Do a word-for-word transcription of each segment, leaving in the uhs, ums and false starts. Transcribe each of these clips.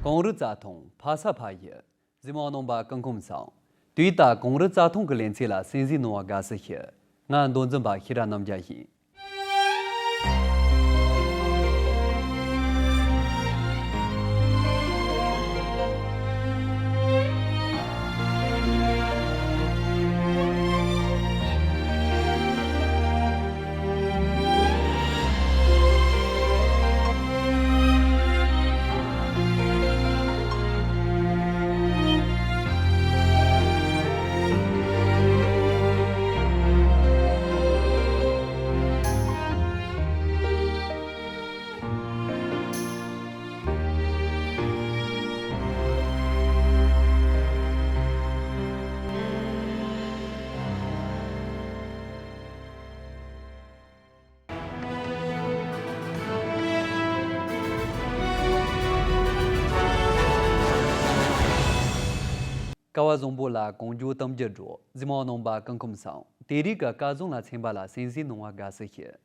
གངས་རི་རྩྭ་ཐང་ཕ་ས་ཕ་ཡུལ། གཟིགས་མོ་བ་རྣམ་པ་སྐུ་ཁམས་བཟང་། དུས་ད་གངས་རི་རྩྭ་ཐང་གི་ལེ་ཚན་ལ་གསན་གཟིགས་གནང་བར་དགའ་བསུ་ཞུ། ང་མདོ་འཛིན་པ་ཤེས་རབ་རྣམ་རྒྱལ་ཡིན། སྐལ་བ་བཟང་པོ་ལ་གང་བྱུང་གཏམ་རྒྱུད་འགྲོ། གཟིགས་མོ་བ་རྣམ་པ་སྐུ་ཁམས་བཟང་། དེ་རིང་གི་སྐལ་བཟང་ལ་ཚན་པ་ལ་གསན་གཟིགས་གནང་བར་དགའ་བསུ་ཞུ།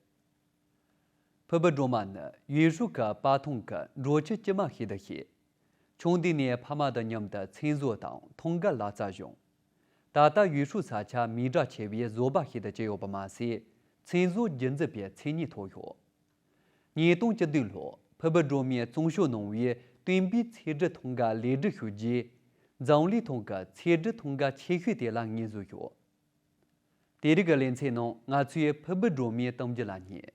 ཕུར་བུ་སྒྲོལ་མ་ནི་ཡུས་ཧྲུའུ་གི་སྤ་ཐང་གི་འབྲོག་ཁྱི་སྐྱེས་མ་ཞིག་ཏུ་བཤད། ཆུང་དུས་ནས་ཕ་མ་དང་མཉམ་དུ་མཚན་བཟོ་དང་ཐང་ག་ལག་རྩལ་སྦྱོང་། ད་ལྟ་ཡུས་ཧྲུའུ་ས་ཆ་མིང་གྲགས་ཆེ་བའི་བཟོ་པ་ཞིག་ཏུ་གྱུར་ཡོད་པ་མ་ཟད། མཚན་བཟོ་རྒྱུན་འཛིན་པའི་མཚན་སྙན་ཐོབ་ཡོད། ཉིས་སྟོང་བཅུ་བདུན་ལོར་ཕུར་བུ་སྒྲོལ་མས་བཙོང་ཤོག་གནང་བའི་སྟོན་པའི་ཚེ་སྒྲུབ་ཐང་ག་ལེགས་སྒྲིག་ཞུ་རྒྱུའི་འཛམ་གླིང་ཐང་གི་ཚེ་སྒྲུབ་ཐང་ག་ཆེ་ཤོས་དེ་ལ་ངོས་འཛིན་ཞུ། དེ་རིང་གི་ལེ་ཚན་ནང་ང་ཚོས་ཕུར་བུ་སྒྲོལ་མའི་གཏམ་རྒྱུད་ལ་ཉན།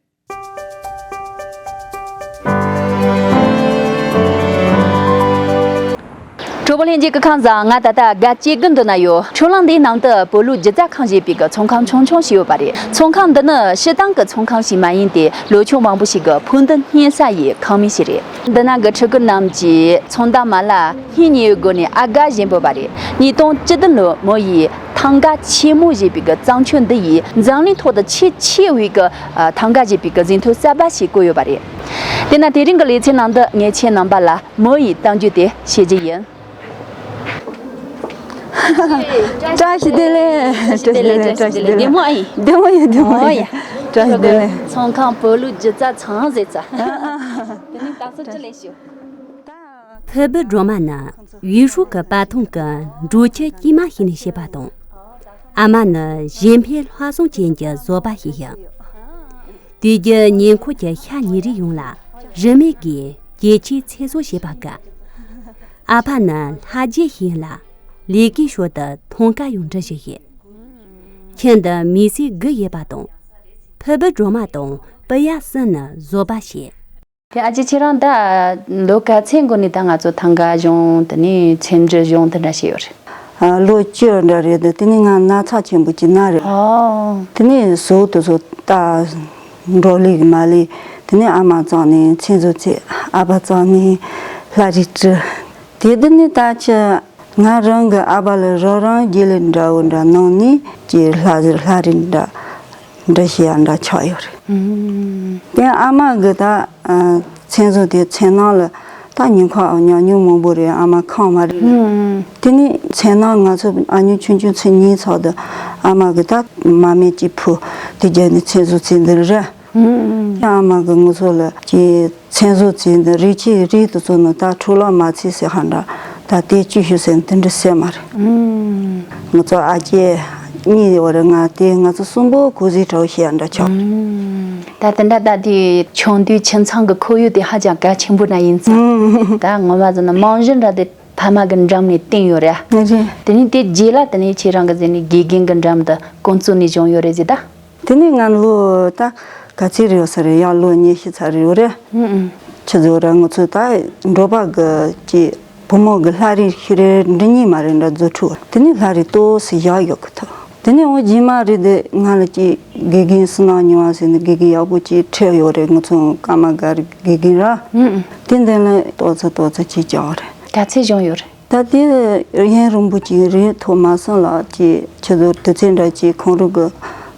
གྲོགས་པོ་ལྷན་རྒྱས་སྐུ་ཁམས་བཟང་། ང་ད་ལྟ་དགའ་སྐྱེ་དགུ་འདི་ན་ཡོད། ཆུ་གླང་འདིའི་ནང་དུ་བོད་ལུགས་སྒྱུ་རྩལ་ཁང་ཞེས་པའི་གི་ཚོང་ཁང་ཆུང་ཆུང་ཞིག་ཡོད་པ་རེད། ཚོང་ཁང་འདི་ནི་སྤྱིར་བཏང་གི་ཚོང་ཁང་ཞིག་མ་ཡིན་ཏེ། ལོ་ཆུང་མང་པོ་ཞིག་གི་ཕུགས་འདུན་བརྙེས་ས་ཡི་ཁང་མིག་ཞིག་རེད། འདི་ན་གི་ཕྲུ་གུ་རྣམས་ཀྱིས་ཚོང་བདག་མ་ལ་སྙིང་ཉེ་བའི་སྒོ་ནས་ཨ་དགའ་བཞིན་འབོད་པ་རེད། ཉིས་སྟོང་བཅུ་བདུན་ལོར་མོ་ཡིས་ཐང་ག་ཆེན་མོ་ཞེས་པའི་གི་བཙང་ཆུ་འདི་ཡིས་འཛམ་གླིང་ཐོག་ཏུ་ཆེས་ཆེ་བའི་གི་ཐང་ག་ཞེས་པའི་གི་ཟིན་ཐོ་གསར་པ་ཞིག་བཀོད་ཡོད་པ་རེད། དེས་ན་དེ་རིང་གི་ལེ་ཚན་ནང་དུ་ངས་ཁྱེད་རྣམ་པ་ལ་མོ་ཡི་གཏམ་རྒྱུད་དེ་བཤད་རྒྱུ་ཡིན། བཀྲ་ཤིས་བདེ་ལེགས། བཀྲ་ཤིས་བདེ་ལེགས། བཀྲ་ཤིས་བདེ་ལེགས། བདེ་མོ་ཨེ་ཡིན། བདེ་མོ་ཡིན། བདེ་མོ་ཨོ་ཡ། ཡིན། བཀྲ་ཤིས་བདེ་ལེགས། ཚོང་ཁང་བོད་ལུགས་སྒྱུ་རྩལ་ཚང་ཟེར་ཚ། དེ་ནས་ད་སོ་ཅི་ལས་ཞུ། ཕུར་བུ་སྒྲོལ་མ་ནི་ཡུས་ཧྲུའུ་གི་སྤ་ཐང་གི་འབྲོག་ཁྱི་སྐྱེས་མ་ཞིག་ནས་སྐྱེས་པ་དང་། ཨ་མ་ནི་གཞན་ཕན་ལྷག་བསམ་ཅན་གྱི་བཟོ་པ་ཞིག་ཡིན། དུས་རྒྱུན་ཉེ་འཁོར་གྱི་ཤ་ཉོ་རིགས་ཡོངས་ལ་རིན་མེད་ཀྱི་རྒྱལ་ཆས་ཚེ་སྲོག་བྱེད་པ་དགའ། ཨ་ཕ་ནི་ལྷ་རྗེ་ཞིག་ཡིན་ལ། ལས་ཀའི་ཞོར་དུ་ཐང་ག་ཡང་འབྲི་ཞིག་ཡིན། ཁྱིམ་དུ་མི་སེར་དགུ་ཡོད་པ་དང་། ཕུར་བུ་སྒྲོལ་མ་དང་སྤུ་ཡ་གསུམ་ནི་བཟོ་པ་བྱེད། དེ་ཨ་ཅེ་ཁྱེད་རང་ད་ལོ་ག་ཚོད་འགོར་ནས་ད་ང་ཚོ་ཐང་ག་སྦྱོང་དེ་ནས་ཚེམ་བྲུ་སྦྱོང་དེ་འདྲ་བྱས་ཡོད་རེད། ཨ། ལོ་བཅུ་འདྲ་རེད་དེ། དེ་ནས་ང་ན་ཚ་ཆེན་པོ་ཅིག་ན་རེད། ཨོ། དེ་ནས་ཟོག་དེ་ཚོ་ད་འགྲོ་ལེགས་མ་ལེགས། དེ་ནས་ཨ་མ་བཙལ་ནས་མཚན་བཟོ་བྱས། ཨ་ཕ་བཙལ་ནས་ལྷ་རིས་བྲིས། དེ་དེ་ནས་ད་ཅི་ང་རང་གི་ཨ་ཕ་ལ་རང་རང་དགེ་ལས་འདྲ་བོ་འདྲ་གནང་ནས་ཀྱི་ལྷ་ཟེར་ལྷ་རིས་འདྲ་འདྲ་ཞིག་ཡང་འདྲ་ཆགས་ཡོད་རེད། ཨུམ། དེ་ཨ་མ་གི་ད་ཨ་མཚན་བཟོ་དེ་མཚན་ནང་ལ་ད་ཉིན་ཁ་ཉག་ཉུང་མང་པོ་རེད། ཨ་མ་ཁང་མ་རེད། ཨུམ། དེ་ནས་མཚན་ནང་ང་ཚོ་ཨ་ཉུང་ཆུང་ཆུང་ཚེ་ཉིན་ཚག་ཏུ་ཨ་མ་གི་ད་མ་སྨད་ཀྱི་ཕུ་དེ་རྒྱབ་ནས་མཚན་བཟོ་ཚེ་འདི་རེད། ཨུམ། ཨ་མ་གི་ང་ཚོ་ལ་ཀྱི་མཚན་བཟོ་ཚེ་འདི་རིགས་ཆེ་རིགས་དེ་ཚོ་ནི་ད་འཕྲོ་བརླག་མ་ཚེ་ཟེར་ཧ་འདྲ་ད་དེ་བཅུ་ཤུ་ཟེར་འདི་འདྲ་ཟེར་མ་རེད། ཨུམ། ང་ཚོ་ཨ་ཅེ་གཉིས་ཡོད་རེད། ང་དེ་ང་ཚོ་གསུམ་པོ་གོ་ཟི་གྲོགས་ཤེས་འདྲ་ཆོག་ཨུམ། ད་དེ་འདྲ་ད་དེ་ཆུང་དུས་ཁྱིམ་ཚང་གི་ཁོར་ཡུག་དེ་ཧ་ཅང་གལ་ཆེན་པོ་འདྲ་ཡིན་ཙང་། ཨུམ། ད་ངོ་མ་ཟེར་ན་རྨང་གཞི་འདྲ་དེ་ཕ་མ་གི་འགྲམ་ནས་བཏིང་ཡོད་རེད། རེད། དེ་ནས་དེ་རྗེས་ལ་དེ་ནས་ཁྱེད་རང་གི་ཟེར་ནས་དགེ་རྒན་གི་འགྲམ་དུ་ཀུང་ཙུ་ནས་སྦྱོང་ཡོད་རེད་ཟེར་ད། དེ་ནས་ང་ལོ་ད་ག་ཚོད་རེད་ཡོད་ས་རེད། ཡང་ལོ་ཉི་ཤུ་ཚར་རེད་ཡོད་རེད། ཨུ་ཨུ། ཁྱེད་ཚོ་ར་ང་ཚོ་ད་འབྲོག་པ་གི་ཀྱི་བུ་མོ་གི་ལྷ་རིས་ཤི་རེ་འདྲི་གཉིས་མ་རེད་འདྲ་རྫུ་འཕྲུལ། དེ་ནས་ལྷ་རིས་ཏོག་སི་བཞག་ཡོད་གི་ཐོག་དེ་ནས་འོ་རྗེས་མ་རེད་དེ་ང་ལ་ཀྱི་དགེ་རྒན་བསོད་ནམས་ཉི་མ་ཟེར་ནས་དགེ་རྒན་ཡག་པོ་ཅིག་ཁྲིད་ཡོད་རེད། ང་ཚོ་ཀརྨ་སྒར་དགེ་རྒན་ར། ཨུ་ཨུ། དེ་འདི་ལ་ཏོག་ཙམ་ཏོག་ཙམ་ཅིག་བྱས་ཡོད་རེད། ག་ཚོད་སྦྱོང་ཡོད་རེད། ད་དེ་ཡུན་རིང་པོ་ཅིག་རེད། ཐོག་མ་སོང་ལ་ཅིག་ཁྱེད་ཚོ་དུས་ཚོད་འདྲ་ཅིག་ཁོང་རང་གི་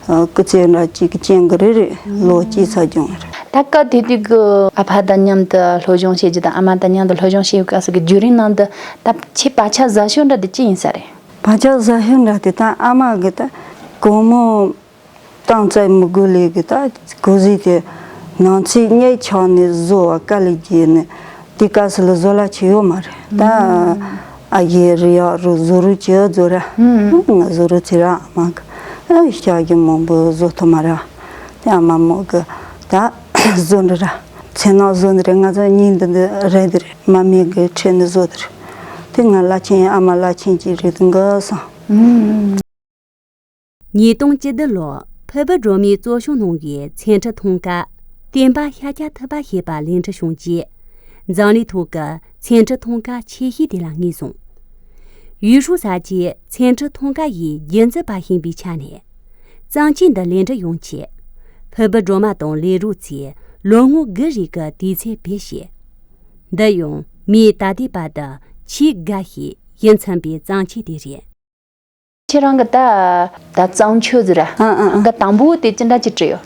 སྐུ་ཚེ་འདྲ་ཅིག་གི་རྐྱེན་གྱིས་རེད། རེད། ལོ་གཅིག་ཙམ་སྦྱོང་རེད། ད་སྐབས་དེ་དུས་ཀྱི་ཨ་ཕ་དང་མཉམ་དུ་སློབ་སྦྱོང་བྱེད་རྒྱུ་དང་ཨ་མ་དང་མཉམ་དུ་སློབ་སྦྱོང་བྱེད་པའི་སྐབས་སུ་གི་བརྒྱུད་རིམ་ནང་དུ་ད་ཁྱེད་བག་ཆགས་ཟ་ཤོས་འདྲ་དེ་ཅི་ཡིན་ས་རེད། བག་ཆགས་ཟ་ཤོས་འདྲ་དེ་ད་ཨ་མ་གི་ད་སྒོར་མོ་བཏང་བཙལ་མི་དགོས་ལས་གི་ད་གོ་ཟི་དེ་ནང་ཚིག་སྙེག་ཆག་ནས་བཟོ་བ་དཀའ་ལས་བརྒྱབ་ནས་ དེ་སྐབས་སུ་ལ་བཟོ་ལ་ཆེ་ཡོད་མ་རེད་ད། ཨ་ཡེ་རི་ཡག་རུ་བཟོ་རུ་ཆེ་བཟོ་ར། ང་བཟོ་རུ་ཆེ་ར་མ་གི་ཨ་ཤ་གི་མང་པོ་བཟོ་ཐུབ་མ་ར། དེ་ཨ་མ་མོ་གི་ད་བཟོ་འདི་ར། ཚེ་ནང་བཟོ་འདི་རེད། ང་ཚོ་གཉིས་འདི་འདི་རེད་འདི་རེད། མ་མི་གི་ཁྲེ་འདི་བཟོ་འདི་རེད། དེ་ང་བླ་ཆེན་ཨ་མ་བླ་ཆེན་གྱི་རེད་འདི་འགའ་སང་། ཉིས་སྟོང་བཅུ་བདུན་ལོར་ཕུར་བུ་སྒྲོལ་མས་གཙོ་སྐྱོང་གནང་བའི་ཚན་ཁྲིད་ཐང་ཀ་བསྟན་པ་ཤཱཀྱ་ཐུབ་པ་ཞེས་པ་ལེགས་འགྲུབ་བྱུང་རྗེས། འཛམ་གླིང་ཐོག་གི་ཚན་ཁྲིད་ཐང་ཀ་ཆེ་ཤོས་དེ་ལ་ངོས་བཟུང་། ཡུས་ཧྲུའུ་ས་ཆའི་ཚན་ཁྲིད་ཐང་ཀ་ཡི་རྒྱུན་འཛིན་པ་ཡིན་པའི་ཆ་ནས། གཙང་ཆུ་འདི་ལེགས་འགྲུབ་ཡོང་ཆེད། ཕུར་བུ་སྒྲོལ་མ་དང་ལས་རོགས་ཚོས་ལོ་ངོ་དགུ་རིང་གི་དུས་ཚོད་བེད་སྤྱད། འདི་ཡང་མིའི་ད་ལྟའི་བར་དུ་ཆེས་དགའ་ཞིང་ཡིད་ཚིམ་པའི་གཙང་ཆུ་དེ་རེད། ཁྱེད་རང་གི་ད་ད་གཙང་ཆུ་ཟེར་ར། ཨ་ཨ་ཨ། གི་དང་པོ་དེ་ཅི་འདྲ་ཅིག་བྲིས་ཡོད།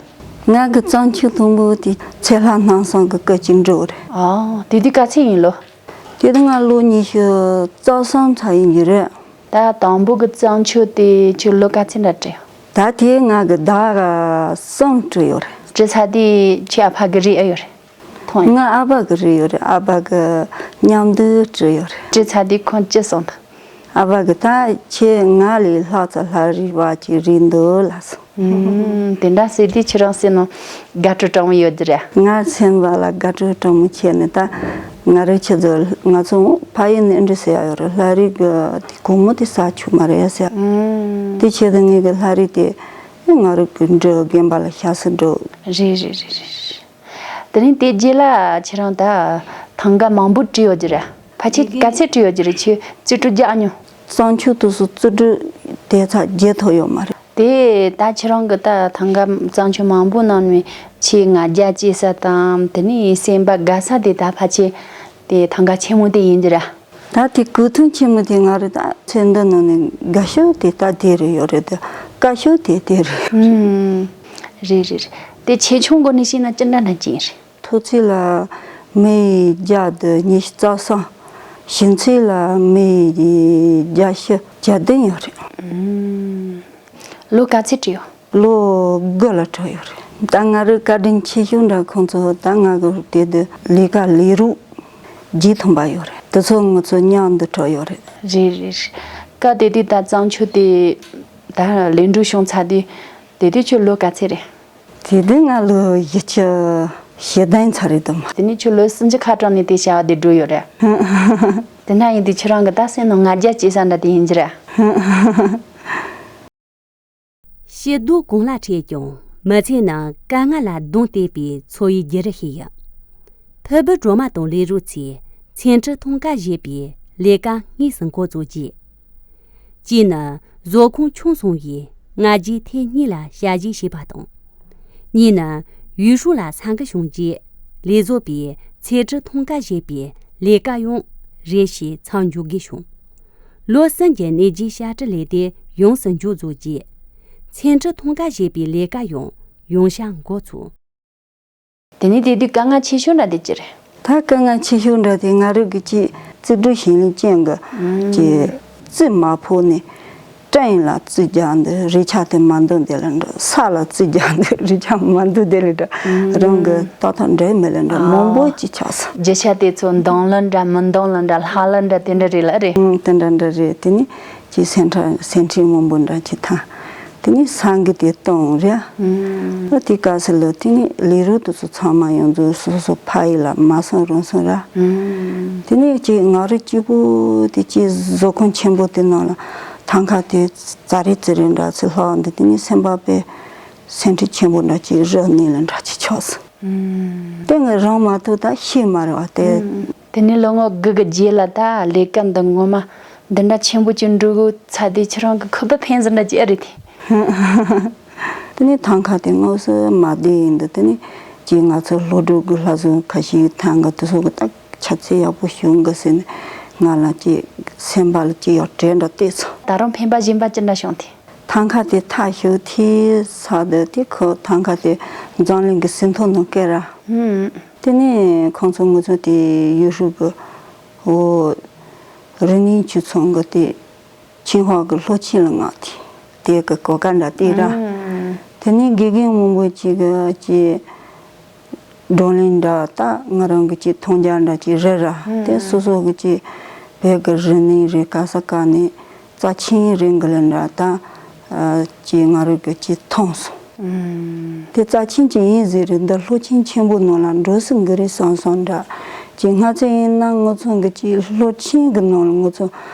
ང་གི་གཙང་ཆུ་དང་པོ་དེ་ཚེ་ལྷ་སྣང་བཟང་གི་སྐུ་གཅིག་འགྲོ་རེད། ཨ་དེ་དུས་ག་ཚོད་ཡིན་ལོ། དེ་དུས་ང་ལོ་ཉི་ཤུ་རྩ་གསུམ་ཚར་ཡིན་གྱི་རེད། ད་དང་པོ་གི་གཙང་ཆུ་དེ་ཁྱོད་ལོ་ག་ཚོད་འདྲ་བྲིས་ཡོད། ད་དེ་ང་གི་ཟླ་གསུམ་བྲིས་ཡོད་རེད། བྲིས་ཚར་དུས་ཁྱོད་ཨ་ཕ་གི་རིགས་ཨེ་ཡོད་རེད། ཐོན་ཡོད། ང་ཨ་ཕ་གི་རིགས་ཡོད་རེད། ཨ་ཕ་གི་མཉམ་དུ་བྲིས་ཡོད་རེད། བྲིས་ཚར་དུས་ཁོང་ཅི་གསུངས་འདུག་ཨ་ཕ་གི་ད་ཁྱེད་ང་ལས་ལྷག་ཙམ་ལྷ་རིས་པ་ཅིག་རེད་འདུག་ལགས་སོ། ཨུམ། དེ་འདྲ་ཟེར་དུས་ཁྱེད་རང་སེམས་ནང་དགའ་སྤྲོ་དྲང་མོ་ཡོད་ཀྱི་རེད། ང་སེམས་པ་ལ་དགའ་སྤྲོ་དྲང་མོ་བྱས་ནས་ད་ང་རང་ཁྱེད་ཚོ་ང་ཚོ་ཕ་ཡུལ་ནས་འདྲི་ཟེར་ཡ་ཡོད་རེད། ལྷ་རིས་གི་དེ་སྒོར་མོ་དེ་ཟ་ཆོག་མ་རེད་ཟེར། ཨུམ། དེ་ཆེད་དུ་ངས་གི་ལྷ་རིས་དེ་ང་རང་གི་འབྲི་རྒན་པ་ལ་ཤ་སུ་འགྲོ། རེད་རེད་རེད་རེད། དེ་རིང་དེ་རྗེས་ལ་ཁྱེད་རང་ད་ཐང་ག་མང་པོ་བྲིས་ཡོད་ཀྱི་རེད། ཕལ་ཆེར་ག་ཚད་བྲིས་ཡོད་ཀྱི་རེད། ཁྱོད་རྩིས་སྤྲོད་རྒྱག་མྱོང་། གཙང་ཆུ་དུས་སུ་རྩིས་སྤྲོད་དེ་ཚ་རྒྱས་ཐོག་ཡོད་མ་རེད། དེ་ད་ཁྱེད་རང་གི་ད་ཐང་ག་གཙང་ཆུ་མང་པོ་ནང་ནས་ཆེས་ང་རྒྱལ་སྐྱེ་ས་དང་དེ་ནས་སེམས་པ་དགའ་ས་དེ་ད་ཕལ་ཆེར་དེ་ཐང་ག་ཆེན་མོ་དེ་ཡིན་གྱི་རེད། ད་དེ་གོས་ཐུང་ཆེན་མོ་དེ་ང་རེད། ད་ཚེ་འདི་ནང་ནས་དགའ་ཤོས་དེ་ད་དེ་རེད་ཡོད་རེད། དེ་དཀའ་ཤོས་དེ་དེ་རེད་ཡོད་རེད། ཨུམ། རེད་རེད་རེད། དེ་ཆེ་ཆུང་སྒོ་ནས་བཤད་ན་ཅི་འདྲ་འདྲ་ཅིག་ཡིན་རེད། མཐོ་ཚད་ལ་མི་བརྒྱ་དང་ཉི་ཤུ་རྩ་གསུམ། ཞིང་ཚད་ལ་མི་བརྒྱ་ཤི་བརྒྱ་བདུན་ཡོད་རེད། ཨུམ། ལོ་ག་ཚོད་བྲིས་ཡོད། ལོ་དགུ་ལ་བྲིས་ཡོད་རེད། ད་ང་རའི་བཀའ་དྲིན་ཆེ་ཤོས་འདྲ་ཁོང་ཚོ་ད་ང་གི་དེ་དུས་ལས་ཀ་ལས་རོགས་བརྒྱད་ཐམ་པ་ཡོད་རེད། དེ་ཚོ་ང་ཚོ་མཉམ་དུ་བྲིས་ཡོད་རེད། རེད་རེད་རེད། སྐབས་དེ་དུས་ད་གཙང་ཆུ་དེ་ད་ལས་འགྲོ་བྱུང་ཚར་དུས་དེ་དུས་ཁྱོད་ལོ་ག་ཚོད་རེད། དེ་དུས་ང་ལོ་བཞི་བཅུ་ཞེ་བདུན་ཚར་རེད་དམ། དེ་ནས་ཁྱོད་ལོ་སུམ་ཅུ་ཁ་གྲངས་ནས་དེ་བྱ་བ་དེ་འགྲོ་ཡོད་རེད། དེ་འདྲ་ཡིན་དུས་ཁྱོད་རང་གི་ད་སེམས་ནང་ང་རྒྱལ་སྐྱེ་ས་འདྲ་དེ་ཡིན་གྱི་རེད། ཕྱི་སྡོད་གང་ལ་འཕྲད་ཀྱང་མི་ཚེ་ནང་དཀའ་ངལ་ལ་གདོང་གཏད་པའི་འཚོ་བའི་བརྒྱུད་རིམ་ཞིག་ཡིན། ཕུར་བུ་སྒྲོལ་མ་དང་ལས་རོགས་ཚོས་ཚན་ཁྲིད་ཐང་ག་ཞེས་པའི་ལས་ཀ་དངོས་སུ་འགོ་བཙུགས་རྗེས། གཅིག་ནི་བཟོ་ཁང་ཆུང་སོང་བའི་སྔ་རྗེས་ཐེངས་གཉིས་ལ་ཞབས་ཕྱི་བྱས་པ་དང་། གཉིས་ནི་ཡུས་ཧྲུའུ་ལ་ས་འགུལ་བྱུང་རྗེས་ལས་བཟོ་པའི་ཚན་ཁྲིད་ཐང་ག་ཞེས་པའི་ལས་ཀ་ཡང་རེ་ཞིག་མཚམས་འཇོག་དགོས་བྱུང་། ལོ་གསུམ་གྱི་ནད་གཞིའི་བཤད་ཁྲིད་ལས་དེ་ཡོངས་སུ་མཇུག་རྫོགས་རྗེས། ཚན་ཁྲིད་ཐང་ག་ཞེས་པའི་ལས་ཀ་ཡང་ཡང་བསྐྱར་འགོ་ཚུགས། དེ་ནས་དེ་དུས་དཀའ་ངལ་ཆེ་ཤོས་འདྲ་དེ་ཅི་རེད། ད་དཀའ་ངལ་ཆེ་ཤོས་འདྲ་དེ་ང་རང་གི་ཅིག་རྩིས་སྤྲོད་བྱེད་ལེན་ཅན་གྱི་ཅིག་རྩིས་མ་ཕོག་ནས་ཀྲེན་ལ་རྩིས་རྒྱག་འདི་རས་ཆ་དེ་མ་འདང་དེ་ལ་འགྲོ། ས་ལ་རྩིས་རྒྱག་འདི་རས་ཆ་མ་འདང་དེ་ལ་འགྲོ། རང་གི་ཏག་ཏག་འདྲ་མེད་ལ་འགྲོ། མང་པོ་ཅིག་ཆགས་སོང་། རྒྱུ་ཆ་དེ་ཚོ་འདང་ལ་འདྲ་མི་འདང་ལ་འདྲ་ལྷག་ལ་འདྲ་དེ་འདྲ་རེད་ལ་རེད། ཨང་། དེ་འདྲ་འདྲ་རེད། དེ་ནི་ཅིག་སེམས་ཁྲལ་སེམས་ཁྲལ་མང་པོ་འདྲ་ཅིག་ཐང་། དེ་ནི་ས་འགུལ་དེ་གཏོང་རེད། ཨ་དེ་སྐབས་སུ་ལ་དེ་ནི་ལས་རོགས་དེ་ཚོ་ཚང་མ་ཡོངས་རྫོགས་སོ་སོ་ཕ་ཡུལ་ལ་མ་སོང་རུང་སོང་ར། དེ་ནི་ཅིག་ང་རང་གཅིག་པུ་དེ་ཅིག་བཟོ་ཁང་ཆེན་པོ་དེ་ནང་ལ་ཐང་ག་དེ་ཙ་རེ་ཙི་རེ་འདྲ་ཚོ་ལྷག་འདི། དེ་ནི་སེམས་པ་དཔེ་སེམས་ཁྲལ་ཆེན་པོ་འདྲ་ཅིག་རབ་གནས་ལ་འདྲ་ཅིག་ཆགས་སོང་། དེ་ངས་རང་མ་ཐུག་ད་ཤེས་མ་རེད་བ་དེ། དེ་ནས་ལོ་ངོ་དགུ་གི་རྗེས་ལ་ད་ལས་ཀ་འདི་ངོ་མ་འདི་འདྲ་ཆེན་པོ་ཅིག་འགྲོ་གི་ཚ་དེ་ཁྱེད་རང་གི་ཁུ་བ་ཕན་ཟིན་འདྲ་ཅིག་ཨ་རེད་དེ། དེ་ནས་ཐང་ག་དེ་དངོས་སུ་མ་བསྡད་ཡིན་འདི། དེ་ནས་ཅིག་ང་ཚོ་སློབ་ཕྲུག་གི་ལྷ་བཟོ་ཁ་ཤས་ཐང་ག་དེ་ཚོ་གི་ད་ཆ་ཚད་ཡག་པོ་བྱུང་གི་ཟེར་ནས་ང་ལ་ཅིག་སེམས་པ་ལ་ཅིག་ཡག་དྲན་འདྲ་བལྟས་སོང་། ད་རུང་ཕན་པ་སྦྱིན་པ་ཅི་འདྲ་བྱུང་དེ། ཐང་ག་དེ་ཐག་ཞུགས་ཐིག་ས་དེ་དེ་ཁོ་ཐང་ག་དེ་འཛམ་གླིང་གི་ཟིན་ཐོ་ནང་བཀོད་ར། དེ་ནས་ཁོང་ཚོ་ང་ཚོ་དེ་ཡུས་ཧྲུའུ་གི་འོ་རི་ནིང་ཆུ་ཚང་གི་དེ་ཆིང་ཧྭ་གི་ལྷོ་ཆེན་ལ་མངགས་ཏེ་དེ་གི་གོ་སྐབས་འདྲ་བལྟས་ར། དེ་ནས་དགེ་རྒན་མང་པོ་ཅིག་གི་ཅིག་བགྲོ་གླེང་འདྲ་ད་ང་རང་གི་ཅིག་མཐོང་རྒྱ་འདྲ་ཅིག་རེད་ར། དེ་སོ་སོ་གི་ཅིག་བོད་གི་རིག་གནས་རེད། ག་ས་ག་ནས་རྩ་ཆེན་རིག་གི་ལ་འདྲ་ད་ཅིག་ང་རང་གི་ཅིག་མཐོང་སོང་། དེ་རྩ་ཆེན་ཅིག་ཡིན་ཟེར་རེད། འདི་ལྷོ་ཆེན་ཆེན་པོ་ནང་ལ་འགྲོ་སྲིད་གི་རེད་བསམ་བསམ་འདྲ་ཅིག་སྔ་ཚེ་ཡིན་ན་ང་ཚོ་གི་ཅིག་ལྷོ་ཆེན་གི་ནང་ལ་ང་ཚོ་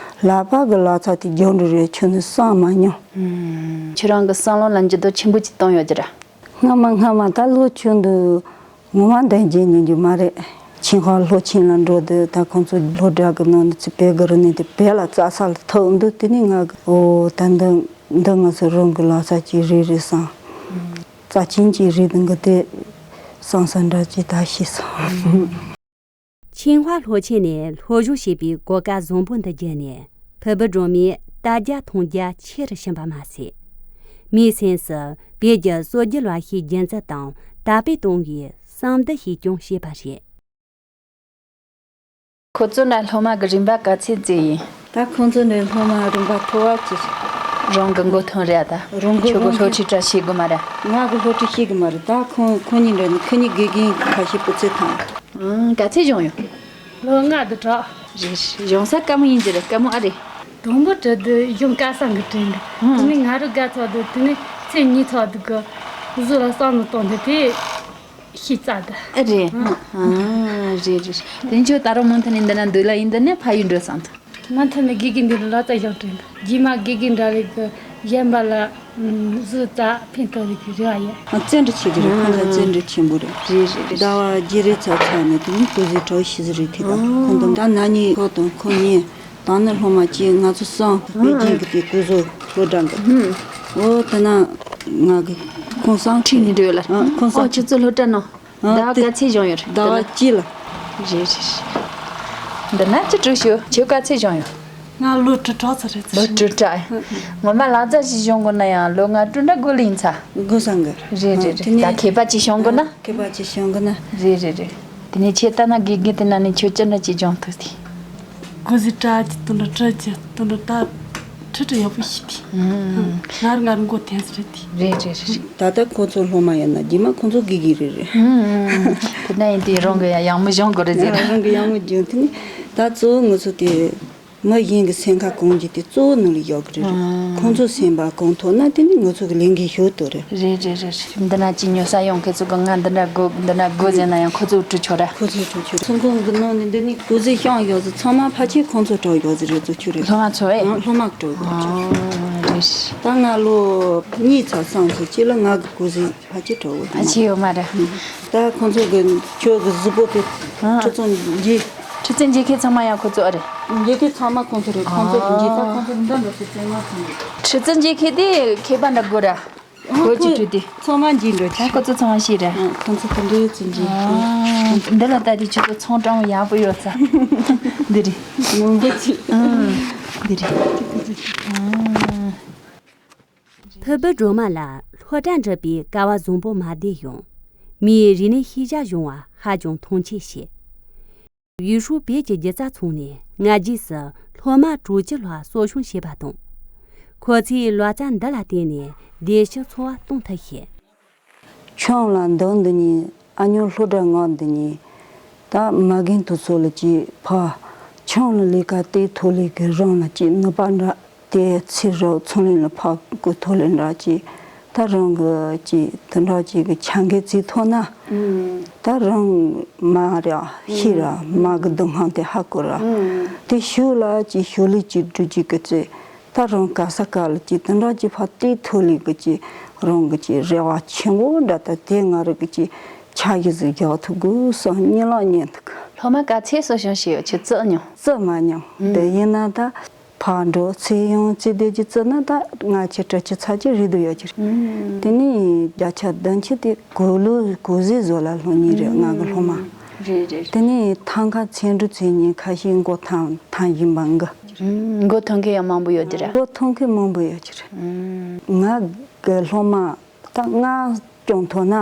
ལག་པ་གི་ལག་ཆ་དེ་རྒྱག་འགྲོ་རེད་ཁྱོད་ནི་བསམ་མ་མྱོང་། ཁྱོད་རང་གི་བསམ་བློ་ལ་འགྱུར་ལྡོག་ཆེན་པོ་ཅིག་བཏང་ཡོད་ཀྱི་ར། སྔ་མ་སྔ་མ་ད་ལོ་ཆུང་དུས་ངོ་མ་འདི་བརྗེད་ཉན་རྒྱུ་མ་རེད། ཆིང་ཧྭ་ལྷོ་ཆེན་ལ་འགྲོ་དུས་ད་ཁོང་ཚོ་སློབ་གྲྭ་གི་ནང་ནས་ཚུར་བོད་གི་རིག་གནས་དེ་བོད་ལ་བཙལ་ས་ལ་ཐུག་འདུག་དེ་ནས་ང་གི་ཨོ་ད་འདི་འདི་ང་ཚོ་རང་གི་ལག་ཆ་ཅིག་རེད་རེད་བསམ། རྩ་ཆེན་ཅིག་རེད་འདུག་གི་དེ་བསམ་བསམ་འདྲ་ཅིག་ད་ཤེས་སོང་། ཆིང་ཧྭ་ལྷོ་ཆེན་ནས་སློབ་སྦྱོང་བྱེད་པའི་གོ་སྐབས་བཟང་པོ་འདི་བརྒྱུད་ནས་ཕུར་བུ་སྒྲོལ་མའི་ལྟ་རྒྱ་མཐོང་རྒྱ་ཆེ་རུ་ཕྱིན་པ་མ་ཟད། མིའི་སེམས་སུ་བོད་ཀྱི་སྲོལ་རྒྱུན་ལ་ཤའི་རྒྱུན་འཛིན་དང་དར་སྤེལ་གཏོང་བའི་བསམ་འདུན་ཞིག་ཀྱང་བྱས་པ་རེད། ཁོ་ཚོ་ན་སློབ་མ་གི་རིམ་པ་ག་ཚད་ཙམ་ཡིན། ད་ཁོང་ཚོ་ནས་སློབ་མ་རིམ་པ་མཐོ་བ་ཅིག་རང་གི་མགོ་ཐོན་རེད་ད། རང་གི་ཁྱོད་ཀྱི་སློབ་ཁྲིད་གྲ་ཤེས་གི་མ་རེད། ང་གི་སློབ་ཁྲིད་ཤེས་གི་མ་རེད། ད་ཁོང་ཁོང་གཉིས་འདྲ་ནི་ཁོ་གཉིས་དགེ་རྒན་ཁ་ཤས་སྤུ་ཚེ་ཐང་། ཨང་ག་ཚད་སྦྱོང་ཡོད། ལོ་ལྔ་དུ་གྲགས། རེད་རེད། སྦྱོང་ས་དཀའ་མོ་ཡིན་གྱི་རེད། དཀའ་མོ་ཨ་རེད། དང་པོ་དྲི་དུ་གཞུང་སྐལ་བཟང་གི་དྲན་འདུག་ཨང་། དེ་ནས་ང་རང་དགའ་ཚོགས་འདུག་དེ་ནས་ཚེ་གཉིས་ཚོགས་འདུག་གི་བཟོ་ལ་བསམ་བློ་གཏོང་འདུག་དེ་ཤེས་ཙག་འདུག་ཨ་རེད། ཨང་། ཨང་། རེད་རེད། དེ་ནས་ཁྱོད་ད་རུང་མུ་མཐུད་ནས་འདི་ན་འདུག་ལ་ཡིན་འདི་ནས་ཕ་ཡུལ་འགྲོ་བསམ་འདུག་མུ་མཐུད་ནས་དགེ་རྒན་འདི་ལ་ལག་རྩལ་སྦྱོང་དྲན་འདུག་རྗེས་མ་དགེ་རྒན་འདྲ་རེད་གི་གཞན་པ་ལ་བཟོ་ཙག་ཕན་ཐོགས་རེད་གི་རེ་བ་ཡོད། བརྩོན་འགྲུས་ཆེ་གི་རེད། ཁོང་ཚོ་བརྩོན་འགྲུས་ཆེན་པོ་རེད། རེད་རེད་རེད། ཟླ་བ་བརྒྱད་རེ་ཚར་ཚར་ནས་དེ་ནི་སྐུ་གཟུགས་གྲོགས་ཤིག་ཟིག་རེད་དེ་དང་ཁོང་དང་ད་ན་ནིང་ཁོ་དང་ཁོང་གཉིས། ད་ནི་སློབ་མ་གཅིག་ང་ཚོ་གསུམ་པེ་ཅིང་གི་དེ་སྐུ་གཟུགས་སློབ་གྲྭ་འགའ། ཨོ་ད་ན་ང་གི་ཁོང་གསུམ་ཁྲིད་ནས་འགྲོ་ཡོད་ལ། ཨ་ཁོང་གསུམ། ཨོ་ཁྱོད་ཚོ་སློབ་གྲྭ་ནང་ཟླ་བ་ག་ཚད་སྦྱོང་ཡོད་རེད། ཟླ་བ་གཅིག་ལ། རེད་རེད་རེད། འདི་ན་ཅི་དྲུག་ཞུ་ཁྱོད་ག་ཚད་སྦྱོང་ཡོད། ང་ལོ་དྲུག་གྲགས་ཚར་རེད། ལོ་དྲུག་གྲགས། ངོ་མ་ལག་རྩལ་ཞིག་སྦྱོང་དགོས་ན་ཡང་ལོ་ལྔ་དྲུག་འདྲ་དགོས་ལ་ཡིན་ཚ། དགོས་བསམ་གི། རེད་རེད་རེད། དེ་ནས་ད་མཁས་པ་ཅིག་སྦྱོང་དགོས་ན། མཁས་པ་ཅིག་སྦྱོང་དགོས་ན། རེད་རེད་རེད། དེ་ནས་ཁྱེད་ལྟ་ན་དགེ་རྒན་དེ་ན་ནི་ཁྱོད་ཅི་འདྲ་ཅིག་སྦྱོང་ཐུབ་དེ། སྒོ་ཟི་དྲ་ཅི་དུ་ལ་དྲ་ཅི་དུ་ལ་ད་ཁྲི་ཁྲི་ཡག་པོ་ཤི་དེ། ང་རང་ང་རང་མགོ་ཐན་སི་རེད་དེ། རེད་རེད་རེད། ད་ལྟ་ཁོ་ཚོ་སློབ་མ་ཡིན་ན་རྗེས་མ་ཁོ་ཚོ་དགེ་རྒན་རེད་རེད། དེ་ན་ཡིན་དེ་རང་གི་ཡང་མི་སྦྱོང་དགོས་རེད་ཟེར། རང་གི་ཡང་མི་སྦྱོང་དེ་ནི་ད་གཙོ་བོ་ང་ཚོ་དེ། མི་གཞན་གྱི་སེམས་ཁ་གང་རྒྱུ་དེ་གཙོ་བོ་ནང་ལ་ཡོད་གི་རེད། ཨང་། ཁོང་ཚོ་སེམས་པ་གང་ཐོག་ན་དེ་ནི་ང་ཚོ་གི་ལས་འགན་ཞུ་དོ་རེད། རེད་རེད་རེད། འདི་ན་ཅི་ཉོ་ས་ཡོང་ཁྱེད་ཚོ་གི་ང་འདི་འདྲ་དགོས་འདི་འདྲ་དགོས་ཟེར་ན་ཡང་ཁོ་ཚོ་སྤྲོད་ཆོག་ར། ཁོ་ཚོ་སྤྲོད་ཆོག་རེད། ཚོང་ཁང་གི་ནང་ནས་འདི་ནི་གོ་ཟི་ཤང་ཡོད་ཟེར་ཚང་མ་ཕལ་ཆེར་ཁོང་ཚོ་སྤྲོད་ཡོད་ཟེར་རེད་ཚོ་ཆུ་རེད། སློབ་མ་ཚོ་ཨེ། ཨང་། སློབ་མ་སྤྲོད་ཡོད་ཆུ། ཨང་། རེད། ད་ང་ལོ་གཉིས་ཚར་སོང་ཚེ་ཅི་ལ་ང་གི་གོ་ཟི། ཕལ་ཆེར་གྲོགས་པོ་ཕལ་ཆེར་ཡོད་མ་རེད། ད་ཁོང་ཚོ་གི་ཁྱོད་གི་གཟུགས་པོ་དེ་ཨ། ཁྲི་ཚང་འཇིག་ཁྲི་ཚང་འཇིག་མཁན་ཚང་མ་ཡང་ཁོ་ཚོ་ཨ་རེད། འཇིག་མཁན་ཚང་མ་ཁོང་ཚོ་རེད། ཁོང་ཚོ་གི་འཇིག་ད་ཨ། ཁོང་ཚོ་འདི་འདྲ་ཁྲི་ཚང་མ་ཚང་རེད། ཁྲི་ཚང་འཇིག་མཁན་དེ་མཁས་པ་འདྲ་དགོས་ར། ཨ་གོ་ཅི་ཁོ་ཁྲི་དེ། ཚང་མ་འཇིག་འགྲོ་ཨ་ཁོ་ཚོ་ཚང་མ་ཤེས་ར། ཨ་ཁོང་ཚོ་གི་འདི་ཚོ་འཇིག་ཨ། འདི་ལ་ལྟ་དེ་ཁྱོད་ཚོ་ཚོང་གྲངས་ཡག་པོ་ཡོད་ས། འདི་རེད། མང་པོ་ཅིག་ཨ། འདི་རེད། ཨ། ཕུར་བུ་སྒྲོལ་མ་ལ་སློབ་གྲྭ་འགྲིམ་པའི་སྐལ་བ་བཟང་པོ་མ་བདེ་ཡང་། མིའི་རིག་གནས་ཤེས་བྱ་སྦྱོང་བ་ཧ་ཅང་མཐོང་ཆེན་བྱེད། ཡུས་ཧྲུའུ་བོད་ཀྱི་སྒྱུ་རྩལ་ཚོགས་ནས་སྔ་རྗེས་སུ་སློབ་མ་དྲུག་ཅུ་ལྷག་གསོ་སྐྱོང་བྱས་པ་དང་། ཁོ་ཚོས་ལག་རྩལ་འདི་ལ་བརྟེན་ནས་བདེ་སྐྱིད་འཚོ་བ་གཏོང་ཐུབ་བྱེད། ཆུང་ལ་འདང་འདི་གཉིས། ཨ་ཉོ་སློབ་གྲྭ་ངག་འདི་གཉིས། ད་མ་རྒན་དུ་ཚོ་ལ་གཅིག་ཕ། ཆུང་ལ་ལས་ཀ་དེའི་ཐོག་ལས་ཀྱི་རང་ལ་གཅིག་ནུས་པ་འདྲ་དེ་ཚེ་རབས་ཚོང་ལས་ལ་ཕ་གི་ཐོག་ལས་འདྲ་གཅིག་ད་རང་གི་གཅིག་དེ་འདྲ་གཅིག་གི་ཆ་འགེལ་རྩིས་ཐོག་ན། ད་རང་མ་ར་ཤི་ར་མ་གི་སྡུག་བསྔལ་དེ་ཧ་གོ་ར། དེ་ཞུ་ལ་གཅིག་ཞུ་ལས་གཅིག་འགྲུལ་གཅིག་གི་རྩིས། ད་རང་ག་ས་ག་ལ་ཅིག་དེ་འདྲ་ཅིག་ཕ་ཏིའི་ཐོག་ལས་གི་ཅིག་རང་གི་ཅིག་རེ་བ་ཆེན་པོ་འདྲ་ད་དེ་ང་རང་གི་ཅིག་ཆ་གཞི་ཟིག་རྒྱག་ཐུབ་དགོས་བསམ་གཉིད་ལམ་ཉན་ཐུབ་གི། སློབ་མ་ག་ཚད་གསོ་སྐྱོང་བྱས་ཡོད་ཁྱོད་བརྩི་མྱོང་། བརྩི་མ་མྱོང་། དེ་ཡིན་ན་ད་ཕར་འགྲོ་ཚུར་ཡོང་ཅི་བདེ་ཅི་བརྩི་ན་ད་ལྔ་ཆ་དྲུག་ཅུ་ཚར་ཅིག་རེད་འདུག་ཡོད་ཀྱི་རེད། དེ་ནས་བརྒྱ་ཆ་བདུན་ཅུ་དེ་གོ་ལོ་གོ་ཟས་བཟོ་ལ་སློང་ཉིན་རེད་ང་གི་སློབ་མ། རེད་རེད། དེ་ནས་ཐང་ཁ་ཚན་དྲུག་ཚན་གཉིས་ཁ་ཤས་མགོ་ཐང་ཐང་བཞིན་པ་འགའ། མགོ་ཐོན་མཁན་ཡང་མང་པོ་ཡོད་དེ་རེད། མགོ་ཐོན་མཁན་མང་པོ་ཡོད་ཀྱི་རེད། ང་གི་སློབ་མ་ད་ང་སྐྱོང་ཐུབ་ན་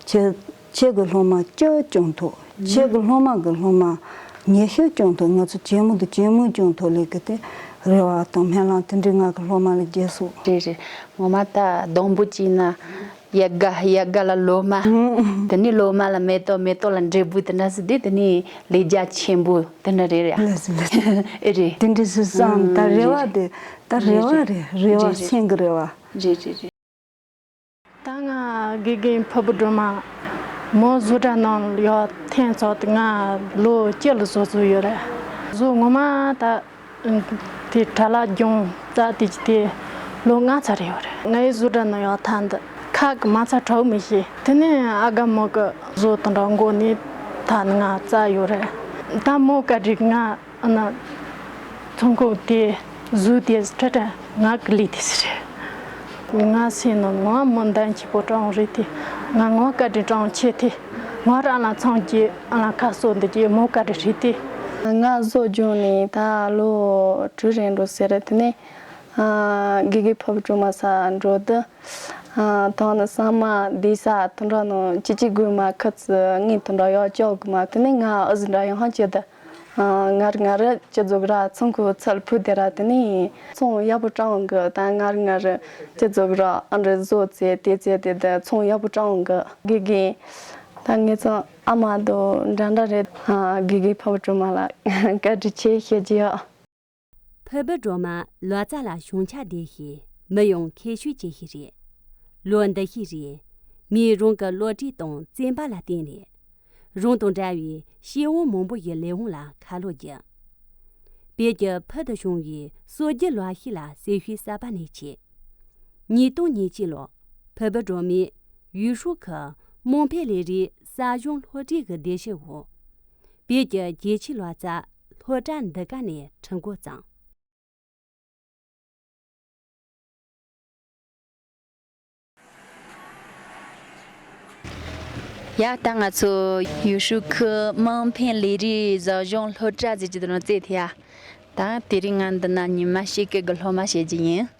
ཁྱེད་ཁྱེད་ཀྱི་སློབ་མ་བཅུ་སྐྱོང་ཐུབ། ཁྱེད་ཀྱི་སློབ་མ་གི་སློབ་མ་ཉི་ཤུ་སྐྱོང་ཐུབ། ང་ཚོ་གཅེན་མོ་དང་གཅེན་མོ་སྐྱོང་ཐུབ་ལས་ཀྱི་དེ་རེ་བ་དང་སྨོན་ལམ་དེ་འདྲའི་ང་གི་སློབ་མ་ལ་རྒྱས་སོ། རེད་རེད། ངོ་མ་ད་སྡོང་པོ་གཅིག་ན། ཡལ་ག་ཡལ་ག་ལ་ལོ་མ། དེ་ནས་ལོ་མ་ལ་མེ་ཏོག་མེ་ཏོག་ལ་འབྲས་བུ་དེ་འདྲ་ཟེར་དུས་དེ་ནས་ལེགས་སྐྱེས་ཆེན་པོ་དེ་འདྲ་རེད་ཡ། ལགས་སོ་ལགས་སོ། ཨེ་རེད། དེ་འདྲ་ཟེར་བསམ་ད་རེ་བ་དེ་ད་རེ་བ་རེད། རེ་བ་སེམས་ཀྱི་རེ་བ། རེད་རེད་རེད། ད་ང་དགེ་རྒན་ཕུར་བུ་སྒྲོལ་མ་མོ་བཟོ་གྲྭ་ནང་ཡོད་ཐེངས་ཚོ་དེ་ང་ལོ་བཅུ་ལ་བཟོ་བཟོ་ཡོད་རེད། བཟོ་ངོ་མ་ད་དེ་གྲྭ་ལག་སྦྱོང་རྩ་དེ་ཅི་དེ་ལོ་ལྔ་ཚར་ཡོད་རེད། ངའི་བཟོ་གྲྭ་ནང་ཡོད་ཐེངས་འདི་ཁ་གི་མ་ཚ་གྲོགས་མི་ཤེས། དེ་ནས་ཨ་ག་མོ་གི་བཟོ་དང་འདྲ་མགོ་ནས་ད་ནི་ང་རྩ་ཡོད་རེད། ད་མོ་བཀའ་དྲིན་ང་ཨ་ན་ཚོང་ཁང་དེ་བཟོས་དེ་ཁྲ་ཁྲ་ང་གི་ལས་དེ་ཟེར། ང་སེམས་ནང་ངོ་མ་མོ་འདང་ཆེ་པོ་སྤྲང་བོ་རེད་དེ། ང་ངོ་བཀའ་དྲིན་སྤྲང་བོ་ཆེ་དེ། ང་རང་ལ་ཚང་གི་ཨ་ལ་ཁ་གསོ་འདི་གི་མོ་བཀའ་དྲིན་རེད་དེ། ང་བཟོ་སྦྱོང་ནས་ད་ལོ་དྲུག་རེད་འགྲོ་ཟེར་རེད། དེ་ནས་ཨ་དགེ་རྒན་ཕུར་བུ་སྒྲོལ་མ་ས་འགྲོ་དུས་ཨ་ད་ནི་ཟ་མ་བསྡད་ས་དེ་འདྲ་ནང་ཅི་ཅི་དགོས་མ་ཁ་ཚི་ངས་དེ་འདྲ་ཡག་ཅོག་དགོས་མ། དེ་ནས་ང་ཨ་ཟི་འདྲ་ཡང་ཧང་ཅི་ད། ང་ར་ང་ར་ཅི་ཟུག་ར་ཚང་ཁུ་ཚལ་ཕུ་དེ་ར། དེ་ནི་ཚོང་ཡག་པོ་སྤྲང་གི། ད་ང་ར་ང་ར་ཅི་ཟུག་ར་ཨ་འདྲ་བཟོ་ཚེ་དེ་ཚེ་དེ་དེ་ཚོང་ཡག་པོ་སྤྲང་གི། དགེ་རྒན་ད་ངེད་ཚང་ཨ་མ་དོ་འདྲ་འདྲ་རེད། དགེ་རྒན་ཕུར་བུ་སྒྲོལ་མ་ལ་བཀའ་དྲིན་ཆེ་ཞུ་རྒྱུ་ཡོད། ཕུར་བུ་སྒྲོལ་མ་ལོ་ཙཱ་ལ་བྱུང་ཆ་བདེ་ཞིང་མི་ཡོང་ཁེ་ཤུས་ཅན་ཞིག་རེད། ལོ་འདི་ཤས་རིང་མིས་རང་གི་བློ་གྲོས་དང་བརྩོན་པ་ལ་བརྟེན་ནས་རང་དང་འདྲ་བའི་སྐྱེ་བོ་མང་པོ་ཡི་ལས་དབང་ལ་ཁ་ལོ་བསྒྱུར། བོད་ཀྱི་ཕུལ་དུ་བྱུང་བའི་སྲོལ་རྒྱུན་ལག་ཤེས་ལ་གསོལ་ཞིག་གསར་པ་ནས་བྱས། ཉིས་སྟོང་ཉེར་གཅིག་ལོར་ཕུར་བུ་སྒྲོལ་མས་ཡུས་ཧྲུའུ་ཁུལ་དམངས་ཕན་ལས་རིགས་གསར་བྱུང་སློབ་གྲྭའི་གི་སྡེ་ཞིག་འོག་བོད་ཀྱི་རྒྱལ་སྤྱིའི་ལོ་ཙཱ་སློབ་གྲྭ་འདི་ག་ནས་ཁྲིད་འགོ་བརྩམས། ཡ་ད་ང་ཚོ་ཡུས་ཧྲུའུ་ཁུལ་དམངས་ཕན་ལས་རིགས་གསར་བྱུང་སློབ་གྲྭ་ཟེར་གྱི་འདུག་ནོ་རྩེ་ཐེ་ཡ། ད་དེ་རིང་ང་འདི་ན་ཉི་མ་ཞིག་གི་གི་སློབ་མ་བྱེད་ཀྱི་ཡིན།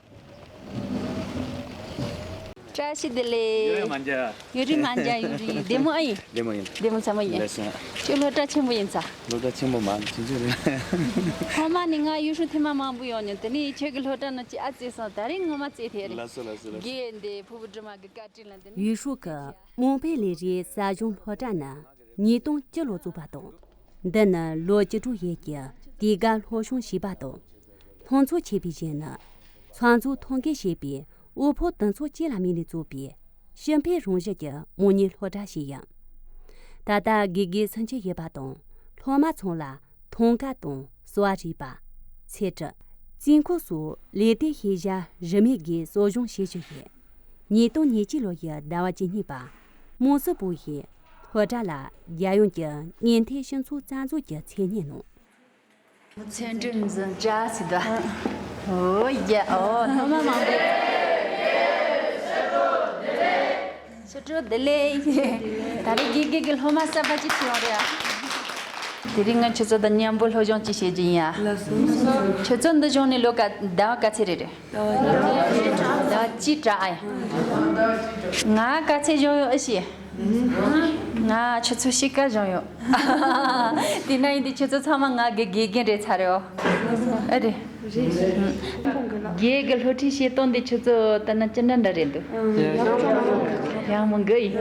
བཀྲ་ཤིས་བདེ་ལེགས། ཡོད་རེད་མ་འཇལ། ཡོད་རེད་མ་འཇལ། ཡོད་རེད། བདེ་མོ་ཨེ་ཡིན། བདེ་མོ་ཡིན། བདེ་མོ་ཚ་མོ་ཡིན། ལགས་སོ། ཁྱོད་སློབ་གྲྭ་ཆེན་པོ་ཡིན་ས། སློབ་གྲྭ་ཆེན་པོ་མ་ཆུང་ཆུང་རེད། ཐོག་མ་ནས་ང་ཡུས་ཧྲུའུ་ཐེངས་མ་མང་པོ་ཡོང་མྱོང་། དེ་ནས་ཁྱོད་ཀྱི་སློབ་གྲྭ་ནང་ཅིག་ཨ་རྩེ་སོང་། ད་རིང་ངོ་མ་རྩེ་ཐེ་རེད། ལགས་སོ་ལགས་སོ་ལགས་སོ། དགེ་འདི་ཕུར་བུ་སྒྲོལ་མ་གི་བཀའ་དྲིན་ལ་འདི་ནས། ཡུས་ཧྲུའུ་གི་དམངས་ཕན་ལས་རིགས་གསར་བྱུང་སློབ་གྲྭ་ནི་ཉིས་སྟོང་བཅུ་ལོར་བཙུགས་པ་དང་། འདི་ནི་ལོ་བཅུ་དྲུག་ཡས་ཀྱི་དུས་བཀག་སློབ་སྦྱོང་བྱས་པ་དང་། སློབ་ཚོགས་ཆེ་བའི་གཞི་ནི་ཚོགས་འཛུགས་ཐོན་སྐྱེད་བྱེད་པའི་དབུལ་ཕོངས་དུང་ཚོགས་ཅན་ལ་དམིགས་ནས་བཙུགས་པའི་སྤྱི་ཕན་རང་བཞིན་གྱི་དམངས་གཉེར་སློབ་གྲྭ་ཞིག་ཡིན། ད་ལྟ་དགེ་རྒན་སུམ་ཅུ་ཡོད་པ་དང་། སློབ་མ་ཚང་ལ་ཐང་ག་དང་གསོ་བ་རིག་པ། ཚེ་ཁྲིད། རྩིས་འཁོར་སོགས་ལས་དོན་ཤེས་བྱ་རིན་མེད་སྒོས་གསོ་སྦྱོང་བྱེད་བཞིན་ཡོད། ཉིས་སྟོང་ཉེར་གཅིག་ལོ་ཡི་ཟླ་བ་བཅུ་གཉིས་པ། དམངས་སྲིད་པུའུ་ཡིས་སློབ་གྲྭ་ལ་རྒྱལ་ཡོངས་ཀྱི་གཉེན་སྟོན་སྤྱི་ཚོགས་རྩ་འཛུགས་ཀྱི་མཚན་སྙན་གནང་། ཚན་སྒྲིག་འཛིན་གྲྭ་ཟེར་དུས། ཨོ་ཡ་ཨོ། སློབ་མ་མང་པོ། ཕྱི་དྲོ་བདེ་ལེགས། ད་རེས་དགེ་རྒན་གྱི་སློབ་མ་གསར་པ་ཅིག་ཐོན་ཡོང་རེད་ཨ། དེ་རིང་ང་ཁྱོད་ཚོ་དང་མཉམ་པོ་སློབ་སྦྱོང་ཅིག་བྱེད་ཀྱི་ཡིན་ཨ། ལགས་སོ། ཁྱོད་ཚོ་འདི་བྱུང་ནས་ལོ་ག་ཟླ་བ་ག་ཚོད་རེད་རེད། ཟླ་བ་གཅིག་དྲག་ཨ་ཡ། ང་ག་ཚོད་སྦྱོང་ཡོད་ཨེ་ཤེས། ང་ཁྱོད་ཚོ་གཤིས་ཀ་སྦྱོང་ཡོད། དེ་ན་ཡིན་དུས་ཁྱོད་ཚོ་ཚང་མ་ང་གི་དགེ་རྒན་རེད་ཚར་རེད་ཨོ། ཨེ་རེད། རྒན་གྱི་སློབ་ཁྲིད་བྱེད་སྟངས་འདི་ཁྱོད་ཚོ་ལྟ་ན་ཅི་འདྲ་འདྲ་རེད་འདུག་ཡང་མང་གི་ཡིན།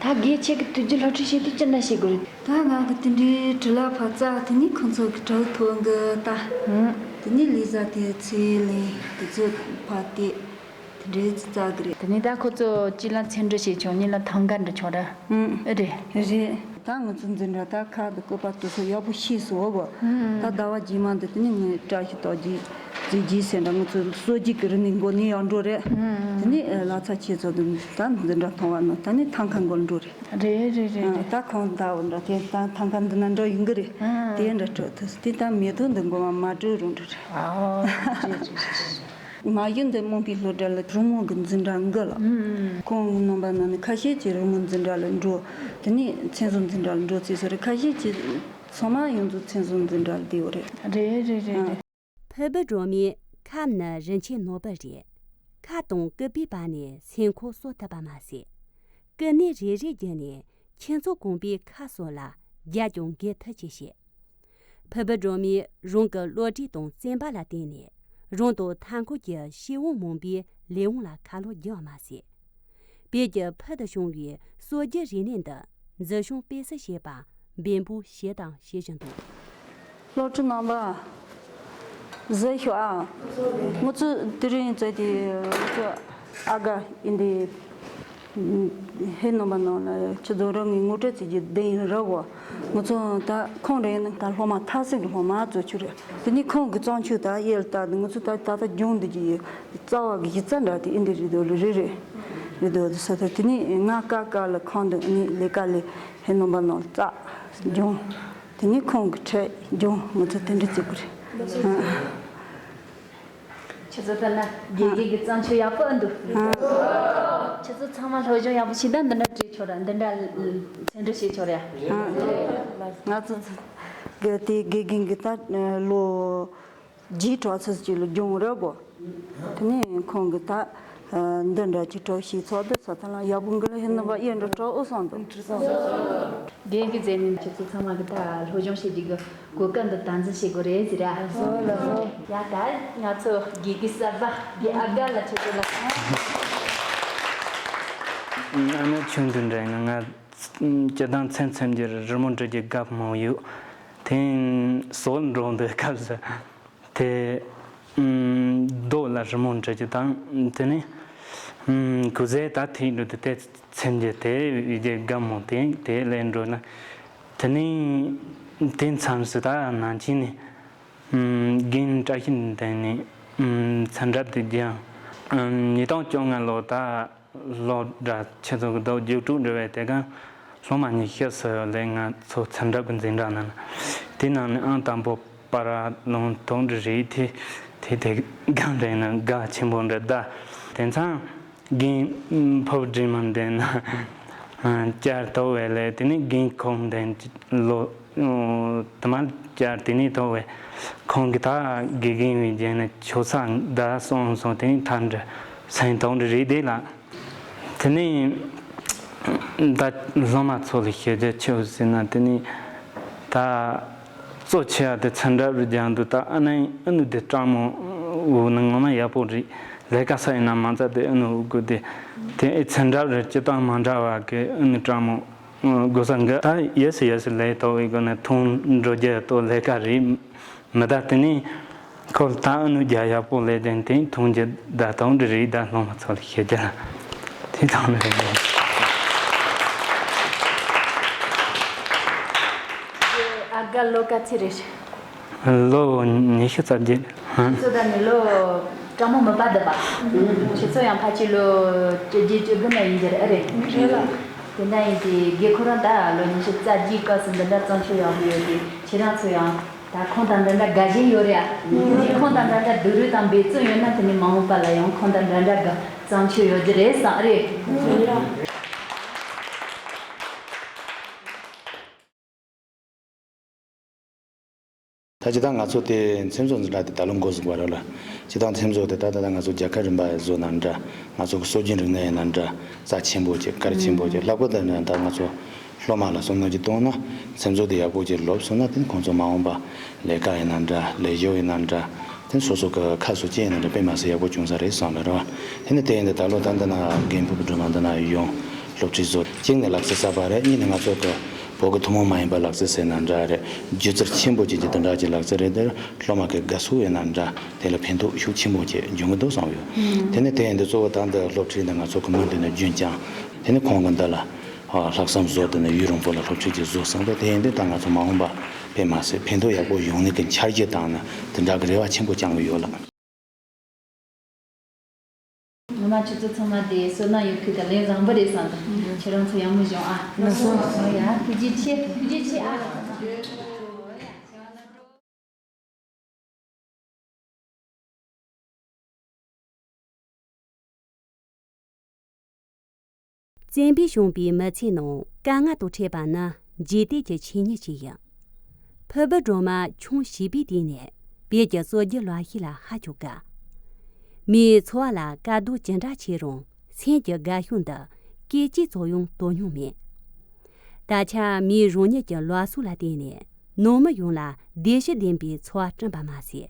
ད་དགེ་ཆེ་གི་དུས་རྒྱུན་སློབ་ཁྲིད་བྱེད་དུས་ཅི་འདྲ་བྱེད་དགོས་རེད། ད་ང་གི་དེ་འདྲའི་དྲི་ལ་ཕར་བཙལ། དེ་ནས་ཁོང་ཚོ་གི་དྲི་བ་ཐོ་གི་ལྟ། དེ་ནས་ལས་བཟའ་དེ་ཚེ་ལས་དེ་ཚོ་ཕར་བལྟས། དེ་འདྲའི་ཅིག་བཙལ་གི་རེད། དེ་ནས་ད་ཁོ་ཚོ་གཅིག་ལ་ཚེ་འདྲི་བྱས་ཆོག་གཉིས་ལ་ཐང་ག་འདྲི་ཆོག་ར། ཨེ་རེད། རེད། ད་ང་ཚོ་འཛིན་གྲྭ་ད་ཁ་དང་བཀོད་པ་དེ་ཚོ་ཡག་པོ་ཤེས་སོང་བ། ད་ཟླ་བ་རྗེས་མ་འདི་དེ་ནས་ངས་བཀྲ་ཤིས་རྟགས་བརྒྱད་རྫས་བརྒྱད་ཟེར་འདྲ་ང་ཚོ་སོ་རྒྱུས་ཀྱི་རིག་གནས་འགོ་ནས་ཡར་འགྲོ་རེད། དེ་ནས་ལག་ཚ་ཆེ་ཚོ་དེ་ད་འཛིན་གྲྭ་མཐོ་བ་ནང་ད་ནས་ཐང་ག་འགོ་འགྲོ་རེད། རེད་རེད་རེད་རེད། ད་ཁོང་ཟླ་བ་འདྲ་དེ་ད་ཐང་ག་འདི་ན་འགྲོ་ཡོང་གི་རེད། དེ་འདྲ་སྤྲོད་ཐུབ་དེ་ད་མེ་ཏོག་འདི་འགོ་མ་མ་སྤྲོད་རུང་འགྲོ་རེད། ཨ་རེད་རེད་རེད། མ་གཞི་འདི་དམངས་ཕན་སློབ་གྲྭ་ལ་རོལ་མོ་གི་འཛིན་གྲྭ་འགོ་ལ། ཁོང་གི་རྣམ་པ་ནང་ནས་ཁ་ཤས་ཀྱིས་རོལ་མོ་འཛིན་གྲྭ་ལ་འགྲོ། དེ་ནས་མཚན་བཟང་འཛིན་གྲྭ་ལ་འགྲོ་རྩིས་སོ་རེད། ཁ་ཤས་ཀྱིས་ཚང་མ་ཡོངས་རྫོགས་མཚན་བཟང་འཛིན་གྲྭ་ལ་བསྡད་ཡོད་རེད། རེད་རེད་རེད་རེད། ཕུར་བུ་སྒྲོལ་མའི་ཁམས་ནི་རིན་ཆེན་ནོར་བུ་རེད། ཁ་དང་སྐུད་པའི་བར་ནས་སེམས་ཁོང་གསོ་ཐུབ་པ་མ་ཟད། སྐུད་སྣེ་རེ་རེ་བརྒྱུད་ནས་ཁྱུ་མཆོག་གོང་པའི་ཁ་གསོ་ལ་རྒྱབ་ཀྱང་འགེབས་ཐུབ་ཅེས་བཤད། ཕུར་བུ་སྒྲོལ་མས་རང་གི་བློ་གྲོས་དང་བརྩོན་པ་ལ་བརྟེན་ནས་རང་དང་མཐའ་འཁོར་གྱི་སྐྱེ་བོ་མང་པོའི་ལས་དབང་ལ་ཁ་ལོ་བསྒྱུར་བ་མ་ཟད། བོད་ཀྱི་ཕུལ་དུ་བྱུང་བའི་སྲོལ་རྒྱུན་རིག་གནས་འདི་འཛིན་སྐྱོང་སྤེལ་གསར་བྱེད་པར་འབད་འབུངས་བྱས་དང་བྱེད་བཞིན་འདུག་སློབ་ཕྲུག་རྣམ་པ། གཟིགས་ཤོག་ཨ། ང་ཚོ་དེ་རིང་བཙལ་ཏེ་ང་ཚོ་ཨ་དགའ་ཨིན་དེ། ཧེ་ནོ་མ་ནོ་ལ་ཆུ་རྫོང་རང་གི་ངོ་སྤྲོད་ཅིག་གི་དེ་ཡིན་ར་གོ། ང་ཚོ་ད་ཁོང་རེད་ན་ད་སློབ་མ་ཐ་སིང་གི་སློབ་མ་ཚོ་ཆུ་རེད། དེ་ནི་ཁོང་གི་བརྩམས་ཆོས་ད་ཡེལ་ད་ང་ཚོ་ད་ད་ལྟ་སྦྱོང་འདི་གི་རྩ་བ་གི་གཞི་རྩ་འདྲ་དེ་ཨིན་དེ་རེད་དོ་རེད་རེད། རེད་དོ་ས་ད་དེ་ནི་ང་ཀ་ཀ་ལ་ཁོང་དུ་ནི་ལས་ཀ་ལས་ཧེ་ནོ་མ་ནོ་ལ་རྩ་སྦྱོང་། དེ་ནས་ཁོང་གི་ཁྲལ་སྦྱོང་ང་ཚོ་དེ་འདྲ་བྱེད་དགོས་རེད། ཁྱེད་ཚོ་ལྟ་ན་དགེ་རྒན་གྱི་བརྩམས་ཆོས་ཡག་པོ་ཨེ་འདུག་ཁྱེད་ཚོ་ཚང་མ་སློབ་སྦྱོང་ཡག་པོ་བྱས་ན་འདི་འདྲ་བྲིས་ཆོག་ར། འདི་འདྲ་ཚན་སྒྲིག་བྱེད་ཆོག་ར། ང་ཚོ་གི་དེ་དགེ་རྒན་གྱི་ད་ལོ་རྗེས་གྲོགས་ཚོ་ཅིག་ལ་སྦྱོང་རོགས་གོ། དེ་ནས་ཁོང་གི་ད་འདི་འདྲ་ཅིག་གྲོགས་ཤིག་ཚོགས་འདུ་ཚོགས་ཐ་ལ་ཡག་པོ་འགི་ལ་ཧེ་ནོ་བ་ཡེ་འགྲོ་གྲོགས་ཨུ་སོང་འདུག་རྒན་གྱི་མཛད་ནས་ཁྱེད་ཚོ་ཚང་མ་གི་ད་སློབ་སྦྱོང་བྱེད་རྒྱུ་གི་གོ་སྐབས་འདི་དམ་འཛིན་བྱེད་དགོས་རེད་ཟེར་ར། ཡ་ད་ང་ཚོ་དགེ་རྒན་གསར་པ་དགེ་ཨ་དགའ་ལ་ཁྱེད་ཚོ་ལ། ཨ་ནི་ཆུང་དུས་འདྲ་ཡིན་ན་ང་སྤྱིར་བཏང་མཚན་མཚམས་ཀྱི་རི་མོ་འབྲི་རྒྱུ་དགའ་མོ་ཡོད། དེང་སོག་འགྲོ་འདོད་སྐབས་སུ། དེ། ཨུམ། རྡོ་ལ་རི་མོ་འབྲི་རྒྱུ་དང་། དེ་ནས། ཨུམ། གུ་ཟས་ད་ཐིག་འགྲོ་དུ་དེ་ཚིམ་རྒྱུ་དེ་ཡི་རྒྱུ་དགའ་མོ་དེ་དེ་ལས་འགྲོ་ན། དེ་ནས། དེ་མཚམས་སུ་ད་ནང་ཆེན་ནས། ཨུམ། རྒན་བཀྲ་ཤིས་ལྡན་ནས། ཨུམ། ཚན་རབ་དེ་རྒྱང་། ཨུམ། ཉིས་སྟོང་བཅོ་ལྔ་ལོ་ད། སློབ་གྲྭ་ཆེ་ཚོགས་ཀྱི་རྡོ་རྒྱུགས་དྲུག་འབྲི་བའི་དེ་ག་སློབ་མ་ཉི་ཤུ་སུ་ལས་ང་ཚོ་ཚན་རབ་ཀྱི་འཛིན་གྲྭ་ནང་ན། དེ་ནང་ནས་ཨང་དང་པོ་པར་ལུང་ཐོག་འདྲ་རེད། དེ་དེ་དེ་གང་རེད་ན་དགའ་ཆེན་པོ་འདྲ་ད། དེ་མཚམས་རྒན་ཕུབ་འདྲེ་མ་འདན་ན་བསྐྱར་ཐོབ་བས་ལས། དེ་ནས་རྒན་ཁོང་འདན་ལོ་དུ་མ་བསྐྱར་དེ་ནས་ཐོབ་བས། ཁོང་གི་ད་དགེ་རྒན་བའི་རྒྱན་ནས་ཆོས་ས་ད་སོང་སོང་དེ་ནས་ཐར་འདྲ་སེང་ཐོག་འདྲ་རེད་དེ་ལ། དེ་ནས་ད་སློབ་མ་ཚོ་ལ་ཞུ་རྒྱུ་ཆེ་བོ་ཟེར་ན། དེ་ནས་ད་གཙོ་ཆེ་བ་དེ་ཚན་རབ་རུ་རྒྱག་འདུག་ད་ཨ་ནི་ཨ་ནུ་དེ་སྤྲང་མོ་འུ་ནི་ངོ་མ་ཡག་པོ་རེད། ལས་ཀ་ས་ཡིན་ན་མ་རྩ་དེ་ཨ་ནུ་འུ་དགོས་དེ། དེ་ཨེ་ཚན་རབ་རུ་སྤྱི་བཏང་མ་འདྲ་བ་གི་ཨ་ནུ་སྤྲང་མོ་དགོས་ས་འགི། ད་ཡེ་སི་ཡེ་སི་ལས་ཐོག་བའི་སྒོ་ནས་ཐུང་འགྲོ་རྒྱུ་ཏོ་ལས་ཀ་རེད། མི་ད་དེ་ནས་ཁོ་ལ་ད་ཨ་ནུ་རྒྱ་ཡག་པོ་ལས་དེ་དེ་མཐོང་རྒྱུ་ད་དང་འདྲ་རེད། ད་སློབ་མ་ཚོ་ལ་ཤེས་རྒྱུ་ལ་དེ་དང་འདྲ་རེད། ཨ་དགའ་ལོ་ག་ཚོད་རེད། ལོ་ཉི་ཤུ་རྩ་བརྒྱད། ཧང་། ཁྱོད་ད་ནི་ལོ་སྤྲང་མོ་མི་པ་འདི་པ། ཁྱེད་ཚོ་ཡང་ཕལ་ཆེར་ལོ་བཅོ་བརྒྱད་བཅུ་དགུ་ན་ཡིན་རྒྱུ་རེད། ཨ་རེད། རེད་ལ། དེ་འདྲ་ཡིན་དུས་རྒན་ཁོ་རང་ད་ལོ་ཉི་ཤུ་རྩ་བརྒྱད་སྐབས་སུ་འདི་འདྲ་བརྩམས་ཆོས་ཡག་པོ་ཡོད་དུས་ཁྱེད་རང་ཚོ་ཡང་ད་ཁོང་དང་འདྲ་འདྲ་དགའ་ཞེན་ཡོད་རེད་ཨ། ཁོང་དང་འདྲ་འདྲ་སྡུག་རུས་དང་འབད་བརྩོན་ཡོད་ན་དེ་ནི་མ་འོངས་པ་ལ་ཡང་ཁོང་དང་འདྲ་འདྲ་གི་བརྩམས་ཆོས་ཡོད་རྒྱུ་རེད་བསམ། ཨ་རེད། ད་ཇི་ལྟར་ང་ཚོ་དེ་མཚན་ཚོགས་འཛིན་གྲྭ་དེ་ད་ལོ་འགོ་བཙུགས་པ་རེད་ལ། ཇི་ལྟར་མཚན་ཚོགས་དེ་ད་ད་ལྟ་ང་ཚོ་རྒྱལ་ཁབ་རིམ་པ་བཟོ་ན་འདྲ། ང་ཚོ་གི་སྲོལ་རྒྱུན་རིག་གནས་ཡིན་ན་འདྲ། རྩ་ཆེན་པོ་བྱེད། གལ་ཆེན་པོ་བྱེད། ལྷག་པར་དུ་ནི་ད་ང་ཚོ་སློབ་མ་ལ་བསམ་བློ་ཅིག་གཏོང་ན། མཚན་ཚོགས་དེ་ཡག་པོ་ཅིག་ལོབས་སོང་ན་དེ་ཁོང་ཚོ་མ་འོངས་པ་ལས་ཀ་ཡིན་ན་འདྲ། ལས་ཞོར་ཡིན་ན་འདྲ། དེ་སོ་སོ་གི་ཁ་སོ་ཅི་ཡིན་ན་འདྲ་དཔེ་མ་སྲིད་ཡག་པོ་བྱུང་ས་རེད་བསམ་ལ་རེད་བ། དེ་ནི་དེ་ཡིན་དུས་ད་ལོ་ད་འདི་ན་རྒན་ཕུབ་སྒྲོལ་མ་འདི་ན་ཡོང་སློབ་ཁྲིད་བཟོ། གཅིག་ནས་ལག་རྩལ་གསར་པ་རེད། གཉིས་ནས་ང་ཚོ་གི་བོད་ཀྱི་ཐུན་མོང་མ་ཡིན་པ་ལག་རྩལ་ཟེར་ན་འདྲ་རེད། སྒྱུ་རྩལ་ཆེན་པོ་ཅིག་གི་དེ་འདྲ་གྱི་ལག་རྩལ་རེད། དེར་སློབ་མ་གི་དགའ་ཚོར་ཡིན་ན་འདྲ། དེ་ལ་ཕན་ཐོགས་ཤུགས་ཆེན་པོ་ཅིག་འབྱུང་གི་འདུག་བསམ་ཡོད། དེ་ནས་དེ་ཡིན་དུས་གཙོ་བོ་ད་འདི་སློབ་ཁྲིད་འདི་ང་ཚོ་གི་མི་འདི་ནས་རྒྱུན་བསྐྱངས། དེ་ནས་ཁོང་གི་འདི་ལ་ལྷག་བསམ་བཟོ། དེ་ནས་ཡུན་རིང་པོ་ལ་སློབ་ཁྲིད་ཅིག་བཟོ་བསམ་པས། དེ་ཡིན་དུས་ད་ང་ཚོ་མ་འོངས་པ་དཔེ་མ་སྲིད་ཕན་ཐོགས་ཡག་པོ་ཡོང་ནི་གི་འཆར་གཞི་དང་ནི་དེ་འདྲ་གི་རེ་བ་ཆེན་པོ་བཅངས་གི་ཡོད་ལགས། ངོ་མ་ཁྱེད་ཚོ་ཚང་མ་དེ་བསོད་ནམས་ཡོད་མཁན་དང་ལས་བཟང་པོ་རེད་བསམ་འདུག་ཁྱེད་རང་ཚོ་ཡག་མོ་བྱུང་ཨ། ལགས་སོ། ཡ་ཐུགས་རྗེ་ཆེ། ཐུགས་རྗེ་ཆེ་ཨ། བཙན་པོས་བྱུང་པའི་མི་ཚེའི་ནང་དཀའ་ངལ་དང་འཕྲད་པ་ནི་རྗེས་དེད་ཀྱི་ཆོས་ཉིད་ཅིག་ཡིན། ཕུར་བུ་སྒྲོལ་མ་ཆུང་བྱིས་པའི་དུས་ནས་བོད་ཀྱི་སྲོལ་རྒྱུན་ལེགས་བཤད་ལ་ཧ་ཅང་དགའ། མིའི་འཚོ་བ་ལ་དཀའ་སྡུག་ཅི་འདྲ་ཆེ་རུང་སེམས་ཀྱི་དགའ་ཤོས་འདི་སྐད་ཅིག་ཙམ་ཡང་དོར་མྱོང་མེད། ད་ཆ་མིའི་རང་ཉིད་ཀྱི་ལུགས་སྲོལ་ལ་བརྟེན་ནས་ནང་མི་ཡོངས་ལ་བདེ་སྐྱིད་ལྡན་པའི་འཚོ་བ་བསྐྲུན་པ་མ་ཟད།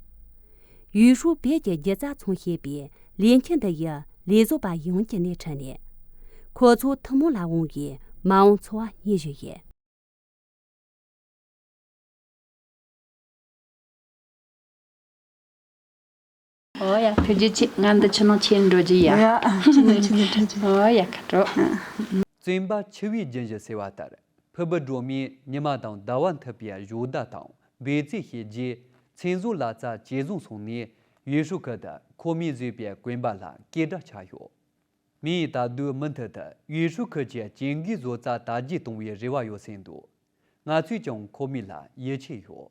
ཡུས་ཧྲུའུ་བོད་ཀྱི་སྒྱུ་རྩལ་ཚོང་ཞེས་པའི་ལས་འཁྱུར་འདི་ཡི་ལས་བཟོ་པ་ཡོངས་ཀྱི་སྣེ་ཁྲིད་ནས། ཁོ་ཚོ་ཐུན་མོང་ལ་དབང་བའི་མ་འོངས་འཚོ་བ་སྙེག་བཞིན་ཡོད། ཨོ་ཡ། ཐུགས་རྗེ་ཆེ། ང་འདི་ཕྱི་ནང་ཕྱིར་འགྲོ་རྒྱུ་ཡ། ཡ། ཕྱི་ནང་ཕྱིར་འགྲོ་རྒྱུ། ཨོ་ཡ། ཁ་དྲོ། བཙུན་པ་འཆི་བའི་རྒྱུན་བཞི་ཟེར་བ་ལྟར། ཕུར་བུ་སྒྲོལ་མས་ཉི་མ་དང་ཟླ་བ་མཐུད་པའི་གཞོགས་ཟླ་དང་འབད་རྩོལ་བྱས་རྗེས། མཚན་བཟོ་ལ་རྩ་ཇེ་བཟང་སོང་ནས། ཡུས་ཧྲུའུ་ཁུལ་དུ་ཁོ་མོས་བཟོས་པའི་གོན་པ་ལ་སྐད་གྲགས་ཆགས་ཡོད། མིས་ད་དུང་མུ་མཐུད་དུ་ཡུས་ཧྲུའུ་ཁུལ་གྱི་ཅན་གིས་བཟོ་རྩལ་དར་རྒྱས་གཏོང་བའི་རེ་བ་ཡོད་སྲིད་འདུག། ང་ཚོས་ཀྱང་ཁོ་མོ་ལ་ཡིད་ཆེས་ཡོད།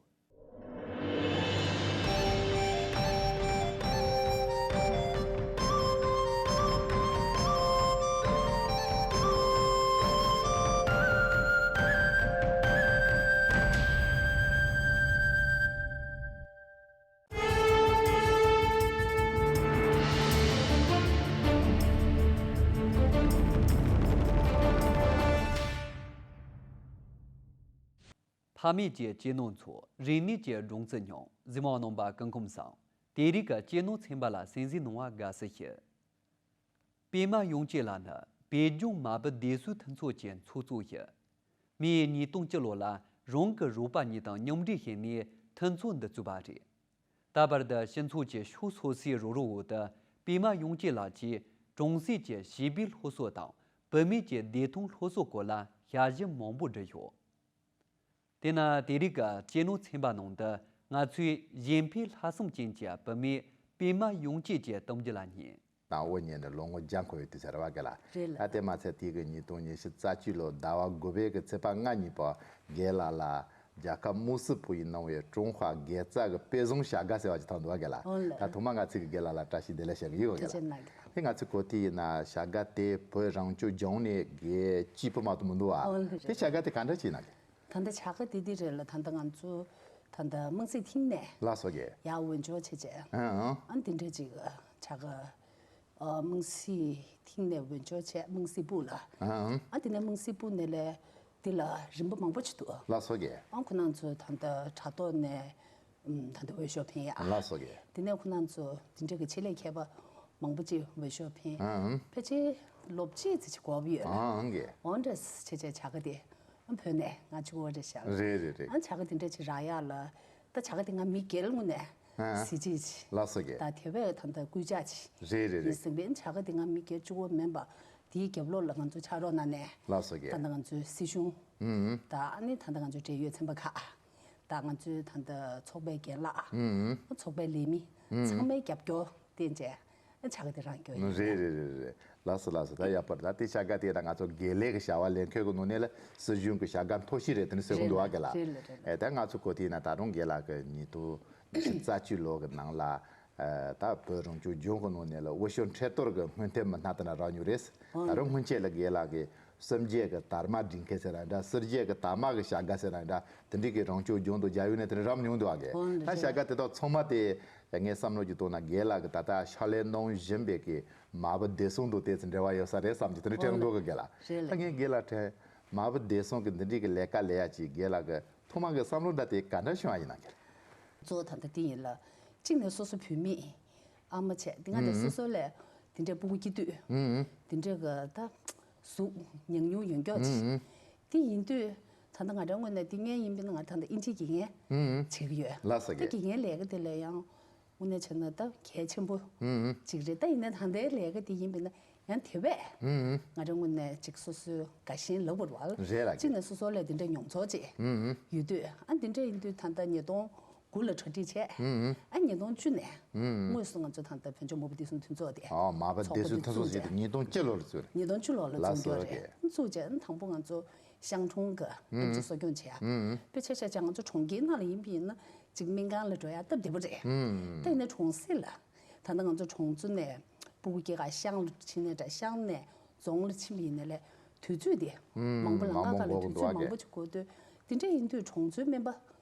ཕ་མེས་ཀྱི་གཅེས་ནོར་འཚོ། རིག་གནས་ཀྱི་སྦྲང་རྩི་མྱོང་། གཟིགས་མོ་བ་རྣམ་པ་སྐུ་ཁམས་བཟང་། དེ་རིང་གི་གཅེས་ནོར་ཚན་པ་ལ་གསན་གཟིགས་གནང་བར་དགའ་བསུ་ཞུ། པད་མ་ཡོངས་སྐྱེད་ལགས་ནི་པད་ལྗོངས་མ་བུ་བདེ་སྲུང་མཐུན་ཚོགས་ཀྱི་ཚོགས་གཙོ་ཞིག། མིས་ཉིས་སྟོང་བཅུ་ལོ་ལ་རང་གི་རོགས་པ་གཉིས་དང་མཉམ་འབྲེལ་བྱས་ནས་མཐུན་ཚོགས་འདི་བཙུགས་པ་རེད། ད་བར་དུ་སྤྱི་ཚོགས་ཀྱི་ཕྱོགས་སོ་སོའི་རོགས་རོགས་འོག་ཏུ་པད་མ་ཡོངས་སྐྱེད་ལགས་ཀྱིས་གྲོང་གསེབ་ཀྱི་བྱིས་པའི་སློབ་གསོ་དང་བུད་མེད་ཀྱི་བདེ་ཐང་སློབ་གསོ་སྐོར་ལ་ཞལ་བཞེས་མང་པོ་བསྒྲུབས་ཡོད། དེས་ན་དེ་རིང་གི་གཅེས་ནོར་ཚན་པ་ནང་དུ་ང་ཚོས་གཞན་ཕན་ལྷག་བསམ་ཅན་གྱི་བུད་མེད་པད་མ་ཡོངས་སྐྱེད་ཀྱི་གཏམ་རྒྱུད་ལ་ཉན། དང་དབུ་བརྙེས་ནས་ལོ་ངོ་བརྒྱ་འཁོར་བའི་དུས་ཚོད་རེད་བ་རྒན་ལགས། རེད་ལགས། ད་དེ་མ་ཚད་དེ་གི་ཉིས་སྟོང་ཉི་ཤུ་རྩ་གཅིག་ལོ་ཟླ་བ་དགུ་པའི་གི་ཚེས་པ་ལྔ་ཉིན་པ་རྒན་ལགས་ལ་རྒྱལ་ཁབ་དམངས་སྲིད་པུའུ་ཡིས་གནང་བའི་ཀྲུང་ཧྭ་དགེ་རྩ་གི་དཔེ་བཟང་བྱ་དགའ་ཟེར་བ་ཅིག་ཐོབ་འདུག་བ་རྒན་ལགས། འོ་ལགས། ད་ཐོག་མ་ང་ཚོས་གི་རྒན་ལགས་ལ་བཀྲ་ཤིས་བདེ་ལེགས་ཞུ་གི་ཡོད་རྒན་ལགས། ཐུགས་རྗེ་གནང་གི། དེ་ང་ཚོའི་གོ་ཐོས་ཡིན་ན་བྱ་དགའ་དེ་བོད་རང་སྐྱོང་ལྗོངས་ནས་དགེ་གཅིག་པུ་མ་གཏོགས་མི་འདུག་བ། འོ་ལགས། དེ་བྱ་དགའ་དེ་ག་འདྲ་ཅིག་ཡིན་ན་རྒན། ད་ལྟ་བྱ་དགའ་དེ་འདི་རེད་ལགས། ད་ལྟ་ང་ཚོ་ད་ལྟ་དམངས་སྲིད་ཐིང་ནས། ལགས་སོ་རྒན། ཡར་འོས་སྦྱོར་བྱས་བྱས། ཨང་ཨང་། ཨ་འདི་འདྲ་ཅིག་བྱ་དགའ། ཨ་དམངས་སྲིད་ཐིང་ནས་འོས་སྦྱོར་བྱས་དམངས་སྲིད་པུའུ་ལ། ཨང་ཨང་། ཨ་དེ་ནས་དམངས་སྲིད་པུའུ་ནས་ལས་འདི་ལ་རིམ་པ་མང་པོ་ཅིག་འདུག། ལགས་སོ་རྒན། ཨང་ཁོ་རང་ཚོ་ད་ལྟ་དྲ་ཐོག་ནས་ཨམ་ད་ལྟ་འོས་ཤོག་འཕེན་ཡ། ལགས་སོ་རྒན། དེ་ནས་ཁོ་རང་ཚོ་འདི་འདྲ་གི་ཆེད་ལས་མཁས་པ་མང་པོ་ཅིག་འོས་ཤོག་འཕེན། ཨང་ཨང་། ཕལ་ཆེར་ལོ་གཅིག་ཙམ་ཅིག་འགོར་གྱི་ཡོད་ལགས། ཨང་ཨང་རྒན། འོ་འདྲ་བྱས་བྱས་བྱ་དགའ་དེ་ཨ་བོད་ནས་ང་གཅིག་པོ་རེད་ཤག། རེད་རེད་རེད། ཨ་བྱ་དགའ་དེ་འདྲ་ཅིག་རག་ཡག་ལ་ད་བྱ་དགའ་དེ་ང་མི་སྒེར་ངོས་ནས། ཨ། གཟི་བརྗིད་ཅིག། ལགས་སོ་རྒན། ད་དེ་བས་ད་ལྟ་སྐུལ་ལྕག་ཅིག། རེད་རེད་རེད། ཡིན་ཟིན་པས་བྱ་དགའ་དེ་ང་མི་སྒེར་གཅིག་པོ་མིན་པ་དེའི་རྒྱབ་ལོགས་ལ་ང་ཚོ་ཕྱག་རོགས་གནང་ནས། ལགས་སོ་རྒན། ད་ལྟ་ང་ཚོའི་སྲིད་གཞུང་། ཨུམ། ད་ཨ་ནི་ད་ལྟ་ང་ཚོའི་འབྲེལ་ཡོད་ཚན་པ་ཁག། ད་ང་ཚོའི་ད་ལྟ་ཚོགས་པའི་རྒན་ལགས། ཨུམ། ཚོགས་པའི་ལས་མི། ཨུམ། ཚང་མའི་རྒྱབ་སྐྱོར་བརྟེན་བྱས་ཨ་བྱ་དགའ་དེ་རག་གི་ཡོད། རེད་རེད་རེད་རེད། ལགས་སོ་ལགས་སོ། ད་ཡག་པོ་རེད། ད་དེ་བྱ་དགའ་དེ་ད་ང་ཚོ་དགེ་ལས་ཀྱི་བྱ་བ་ལས་འཁོད་ཀྱི་ནང་ནས་ལ་སྲིད་གཞུང་གི་བྱ་དགའ་མཐོ་ཤོས་རེད་དེ་ནི་ཟེར་གི་འདུག་བ་རྒན་ལགས། རེད་ལགས་རེད་ལགས། ཨེ་ད་ང་ཚོ་གོ་ཐོས་ཡིན་ན་ད་རུང་རྒན་ལགས་ཀྱི་ཉིས་སྟོང་ཉི་ཤུ་རྩ་གཅིག་ལོ་གི་ནང་ལ་ཨེ་ད་བོད་རང་སྐྱོང་ལྗོངས་ཀྱི་ནང་ནས་ལ་འོས་ཤོག་མཁྲེགས་གཏོར་གྱི་སྔོན་ཐོན་མི་སྣ་དེ་འདྲ་རག་མྱོང་རེད། ད་རུང་སྔོན་ཆད་ལ་རྒན་ལགས་ཀྱིས་གསུམ་བརྒྱད་ཀྱི་དར་མ་སྒྲིག་མཁན་ཟེར་ར་འདྲ། གསུམ་བརྒྱད་ཀྱི་དར་མ་གི་བྱ་དགའ་ཟེར་ར་འདྲ། དེ་འདྲའི་གི་རང་སྐྱོང་ལྗོངས་དང་རྒྱལ་ཡོངས་ནས་དེ་འདྲ་རག་མྱོང་འདུག་བ་རྒན། ད་བྱ་དགའ་དེ་དག་ཚང་མ་དེ་ངས་བསམ་བློ་ཅིག་གཏོང་ན་རྒན་ལགས་ཀྱིས་ད་ལྟ་ཕྱག་ལས་གནང་བཞིན་པའི་གི་མ་བུ་བདེ་སྲུང་དང་དེ་ཚོ་འབྲེལ་བ་ཡོད་ས་རེད་བསམ་གྱི་དེ་འདྲ་དྲན་འདུག་གི་རྒན་ལགས། རེད་ལགས། ད་ངས་རྒན་ལགས་དྲན། མ་བུ་བདེ་སྲུང་གི་འདི་འདྲའི་གི་ལས་ཀ་ལས་ཡ་ཅིག་རྒན་ལགས་ཀྱི་ཐོག་མ་གི་བསམ་བློ་འདྲ་དེ་ག་འདྲ་བྱུང་བ་ཡིན་ན་རྒན། གཙོ་བོ་ད་ལྟ་འདི་ཡིན་ལ། གཅིག་ནས་སོ་སོ་བུད་མེད་ཨ་མ་བྱས་འདི་ང་འདྲ་སོ་སོ་ལས་འདི་འདྲའི་སྤུ་གུ་སྐྱེ་དུས། ཨུམ། འདི་འདྲའི་གི་ད་གཟུགས་ཉུང་ཉུང་ཡོད་མགྱོགས་ཅིག། ཨུམ། འདི་ཡིན་དུས་ད་ལྟ་ང་འདྲ་དངོས་གནས་འདི་ངའི་ཡིན་པས་ན་ང་ད་ལྟ་ཨིན་ཇིའི་དགེ་རྒན་ཨུམ། བྱེད་ཀྱི་ཡོད། ལགས་སོ་ད་རྒན། དགེ་རྒན་ལས་ཀ་དེ་ལ་ཡང་དངོས་གནས་བྱས་ན་ད་གལ་ཆེན་པོ་ཨུམ། ཅིག་རེད། ད་ཡིན་ན་ད་ལྟའི་ལས་ཀ་དེ་ཡིན་པས་ན་ཡང་དེ་བས་ཨུམ། ང་འདྲ་དངོས་གནས་ཅིག་སོ་སོའི་དགའ་ཞེན་ལབ་དགོས་རེད་བ། རེད་ལགས། གཅིག་ནས་སོ་སོ་ལས་འདི་འདྲའི་མྱོང་ཚོར་ཅིག་ཨུམ། ཡོད་དུས་ཨ་འདི་འདྲ་ཡིན་དུས་ད་ལྟ་ཉིས་སྟོང་དགུ་ལ་གྲ་སྒྲིག་བྱས། ཨུམ། ཨ་ཉིས་སྟོང་བཅུ་ནས་ཨུམ། དངོས་སུ་ང་ཚོ་ད་ལྟ་བོད་ལྗོངས་མ་བུ་བདེ་སྲུང་མཐུན་ཚོགས་དེ་ཨ་མ་བུ་བདེ་སྲུང་མཐུན་ཚོགས་ཟེར་དེ་ཉིས་སྟོང་བཅུ་ལོ་ལ་བཙུགས་རེད། ཉིས་སྟོང་བཅུ་ལོ་ལ་ལགས་བཙུགས་སོ་རྒྱུ་རེད། རྒན། བཙུགས་བྱས་ཨ་དང་པོ་ང་ཚོ་ཤང་གྲོང་གི་ཨུམ། ཨེམ་ཆི་གསོ་སྐྱོང་བྱས། ཨུམ། དཔེ་ཆ་བཞག་བྱས་ང་ཚོ་གྲོང་ཁྱེར་ནང་ལ་ཡིན་པ་ཡིན་ན་ཅིག་སྨན་ཁང་ལ་འགྲོ་ཡ་སྟབས་བདེ་པོ་རེད། ཨུམ། ད་ཡིན་ན་གྲོང་གསེབ་ལ་ད་ལྟ་ང་ཚོ་གྲོང་ཚོ་ནས་སྤུ་གུ་སྐྱེ་ག་ཤང་ལ་ཕྱིན་ནས་འདྲ་ཤང་ནས་རྫོང་ལ་ཕྱིན་པ་ཡིན་ན་ལས་དུས་ཚོད་དེ་ཨུམ། མང་པོ་ལ་མང་པོ་ལྔ་ཀ་ལ་འགོར་དུས་ཚོད་འདུག་མང་པོ་ཅིག་འགོར་དུས་དེ་འདྲ་ཡིན་དུས་གྲོང་ཚོའི་སྨན་པ།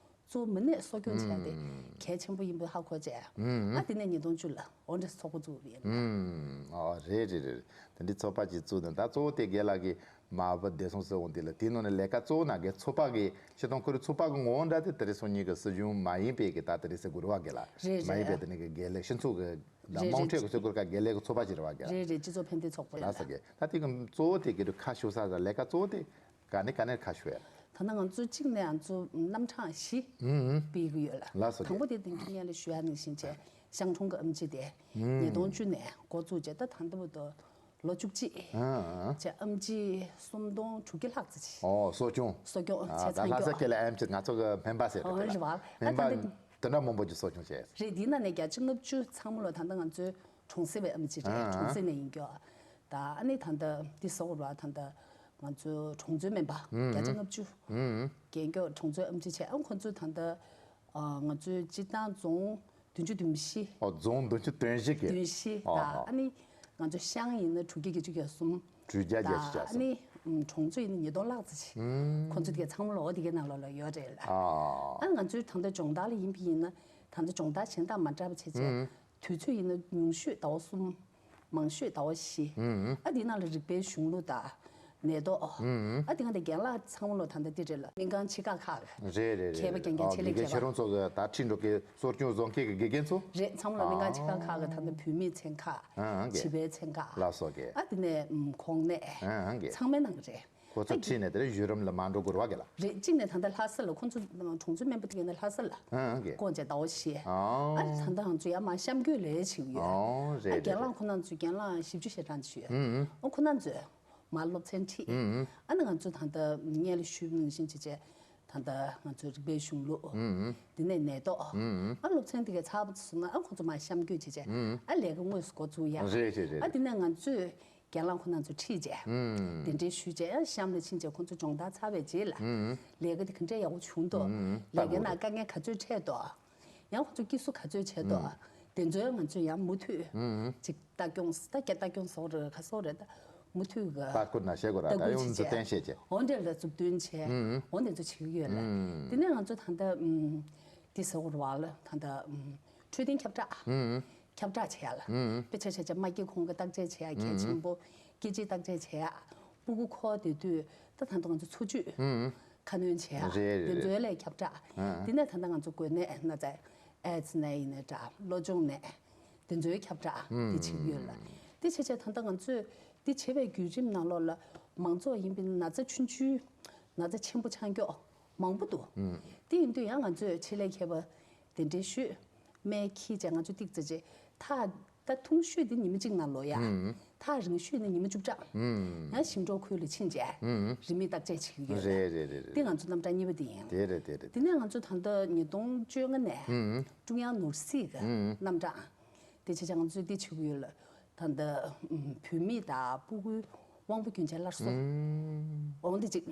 གཙོ་བོ་མི་སྣས་གསོ་སྐྱོང་བྱས་ཏེ་ཨུམ། གལ་ཆེན་པོ་ཡིན་པ་ཧ་གོ་བྱས། ཨུམ། ཨ་དེ་ནས་ཉིས་སྟོང་བཅུ་ལ་འོ་འདྲ་ཚོགས་པ་བཙུགས་པ་ཡིན། ཨུམ། ཨ་རེད་རེད་རེད། དེ་འདྲའི་ཚོགས་པ་ཅིག་བཙུགས་ནས་ད་གཙོ་བོ་དེ་རྒན་ལགས་ཀྱིས་ མ་བུ་བདེ་སྲུང་སྲིད་དབང་དེ་ལ་དེའི་ནང་ནས་ལས་ཀ་གཙོ་བོ་གནང་མཁན་ཚོགས་པ་གི་སྤྱིར་བཏང་ཁོ་རའི་ཚོགས་པ་གི་ངོ་བོ་འདྲ་དེ་དེ་རིང་སང་ཉིན་གྱི་སྲིད་གཞུང་མ་ཡིན་པའི་གི་ད་དེ་རིང་ཟེར་དགོས་རེད་བ་གི་ལ། རེད་མ་ཡིན་པའི་རེད། དེ་ནས་གི་དགེ་ལས་སྤྱི་ཚོགས་གི་ད་རེད་དམངས་རེད། ཁྲོད་ཀྱི་ཟེར་དགོས་རེད་ག་དགེ་ལས་ཀྱི་ཚོགས་པ་ཞིག་རེད་བ་གི་ལ། རེད་རེད། སྤྱི་ཚོགས་ཕན་བདེ་ཚོགས་པ་རེད་ལ་ལ། ཟེར་གི་ད་དེ་གི་གཙོ་བོ་དེ་གི་ཁ་ཤོར་ས་ལ་ལས་ཀ་གཙོ་བོ་དེ་ག་ནས་ག་ནས་ཁ་ཤོར་ཡ། ད་ལྟ་ང་ཚོ་གཅིག་ནས་ང་ཚོ་རྣམ་གྲངས་བཞི་ཨུམ་སྤེལ་གི་ཡོད་ལ། ལ་སོ་དང་པོ་དེ་དེང་གི་སྔོན་ལ་ཞུ་ཡ་ནང་བཞིན་བྱས་ཤང་གྲོང་གི་ཨེམ་ཆི་དེ་ཉིས་སྟོང་བཅུ་ནས་འགོ་བཙུགས་བྱས་ད་ད་ལྟ་བར་དུ་ལོ་བཅུ་གཅིག་ཨ་ཨ་བྱས་ཨེམ་ཆི་སུམ་སྟོང་དྲུག་བརྒྱ་ལྷག་ཙམ་ཅིག་ཨོ་གསོ་སྐྱོང་གསོ་སྐྱོང་ཨ་བྱས་ད་ཚར་ལྷ་ས་མགྱོགས་ཁེ་ལ་ཨེམ་ཆི་ང་ཚོ་གི་སྨན་པ་ཟེར་ཨོ་རེད་རེད་བ། ཨ་སྨན་ད་པ་ལྟ་དེ་འདྲ་མང་པོ་ཅིག་གསོ་སྐྱོང་བྱས། རེད། དེའི་ནང་ནས་བརྒྱ་ཆ་ལྔ་བཅུ་ཚང་མ་ལོ་ད་ལྟ་ང་ཚོའི་གྲོང་གསེབ་པའི་ཨེམ་ཆི་རེད། ཨ་གྲོང་གསེབ་ནས་ཡིན་རྒྱུ་ད་ཨ་ནི་ད་ལྟ་འདི་སོགས་ར་ད་ལྟ་ང་ཚོའི་གྲོང་ཚོའི་སྨན་པ་ཨུམ་བརྒྱ་ཆ་ལྔ་བཅུ་ཨུམ་རྒན་སྐྱོགས་གྲོང་ཚོའི་ཨེམ་ཆི་བྱས་ཨ་ཁོ་ཚོ་ད་ལྟ་ང་ཚོའི་སྤྱིར་བཏང་རྫོང་བདུན་ཅུ་དོན་བཞི། ཨོ་རྫོང་བདུན་ཅུ་དོན་བཞི་གི། དོན་བཞི་ཨོ་ད་ཨོ། ཨ་ནི་ང་ཚོ་ཤང་ཡིན་ན་དྲུག་བརྒྱ་བརྒྱད་ཅུ་གྱ་གསུམ། དྲུག་བརྒྱ་བརྒྱད་ཅུ་གྱ་གསུམ། ད་ཨ་ནི་གྲོང་ཚོ་ཡིན་ན་ཉིས་སྟོང་ལྷག་ཙམ་ཞིག་ཁོ་ཚོ་དེ་ཚང་མ་ལོ་འོ་དེ་གའི་ནང་ལོགས་ལ་ཡོད་རེད་ལ། ཨ་ང་ཚོའི་ད་ལྟ་སྦྱོང་བརྡར་ལ་ཡིན་པ་ཡིན་ན་ད་ལྟ་སྦྱོང་བརྡར་གཞན་དང་མ་འདྲ་བ་བྱས་བྱས་དུས་ཚོད་ཡིན་ན་ཉུང་ཤོས་ཟླ་བ་གསུམ། མང་ཤོས་ཟླ་བ་བཞི། ཨ་དེ་ནང་ལ་རིག་པའི་གཞུང་ལུགས་དང་ནད་ཐོག་ཨ་དེ་ག་དེ་རྒན་ལགས་ཚང་མ་ལོ་ད་ལྟ་དེ་རེད་ལ་སྨན་ཁང་ཆེ་ཁག་ཁག་རེད་རེད་མཁས་པ་རྒན་རྒན་ཨོ་ཆེད་ལས་དགེ་རྒན་བྱས་ཁྱེད་པ་རང་ཚོ་གི་ད་ཁྲིད་འགྲོ་མཁན་གསོ་སྐྱོང་བཟོ་མཁན་གྱི་དགེ་རྒན་ཚོ། རེད། ཚང་མ་ལ་སྨན་ཁང་ཆེ་ཁག་ཁག་གི་ད་ལྟ་བུད་མེད་ཚན་ཁག་ཨ་ཨ་བྱིས་པའི་ཚན་ཁག་ལགས་སོ་གི། ཨ་དེ་ནས་ཨམ་གོང་ནད་ཨ་ཨ་གི། ཚང་མའི་ནང་རེད། ཁོ་ཚོ་ཨ་ཁྲིད་ནས་དེ་རིང་གཞི་རིམ་ལ་མ་འགྲོ་དགོས་རེད་བ་གི་ལ། རེད། གཅིག་ནས་ད་ལྟ་ལྷ་ས་ལ་ཁོ་ཚོ་གྲོང་ཚོའི་སྨན་པ་དེ་ག་ནས་ལྷ་ས་ལ་ཨ་ཨ་གི། བསྐོ་བྱས་ཟླ་བ་བཞི། ཨ་ཨ་ད་ལྟ་ང་ཚོ་ཡར་མར་གཤམ་བསྐྱོད་ལས་བྱེད་ཀྱི་ཡོད། ཨོ་རེད་ཨ་རེད་རྒན་ལགས་རེད། ཁོ་རང་ཚོ་རྒན་ལགས་བཞི་བཅུ་ཞེ་གྲངས་ཅིག་ཡོད། ཨ་ཁོ་རང་ཚོས་མར་སློབ་ཚན་ཁྲིད། ཨ་ནི་ང་ཚོ་ད་ལྟ་སྔོན་ལ་ཞུས་པ་ནང་བཞིན་བྱས་བྱས་ད་ལྟ་ང་ཚོའི་རིག་པའི་གཞུང་ལུགས། དེ་ནས་ནད་ཐོག་ཨ་སློབ་ཚན་དེ་གའི་ཚར་བ་སོང་ན་ཨ་ཁོ་ཚོ་མར་གཤམ་བསྐྱོད་བྱས་བྱས་ཨ་ལས་ཀ་དངོས་སུ་འགོ་བཙུགས་ཡ། རེད་རེད་རེད། ཨ་དེ་ནས་ང་ཚོས་རྒན་ལགས་ཁོ་རང་ཚོ་ཁྲིད་བྱས་དེ་འདྲའི་ཞུས་བྱས་ཨ་གཤམ་ལ་ཕྱིན་བྱས་ཁོ་ཚོ་སྦྱོང་བརྡར་ཚར་བའི་རྗེས་ལ་ལས་ཀ་དེ་ག་འདྲས་ཡག་པོ་བྱུང་འདུག་ལས་ཀའི་ནང་དཀའ་ངལ་ག་ཚོད་འཕྲད་འདུག་ཡང་ཁོ་ཚོ་སྐྱིད་སྡུག་ག་ཚོད་བྱས་འདུག་དེ་ཚོའི་ང་ཚོས་ཡང་མུ་མཐུད་ཅིག་ལྟ་སྐྱོང་ད་སྐྱེ་ལྟ་སྐྱོང་སོགས་རེད་ག་སོགས་རེད་ད་མུ་མཐུད་གི་ལྟ་སྐུལ་ན་བྱེད་དགོས་ར་ད་ཡོང་མཛུབ་སྟོན་བྱེད་ཅེས། འོ་འདྲ་ལ་མཛུབ་སྟོན་བྱས་འོ་འདི་ཚོ་བྱེད་ཀྱི་ཡོད་ལ། དེ་ནས་ང་ཚོ་ད་ལྟ་འདི་ཟེར་དགོས་རེད་བ་ལ་ད་ལྟ་འཕྲོད་བསྟེན་ཁྱབ་བསྒྲགས། ཁྱབ་བསྒྲགས་བྱེད་ཡ་ལ། དཔེ་ཆ་བྱས་བྱས་མ་སྐྱེས་གོང་གི་བརྟག་དཔྱད་བྱེད་ཡ་གལ་ཆེན་པོ། སྐྱེ་འཆི་བརྟག་དཔྱད་བྱེད་ཡ། སྤུ་གུ་འཁོར་བསྡད་དུས་ད་ད་ལྟ་ང་ཚོ་འཚོ་བཅུད་ཁ་སྣོན་བྱེད་ཡ། རེད་རེད་དེ་ཚོའི་ལས་ཁྱབ་བསྒྲགས། དེ་ནས་ད་ལྟ་ང་ཚོ་འགོས་ནད་ན་ཚ་ཨེ་ཙི་ནད་ཡིན་ནའི་འདྲ་གློ་གཅོང་ནད་དེ་ཚོའི་ཁྱབ་བསྒྲགས་དེ་བྱེད་ཀྱི་ཡོད་ལ། དེ་བྱས་བྱས་ད་ལྟ་ང་ཚོས་དེ་བྱེད་པའི་བརྒྱུད་རིམ་ནང་ལོགས་ལ་མང་ཚོགས་ཡིན་པའི་ན་ཚ་ཆུང་ཆུང་ན་ཚ་ཆེན་པོ་ཆགས་མགྱོགས། མང་པོ་འདུག་དེ་ཡིན་དུས་ཡང་ང་ཚོས་ཆེད་ལས་མཁས་པ་གདན་འདྲེན་ཞུས། སྨན་འཁྱེར་བྱས་ང་ཚོ་ཏིག་ཙམ་ཅིག་ཐག་ད་ཐུང་ཤོས་དེ་ཉི་མ་གཅིག་ནང་ལོག་ཡ། ཐག་རིང་ཤོས་ནི་ཉི་མ་བཅུ་གྲངས། ཡང་ཞིང་འབྲོག་ཁུལ་ལ་ཕྱིན་བྱས་རིན་མེད་བརྟག་དཔྱད་བྱེད་ཀྱི་ཡོད་རེད། རེད་རེད་རེད། དེ་ང་ཚོ་རྣམ་གྲངས་གཉིས་པ་དེ་ཡིན། དེ་རེད་དེ་རེད། དེ་ནས་ང་ཚོ་ད་ལྟ་ཉིས་སྟོང་བཅོ་ལྔ་ནས་ཀྲུང་དབྱང་ནོར་སྲིད་ཀྱི་རྣམ་གྲངས། དེ་བྱས་ཙང་ང་ཚོས་འདི་བྱེད་ཀྱི་ཡོད་ལ། ད་ལྟ་བུད་མེད་དང་ཕྲུ་གུའི་དབང་པོ་སྐྱོན་ཅན་སླར་གསོ། འོང་འདི་གཅིག་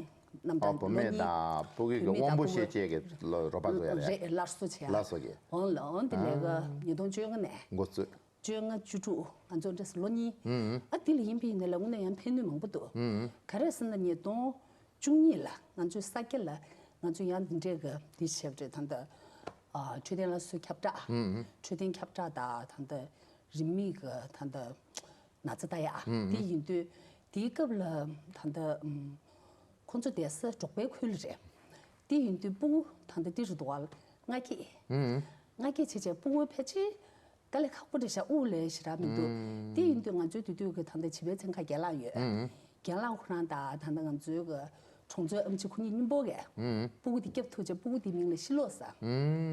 རྣམ་ཨ་གྲངས་བུད་མེད་དང་ཕྲུ་གུ་གི་དབང་པོ་ཤེས་བྱའི་གི་ལོ་རོགས་པ་བཟོ་ཡ་རེད། རེད་སླར་གསོ་བྱེད་ཡ། སླར་གསོ་གི། འོང་ལ་འོང་འདི་ལས་ཀ་ཉིས་སྟོང་བཅོ་ལྔ་ནས་འགོ་བཙུགས། བཅོ་ལྔ་བཅུ་དྲུག་ང་ཚོ་འདྲ་ལོ་གཉིས། ཨ་འདི་ལ་ཡིན་པ་ཡིན་ན་ལ་དངོས་གནས་ཡང་ཕན་ནུས་མང་པོ་འདུག་ག་རེ་ཟེར་ན་ཉིས་སྟོང་བཅུ་གཉིས་ལ་ང་ཚོའི་ས་སྐྱ་ལ་ང་ཚོ་ཡང་འདི་འདྲའི་གི་འདི་བྱས་པ་རེད། ད་ལྟ་ཨ་འཕྲོད་བསྟེན་སླར་གསོའི་ཁྱབ་བསྒྲགས། འཕྲོད་བསྟེན་ཁྱབ་བསྒྲགས་དང་ད་ལྟ་རིན་མེད་གི་ད་ལྟ་ན་ཚ་ལྟ་ཡག་དེ་ཡིན་དུས་དེའི་སྐབས་ལ་ད་ལྟ་ཁོང་ཚོ་བསྡད་ས་འབྲོག་པའི་ཁུལ་རེད། དེ་ཡིན་དུས་སྤུ་གུ་ད་ལྟ་འདི་རུ་འདུག་བ་ལྔ་སྐྱེས། ལྔ་སྐྱེས་བྱས་བྱས་སྤུ་གུ་ཕལ་ཆེར། དཀའ་ལས་ཁག་པོ་རེད་ཤག་དབུགས་ལས་ཞེ་དྲག་མི་འདུག་དེ་ཡིན་དུས་ང་ཚོའི་དེ་དུས་ཀྱི་ད་ལྟ་བྱིས་པའི་ཚན་ཁག་རྒན་ལགས་ཡོད། རྒན་ལགས་ཁོ་རང་དང་ད་ལྟ་ང་ཚོའི་གི་གྲོང་ཚོའི་ཨེམ་ཆི་ཁོ་གཉིས་མཉམ་པོ་གས་སྤུ་གུ་དེ་སྐྱབས་ཐུབ་བྱས་སྤུ་གུ་དེའི་མིང་ལ་ཤི་ལོ་ཟེར།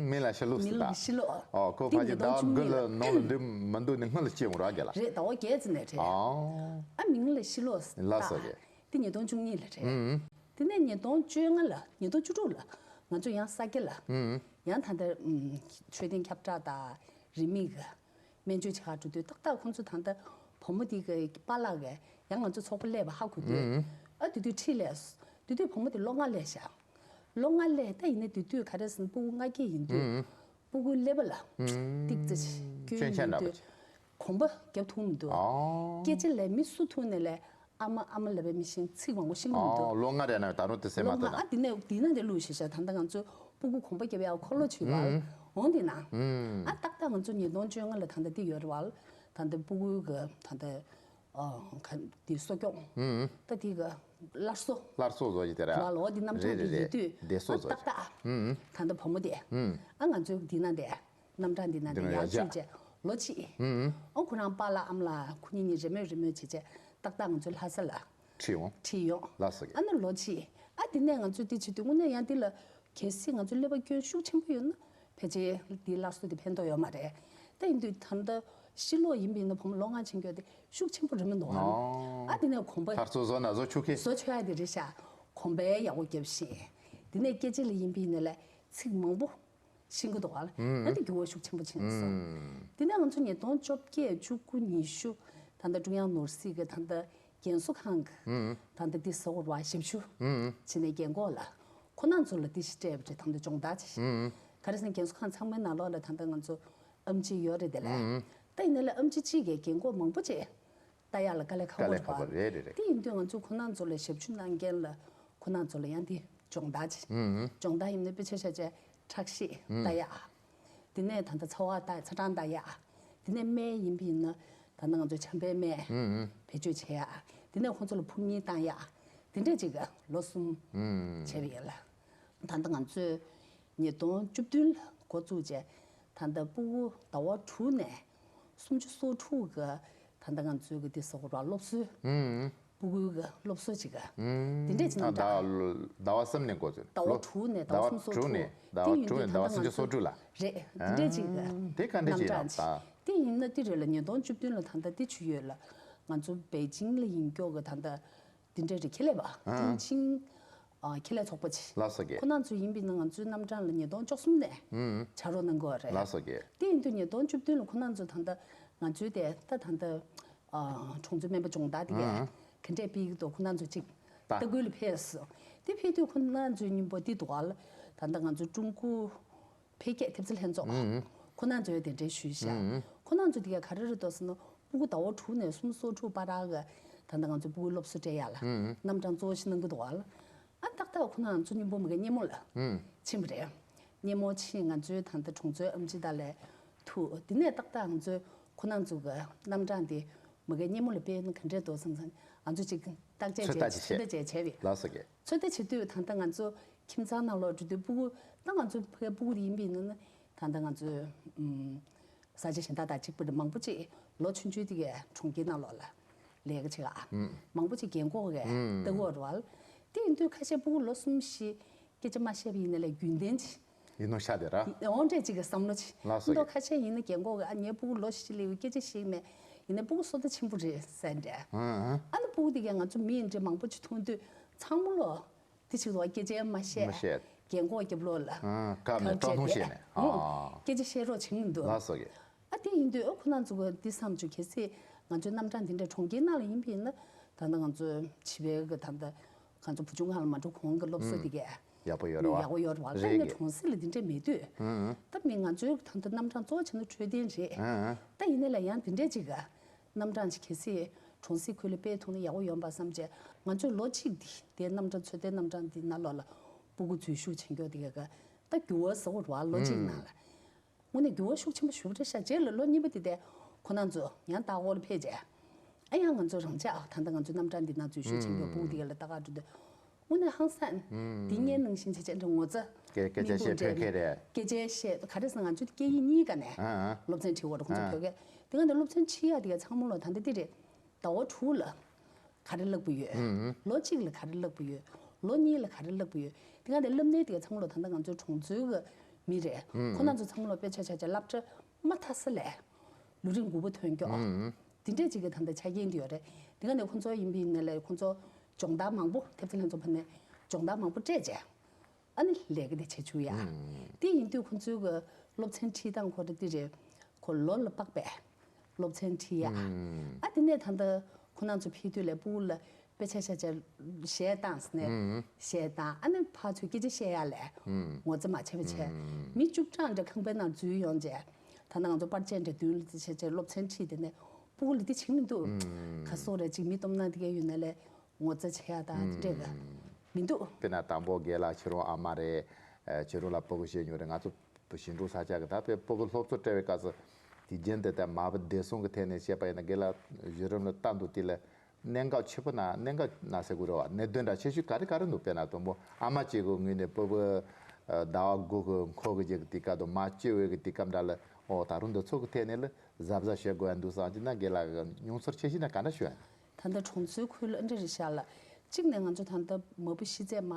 མིང་ལ་ཤི་ལོ་ཟེར། མིང་ལ་ཤི་ལོ། ཨོ་ཁོ་ཕ་གི་ཟླ་དགུ་ལ་ནང་ལ་འདུག་མི་འདུག་ནི་སྔོན་ལ་སྐྱེས་འོང་ར་རྒན་ལགས། རེད་ཟླ་བ་བརྒྱད་ཙམ་ནས་རེད། ཨོ། ཨ་མིང་ལ་ཤི་ལོ་ཟེར། ལགས་སོ་རྒན། དེ་ཉིས་སྟོང་བཅུ་གཉིས་ལ་རེད། དེ་ནས་ཉིས་སྟོང་བཅོ་ལྔ་ལ་ཉིས་སྟོང་བཅུ་དྲུག་ལ་ང་ཚོ་ཡང་ས་སྐྱ་ལ་ཡང་ད་ལྟ་འཕྲོད་བསྟེན་ཁྱབ་བསྒྲགས་དང་རིན་མེད་ཀྱི་སྨན་བཅོས་བྱེད་གར་འགྲོ་དུས་ཏག་ཏག་ཁོང་ཚོ་ད་ལྟ་བུ་མོ་དེ་གི་པཱ་ལགས་ཀྱིས་ཡང་ང་ཚོ་ཚོགས་པ་སླེབས་པ་ཧ་གོ་དུས་ཨ་དེ་དུས་ཁྲིད་ལས་དེ་དུས་བུ་མོ་དེ་ལོ་ལྔ་སླེབས་ཤག་ལོ་ལྔ་སླེབས་ད་ཡིན་ན་དེ་དུས་ག་རེ་ཟེར་ན་སྤུ་གུ་ལྔ་སྐྱེས་ཡིན་དུས། སྤུ་གུའི་ཀླད་པ་ལ་ཏིག་ཙི་སྐྱོན་སྐྱོན་ཆ་ཡོད་འདྲ་པོ་དུས་ཅིག་གོམ་པ་རྒྱབ་ཐུབ་མི་འདུག་ཨོ། སྐད་ཆ་ལས་མི་སུ་ཐུག་ནས་ལས་ཨ་མ་ཨ་མ་ལབ་པའི་མི་ཤེས་ཚིག་མང་པོ་ཤེས་ཀྱི་མི་འདུག་ཨོ་ལོ་ལྔ་རེད་ན་ད་རུང་དེ་སེམས་མ་ལོ་ལྔ་ཐོན་ན། ཨ་དེ་ནས་དེ་ན་དེ་ལུས་ཤེས་བྱ་ད་ལྟ་ང་ཚོ་སྤུ་གུ་གོམ་པ་རྒྱབ་ཡག་འཁོར་ལོ་བྱུས་བ་འོང་དེ་ན། ཨ་ཏག་ཏག་ང་ཚོ་ཉིས་སྟོང་བཅོ་ལྔ་ལ་ད་ལྟ་དེ་ཡོད་རེད་བ། ད་ལྟ་སྤུ་གུའི་གི་ད་ལྟ་ཨ་ག་དེ་གསོ་སྐྱོང་ད་དེ་གི་སླར་གསོ། སླར་གསོ་བཟོ་ཡི་དེ་ར། ལོ་ལོ་འདི་རྣམ་གྲངས་རེད་དེ་རེད་ཡོད་དུས། རེད། བདེ་སོ་ཨ་བཟོ་ཏག་ཡི། ཏག་ཨ། ཨུམ། ད་ལྟ་བུ་མོ་དེ། ཨུམ། ཨ་ང་ཚོའི་འདི་ན་དེ། རྣམ་གྲངས་འདི་ན་དེ་འདི་ན་ཡར་ཡར་བཅུག་བྱས་ལོ་གཅིག་ཨུམ། ཨ་ཁོ་རང་པཱ་ལགས་ཨ་མ་ལགས་ཁོ་གཉིས་གཉིས་རེ་མོས་རེ་མོས་བྱས་བྱས་ཏག་ཏག་ང་ཚོའི་ལྷ་ས་ལ་ཁྲིད་ཡོང་། ཁྲིད་ཡོང་། ལགས་སོ་གི། ཨ་ནི་ལོ་གཅིག་ཨ་དེ་ནས་ང་ཚོས་དེ་བྱེད་དུས་དངོས་གནས་ཡང་དེ་ལ་གལ་སྲིད་ང་ཚོའི་ཀླད་པ་སྐྱོན་ཤུགས་ཆེན་པོ་ཡོད་ན། ཕལ་ཆེར་འདིའི་སླར་གསོ་དེ་ཕན་ཐོགས་ཡོད་མ་རེད། ད་ཡིན་དུས་ད་ལྟ་ཕྱི་ལོགས་ཡིན་པ་ཡིན་ན་བུ་མོ་ལོ་ལྔ་ཕྱིན་རྒྱུ་དེ་ཤུགས་ཆེན་པོ་རེད་མི་འདུག་ཨ། ཨོ། ཨ་དེ་ནས་གོམ་པ་སླར་གསོ་བཟོ་ན་བཟོ་ཆོག་གི། བཟོ་ཆོག་ཡ་དེ་རེད་ཤག་གོམ་པ་ཡག་པོ་བརྒྱབ་ཤིང་། དེ་ནས་སྐད་ཆ་ལ་ཡིན་པ་ཡིན་ན་ལས་ཚིག་མང་པོ་ཤེས་ཀྱི་འདུག་ཨ། ཨ་དེ་འགྱུར་བ་ཤུགས་ཆེན་པོ་ཕྱིན་སོང་། དེ་ནས་ང་ཚོ་ཉིས་སྟོང་བཅོ་བརྒྱད་བཅུ་དགུ་ཉི་ཤུ་ད་ལྟ་ཀྲུང་དབྱང་ནོར་སྲིད་ཀྱི་ད་ལྟ་རྒན་གསོ་ཁང་གི་ད་ལྟ་འདི་ཟེར་བ་ཞབས་ཞུ་བྱེད་ནས་རྒན་གོག་ལ་ཁོ་རང་ཚོ་ལ་འདི་ཞིག་སྤྲད་པ་རེད། ད་ལྟ་སྦྱོང་བརྡར་བྱེད། ག་རེ་ཟེར་ན་རྒན་གསོ་ཁང་ཚང་མའི་ནང་ལོགས་ལ་ད་ལྟ་ང་ཚོ་ཨེམ་ཆི་ཡོད་རེད་དེ་ལས། ད་ཡིན་ན་ལས་ཨེམ་ཆི་གཅིག་གིས་རྒན་གོག་མང་པོ་ཅིག་ལྟ་ཡག་ལ་དཀའ་ལས་ཁག་པོ་དཀའ་ལས་ཁག་པོ་རེད། རེད་རེད། དེ་ཡིན་དུས་ང་ཚོ་ཁོ་རང་ཚོ་ལ་ཞབས་ཞུ་གནང་མཁན་ལ་ཁོ་རང་ཚོ་ལ་ཡང་དེ་སྦྱོང་བརྡར་བྱེད། སྦྱོང་བརྡར་ཡིན་ན་དཔེ་ཆ་བཞག་བྱས་ཁྲག་ཤེད་ལྟ་ཡག་དེ་ནས་ད་ལྟ་ཚ་བ་ལྟ་ཚ་གྲང་ལྟ་ཡག་དེ་ནས་སྨན་ཡིན་པ་ཡིན་ན་ད་ལྟ་ང་ཚོ་ཆམ་པའི་སྨན་བེད་སྤྱོད་བྱེད་ཡག་དེ་ནས་ཁོ་ཚོ་ལ་ཕུགས་གཉིད་བཏང་ཡག་དེ་འདྲས་ཅིག་ལོ་གསུམ་བྱས་པ་ཡིན་ལ། ད་ལྟ་ང་ཚོས་ཉིས་སྟོང་བཅུ་བདུན་ལ་འགོ་བཙུགས་བྱས་ད་ལྟ་སྤུ་གུ་ཟླ་བ་དྲུག་ནས་སུམ་ཅུ་སོ་དྲུག་གི་ད་ལྟ་ང་ཚོའི་གི་དེ་སོགས་ར་སློབ་གསོའི་ཨུམ། སྤུ་གུའི་གི་སློབ་གསོ་ཅིག་གི་ཨུམ། དེ་འདྲས་ཅིག་ཨ་རྣམ་གྲངས། ཟླ་བ་ཟླ་བ་གསུམ་ནས་འགོ་བཙུགས། ཟླ་བ་ལོ་དྲུག་ནས་ཟླ་བ་ཟླ་བ་སུམ་ཅུ་སོ་དྲུག་ལ། དྲུག་ནས་ཟླ་བ་སུམ་ཅུ་སོ་དྲུག་ལ། རེད། དེ་འདྲས་ཅིག་གི་ཨ། དེ་ག་འདྲས་ཅིག་རྣམ་གྲངས་ཡིན་ནམ་ད། ཅིག་དེ་ཡིན་ན་དེ་རེད་ལ་ཉིས་སྟོང་བཅུ་བདུན་ལ་ད་ལྟ་དེ་ཆུ་ཡོད་ལ་ང་ཚོ་པེ་ཅིང་ལ་ཡིན་སྐྱོ་གི་ད་ལྟ་དེ་འདྲས་རེད་ཁེ་ལས་པ། ཨ། ཀྲུང་ཆིང་། ཨ། ཁེ་ལས་ཚོགས་པ་ཅིག་ལགས་སོ་གི། ཁོ་རང་ཚོ་ཡིན་པ་ཡིན་ན་ང་ཚོའི་རྣམ་གྲངས་ལ་ཉིས་སྟོང་བཅུ་གསུམ་ནས་ཨུམ། ཕྱག་རོགས་གནང་གི་ཡོད་རེད། ལགས་སོ་གི། དེ་ཡིན་དུས་ཉིས་སྟོང་བཅུ་བདུན་ལ་ཁོ་རང་ཚོ་ད་ལྟ་ང་ཚོའི་དེ་ད་ད་ལྟ་ཨ། གྲོང་ཚོའི་སྨན་པ་སྦྱོང་བརྡར་དེ་གས་ཨུམ། ག་འདྲས་སྤེལ་གྱི་འདུག་ཁོ་རང་ཚོ་ཅིག་ད། ལྟ་སྐུལ་ལ་ཕེབས་སོང་། དེ་ཕེབས་དུས་ཁོ་རང་ཚོའི་སྙིང་པོ་དེ་འདུག་ཨ་ལ་ད་ལྟ་ང་ཚོ་ཀྲུང་གོ་འཕེལ་རྒྱས་ཐེབས་རྩ་ལྷན་ཚོགས་ཨུམ། ཁོ་རང་ཚོས་དེ་འདྲའི་ཞུས་ཤག་ཨུམ། ཁོ་རང་ཚོ་དེ་ག་ག་རེ་རེད་འདུག་ཟེར་ན་སྤུ་གུ་ཟླ་བ་དྲུག་ནས་སུམ་ཅུ་སོ་དྲུག་བར་གི་ད་ལྟ་ང་ཚོ་སྤུ་གུ་སློབ་གསོ་སྤྲད་ཡག་ལ་ཨུམ། རྣམ་གྲངས་གཙོ་བོ་ཞིག་གནང་གི་འདུག་ཨ་ལ། ཨ་ཏག་ཏག་ཁོ་རང་ཚོ་སྙིང་པོ་མ་གི་སྙེ་མོ་ལ་ཨུམ། ཕྱིན་པ་རེད། སྙེ་མོ་ཕྱིན་ང་ཚོའི་ད་ལྟ་གྲོང་ཚོའི་ཨེམ་ཆི་དག་ལས་ཐུག་དེ་ནས་ཏག་ཏག་ང་ཚོའི་ཁོ་རང་ཚོ་གི་རྣམ་གྲངས་དེ་མ་གི་སྙེ་མོ་ལ་སྤེལ་ན་ག་འདྲས་འདུག་བསམ་བསམ་ང་ཚོ་ཅིག་བརྟག་དཔྱད་ཚོད་བྱས་ལྟ་ཅིག་བྱས་ཚོད་ལྟ་ཅིག་བྱས་པས། ལགས་སོ་གི། ཚོད་ལྟ་བྱེད་དུས་ད་ལྟ་ང་ཚོ་ཁྱིམ་ཚང་ནང་ལོགས་འགྲོ་དུས་སྤུ་གུ་ད་ང་ཚོ་ཕ་གིའི་སྤུ་གུ་དེ་ཡིན་པ་ཡིན་ན་ད་ལྟ་ང་ཚོ་ཨུམ། ས་ཆ་གཞན་དག་དང་གཅིག་པ་རེད། མང་པོ་ཅིག་ལོ་ཆུང་ཆུང་དེ་གས་གྲོང་ཁྱེར་ནང་ལོགས་ལ་ལས་ཀ་བྱེད་ག་ཨ། མང་པོ་ཅིག་རྒན་གོག་གས་ལྟ་གི་ཡོད་རེད་བ། དེ་ཡིན་དུས་ཁ་ཤས་སྤུ་གུ་ལོ་གསུམ་བཞི་སྐད་ཆ་མ་བཤད་པ་ཡིན་ན་ལས་རྒྱུན་ལྡན་ཅིག་ཡིན་ནོ་ཤ་དེ་ར། འོ་འདྲས་ཅིག་གི་བསམ་བློ་ཅིག་ལགས་སོ་མདོ་གི། ཁ་ཤས་ཡིན་ན་རྒན་གོག་གས་ཨ་ངའི་སྤུ་གུ་ལོ་བཞི་སླེབས་སྐད་ཆ་བཤད་མེད། ཡིན་ན་སྤུ་གུ་བསོད་བདེ་ཆེན་པོ་རེད་ཟེར་འདྲ། ཨ་ཨ། ཨ་ནི་སྤུ་གུ་དེ་གས་ང་ཚོ་མི་འདྲ་མང་པོ་ཅིག་མཐོང་དུས་ཚང་མ་ལོ། དེ་ཕྱིར་དུ་སྐད་ཆ་མ་བཤད། མ་བཤད། རྒན་གོག་རྒྱབ་ལོགས་ལ། ཨ། བཀབ་ནས་ཁ་སྤྲོ་མཐོང་བྱས་བྱས་ནས། ཨ། སྐད་ཆ་བཤད་རོགས་བྱེད་མི་འདུག་ལགས་སོ་གི། ཨ་དེ་ཡིན་དུས་ཨ་ཁོ་རང་ཚོ་གི་འདི་བསམ་བྱུང་། གལ་སྲིད་ང་ཚོའི་རྣམ་གྲངས་འདི་འདྲ་གྲོང་ཁྱེར་ནང་ལ་ཡིན་པ་ཡིན་ན་ད་ལྟ་ང་ཚོ་བྱིས་པའི་གི་ད་ལྟ་ང་ཚོ་བུ་ཆུང་སྒང་ལ་མ་འགྲོ་གོང་གི་སློབ་གསོ་འདི་གས་ཡག་པོ་ཡོད་རེད་བ། ཡག་པོ་ཡོད་རེད་བ། རེད་ལ་ཡིན་ན་གི། གྲོང་གསེབ་ལ་འདི་འདྲ་མེད་དུས། ཨ་ཨ། ད་མི་ང་ཚོའི་ད་ལྟ་རྣམ་གྲངས་གཙོ་བོ་བྱས་ན་འཕྲོད་བསྟེན་རེད། ཨ་ཨ། ད་ཡིན་ན་ལ་ཡང་འདི་འདྲ་ཅིག་ག་རྣམ་གྲངས་ཅིག་གལ་སྲིད་གྲོང་གསེབ་ཁུལ་ལ་སྤེལ་ཐུབ་ན་ཡག་པོ་ཡོང་པ་བསམ་བྱས། ང་ཚོས་ལོ་གཅིག་འདི་དེའི་རྣམ་གྲངས་ཚོད་ལྟའི་རྣམ་གྲངས་འདི་ནང་ལོགས་ལ་སྤུ་གུ་འཛུལ་ཞུགས་བྱེད་མཁན་དེ་ག་ད་འགྱུར་བ་གཟོ་བ་རེད་བ། ལོ་གཅིག་ནང་ལ་དངོས་གནས་འགྱུར་བ་ཤུགས་ཆེན་པོ་ཞིག་རེད་ཤག་རྗེས་ལ་ལོ་གཉིས་པ་དེ་དེ་ཁོ་རང་ཚོ་ཡང་ལྟ་སྐོར་ལ་ཕེབས་བྱས། ཨ་ཡང་ང་ཚོ་རང་ཅག་ད་ལྟ་ང་ཚོའི་རྣམ་གྲངས་འདི་ནང་འཛུལ་ཞུགས་བྱེད་མཁན་སྤུ་གུ་དེ་ག་ལ་ལྟ་ག་འགྲོ་དུས། དངོས་གནས་ཧང་སང་། ཨུམ། འདི་སྔོན་ནང་བཞིན་བྱས་བྱས་འདྲ་ངོ་ཚ། སྐད་སྐད་ཆ་མི་བཤད་ཕོད་མཁན་རེད། སྐད་ཆ་བཤད་ག་རེ་ཟེར་ང་ཚོའི་སྐད་ཡིག་གཉིས་ཀ་ནས་ཨ་ཨ། སློབ་ཚན་ཁྲིད་དགོས་རེད་ཁོང་ཚོ། ཨ། བོད་སྐད་དེ་ག་འདི་སློབ་ཚན་ཁྲིད་ཡག་དེ་ག་ཚང་མ་ལོ་ད་ལྟ་འདི་རེད། ཟླ་བ་དྲུག་ལ་ག་རེ་བསླབ་གི་ཡོད། ཨུམ། ལོ་གཅིག་ལ་ག་རེ་བསླབ་གི་ཡོད། ལོ་གཉིས་ལ་ག་རེ་བསླབ་གི་ཡོད། དེ་ག་འདི་བསླབ་ནས་དེ་ག་ཚང་མ་ལོ་ད་ལྟ་ང་ཚོའི་གྲོང་ཚོའི་གི་མི་རེད། ཨུམ། ཁོ་རང་ཚོ་ཚང་མ་ལོ་དཔེ་ཆ་ཆ་ཆ་སློབ་གྲྭ་མ་མཐའ་ས་ལས། ལོ་རིམ་དགུ་པ་ཐོན་མགྱོགས། ཨུམ། དེ་འདྲས་ཅིག་གི་ད་ལྟ་ཆ་རྐྱེན་དེ་ཡོད་རེད། དེ་ག་ནས་ཁོང་ཚོ་ཡིན་པའི་ནས་ལས་ཁོང་ཚོ་སྦྱོང་བརྡར་མང་པོ་ཐེབས་རྩ་ལྷན་ཚོགས་ཕ་ནས་སྦྱོང་བརྡར་མང་པོ་སྤྲད་རྗེས། ཨ་ནི་ལས་ཀ་དེ་བྱེད་ཆུག་ཡ། ཨུམ། དེ་ཡིན་དུས་ཁོང་ཚོའི་གི་སློབ་ཚན་ཁྲིད་སྟངས་ཁོ་རེ་དེ་རེད། ཁོ་ལོ་ལ་དཔག་པའི་སློབ་ཚན་ཁྲིད་ཡ། ཨུམ། ཨ་དེ་ནས་ད་ལྟ་ཁོ་རང་ཚོ་ཕེབས་དུས་ལས་སྤུ་གུ་ལ་དཔེ་ཆ་ཆ་ཆ་གཞས་བཏང་ཟེར་ནས་ཨུམ། གཞས་བཏང་། ཨ་ནི་ཕར་ཚུར་སྐད་ཆ་བཤད་ཡ་ལས་ཨུམ། ངོ་ཚ་མ་བྱས་པ་བྱས། ཨུམ། མི་བཅུ་གྲངས་འདྲ་ཁང་པའི་ནང་འཛུལ་ཡོང་རྗེས། ད་ནང་ཚོ་པར་ཆས་འདྲ་མདུན་ལ་བྱས་བྱས་སློབ་ཚན་ཁྲིད་དེ་ནས་སྤུ་གུ་ལ་དེ་བྱེད་མི་འདུག་ཨུམ། ག་སོག་རེ་ཅིག་མི་སྟོབས་ན་དེ་ག་ཡོད་ན་ལས་ངོ་ཚ་བྱེད་ཡ་དང་དེ་འདྲས་ག་མི་འདུག་དཔེར་ན་དང་པོ་རྒན་ལགས་ཁྱེད་རང་ཨ་མ་རེད། ཨ་ཁྱེད་རང་ལ་སྤུ་གུ་བཞི་ཡོད་རེད། ང་ཚོ་ཞིང་འབྲོག་ས་ཆ་གི་ད་དཔེ་སྤུ་གུ་སློབ་གསོ་སྤྲད་པའི་སྐབས་སུ་དུས་རྒྱུན་དེ་ལྟར་མ་བུ་བདེ་སྲུང་གི་ཐད་ནས་བཤད་པ་ཡིན་ན་རྒན་ལགས་གཞི་རིམ་ལ་ལྟ་འདུག་དེ་ལ་ གནད་འགག་ཆེ་པོ་ན་གནད་འགག་ན་ཟེར་དགོས་རེད་བ། གནད་དོན་འདྲ་ཆེ་ཤོས་ག་རེ་ག་རེ་འདུག་དཔེར་ན་དང་པོ་ཨ་མ་གཅིག་གི་ངོས་ནས་སྤོ་བོ་ཟླ་བ་དགུ་གི་འཁོར་གི་ཅིག་དེ་ག་དུ་མ་བཅོས་འོས་གི་དེ་སྐབས་འདྲ་ལ་ཨོ་ད་རུང་འདི་ཚོ་གི་ཐད་ནས་ལ་གཟབ་གཟབ་བྱེད་དགོས་ཡ་འདུག་བསམ་གྱི་ན་རྒན་ལགས་ཀྱི་མྱོང་ཚོར་ཆེ་ཤོས་ན་ག་འདྲ་ཤོད་ཡ། ད་ལྟ་གྲོང་ཚོའི་ཁུལ་ཨ་འདྲ་རེད་ཤག་ལ། གཅིག་ནས་ང་ཚོ་ད་ལྟ་མ་བུ་ཤི་ཚད་མ་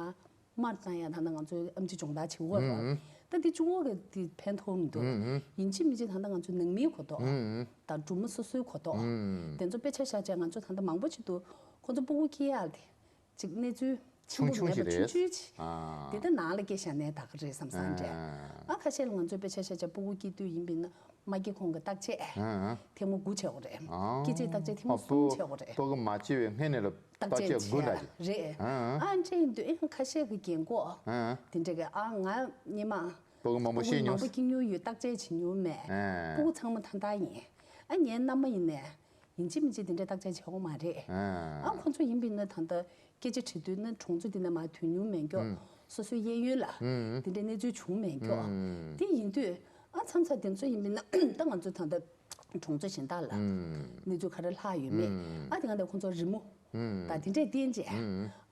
མར་བཏང་ཡ་ད་ལྟ་ང་ཚོའི་ཨམ་ཆི་སྦྱོང་བརྡར་བྱེད་དགོས་རེད། ད་འདི་གཅིག་པོ་གི་འདི་ཕན་ཐོགས་མི་འདུག་ཡིན་གཅིག་མིན་གཅིག་ད་ལྟ་ང་ཚོ་ནང་མིའི་གོ་རྟོགས་དང་སྒྲོལ་མ་སོ་སོའི་གོ་རྟོགས་དེ་ཚོ་དཔེ་ཆ་བཞག་བྱས་ང་ཚོ་ད་ལྟ་མང་པོ་ཅིག་འདུག་ཁོ་ཚོ་སྤུ་གུ་སྐྱེ་ཡག་དེ་ཅིག་གནས་ཚུལ་ཆེན་པོ་མེད་པ་ཆུང་ཆུང་ཞིག་རེད། ཆུང་ཆུང་ཅིག་དེ་ལྟ་ནང་ལ་སྐྱེ་བཞག་ནས་ད་ག་རེད་བསམ་བསམ་འདྲ། ཨ་ཁ་ཤས་ལ་ང་ཚོའི་དཔེ་ཆ་བཞག་བྱས་སྤུ་གུ་སྐྱེ་དུས་ཡིན་པས་ན་མ་སྐྱེས་གོང་གི་བརྟག་དཔྱད་ཐེངས་མ་དགུ་བྱེད་དགོས་རེད། སྐྱེ་རྗེས་བརྟག་དཔྱད་ཐེངས་མ་གསུམ་བྱེད་དགོས་རེད། སྤུ་གུ་མ་སྐྱེས་པའི་སྔོན་ནས་ལ་བརྟག་དཔྱད་དགུ་འདྲ་ཞིག་རེད། ཨ་འདྲ་ཡིན་དུས་ཨེ་ཁ་ཤས་ཀྱི་རྒན་གོག་དེ་འདྲ་གི་ཨ་ང་སྔོན་མ་སྤུ་གུ་མང་པོ་སྐྱེས་མྱོང་། སྤུ་གུ་མང་པོ་སྐྱེས་མྱོང་མེད། སྤུ་གུ་ཚང་མ་ཐ་ཐ་ཡིན། ཨ་ངའི་མནའ་མ་ཡིན་ནས་ཡིན་གཅིག་མིན་གཅིག་དེ་འདྲའི་བརྟག་དཔྱད་བྱེད་དགོས་མ་རེད། ཨ་ཁོང་ཚོ་ཡིན་པས་ན་ད་ལྟ་སྐད་ཆ་དྲི་དུས་ན་གྲོང་ཚོ་འདི་ནས་མར་ཐོན་མྱོང་མེད་མཁན། སོ་སོའི་གཡས་གཡོན་ལ་དེ་འདྲའི་གནས་ཚུལ་བྱུང་མེད་མཁན། དེ་ཡིན་དུས་ཨ་མཚམས་མཚམས་དེ་ཚོ་ཡིན་པས་ན་ད་ང་ཚོ་ད་ལྟ་གྲོང་ཚོ་གཞན་དག་ལ་གནས་ཚུལ་ག་རེ་ལྷག་ཡོད་མེད་ཨ་དེ་ག་ནས་ཁོང་ཚོ་རི་མོ་དང་དེ་འདྲས་བསྟན་རྗེས་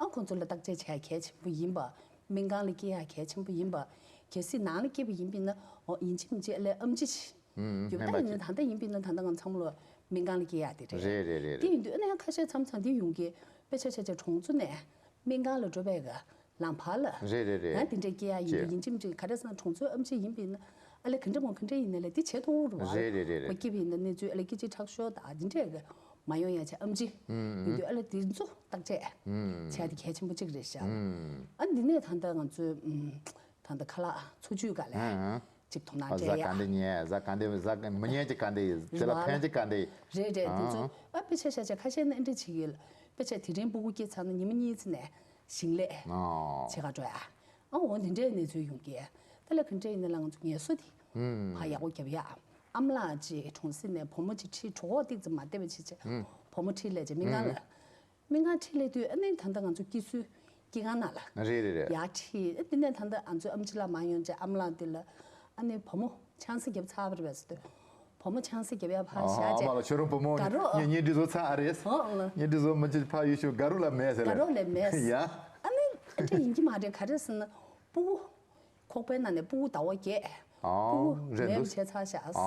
ཨ་ཁོང་ཚོ་ལ་བརྟག་དཔྱད་བྱེད་ཡ་གལ་ཆེན་པོ་ཡིན་པ། སྨན་ཁང་ལ་སྐྱེལ་ཡ་གལ་ཆེན་པོ་ཡིན་པ། གལ་སྲིད་ནང་ལ་སྐྱེས་པ་ཡིན་པས་ན་ཨོ་ཡིན་གཅིག་མིན་གཅིག་ཨ་ལས་ཨམ་ཆི་ཡོད་པ་ཡིན་ན་ད་ལྟ་ཡིན་པས་ན་ད་ལྟ་ང་ཚང་མ་ལོ་སྨན་ཁང་ལ་སྐྱེལ་ཡ་དེ་རེད། རེད་རེད་རེད། དེ་ཡིན་དུས་ཨ་ནི་ཁ་ཤས་མཚམས་མཚམས་དེ་ཡོང་གི་དཔེ་ཆ་ཆ་ཆ་གྲོང་ཚོ་ནས་སྨན་ཁང་ལ་འགྲོ་བའི་གི་ལམ་བར་ལ་རེད་རེད་རེད། ཡང་དེ་འདྲའི་སྐྱེལ་ཡ་ཡིན་དུས་ཡིན་གཅིག་མིན་གཅིག་ག་རེ་ཟེར་ན་གྲོང་ཚོའི་ཨམ་ཆི་ཡིན་པས་ན་ཨ་ལས་ག་འདྲ་མོ་ག་འདྲ་ཡིན་ན་ལས་དེ་བྱེད་ཐུབ་རེད་བ། རེད་རེད་རེད་རེད། ཁོ་སྐྱེས་པ་ཡིན་ན་གནས་ཚུལ་ཨ་ལས་སྐད་ཅིག་ཁྲག་ཤོར་དང་དེ་འདྲས་གི་མ་ཡོང་ཡ་ཆ་ཨམ་ཆི་ཡིན་དུས་ཨ་ལས་དེ་ཚོ་བརྟག་དཔྱད་བྱས་དེ་གལ་ཆེན་པོ་གཅིག་རེད་ཤག་ཨ་འདི་ནས་ད་ལྟ་ང་ཚོའི་ད་ལྟ་ཁ་ལག་འཚོ་བཅུད་སྒང་ལ་ཅིག་དོ་སྣང་སྤྲད་ཡ། གཟའ་ག་འདྲ་ཉལ་གཟའ་ག་འདྲ་གཟའ་མི་ཉལ་གྱི་ག་འདྲ་ཡིན་དེ་ལ་ཕན་གྱི་ག་འདྲ་ཡིན། རེད་རེད། དེ་ཚོ་ཨ་དཔེ་ཆ་ཤ་ཆ་ཁ་ཤས་ནི་ཨེ་འདྲ་བྱེད་ཀྱི་ཡོད། དཔེ་ཆ་དེ་རིང་སྤུ་གུ་སྐྱེས་ཚར་ན་ཉི་མ་གཉིས་ཙམ་ནས་ཞིང་ལས་བྱེད་ག་འགྲོ་ཡ། ཨ་འོ་དེ་འདྲའི་གནས་ཚུལ་ཡོང་གི། དེ་ལ་ག་འདྲ་ཡིན་ན་ལ་ང་ཚོ་ངལ་གསོ་དེ་ཕར་ཡག་པོ་རྒྱབ་ཡ། ཨ་མ་ལགས་ཅིག་གྲོང་གསེབ་ནས་བུ་མོ་ཅིག་ཁྲིད་གྲོད་ཁོག་ཏིག་ཙམ་མ་བདེ་བ་བྱེད་ཆེད་བུ་མོ་ཁྲིད་སླེབས་བྱས་སྨན་ཁང་ལ། སྨན་ཁང་ཁྲིད་སླེབས་དུས་ཨ་ནི་ད་ལྟ་ང་ཚོ་སྐྱེ་སུའི་སྐྱེ་ཁང་ནང་ལ་རེད་རེད་རེད། ཡར་ཁྲིད་ཨ་དེ་ནས་ད་ལྟ་ང་ཚོའི་ཨམ་ཆི་ལགས་མར་ཡོང་བྱས་ཨ་མ་ལགས་དེ་ལ་ཨ་ནི་བུ་མོ་ཆང་ས་བརྒྱབ་ཚར་བ་རེད་པས་ཟེར་དུས་བུ་མོ་ཆང་ས་བརྒྱབ་ཡ་ཕར་བཞག་ཨ་མ་ལགས་ཁྱོད་རང་བུ་མོ་དགའ་རོགས་ངས་ངས་འདི་བཟོ་ཚར་ཨ་རེད། ཨོ་ལ། ངས་འདི་བཟོ་མི་བྱེད་ཕར་ཡུལ་ཤོག་དགའ་རོགས་ལ་མེད་ཟེར་དགའ་རོགས་ལ་མེད། ཡ། ཨ་ནི་ཨ་འདྲ་ཡིན་གྱི་མ་རེད། ག་རེ་ཟེར་ན་སྤུ་གུ་ཁོག་པའི་ནང་ནས་སྤུ་གུ་ཟླ་བ་བརྒྱད། ཨོ་སྤུ་གུ་རེད་མེད་འདུག་པ་བྱས་ཚར་ཤག་ཨོ་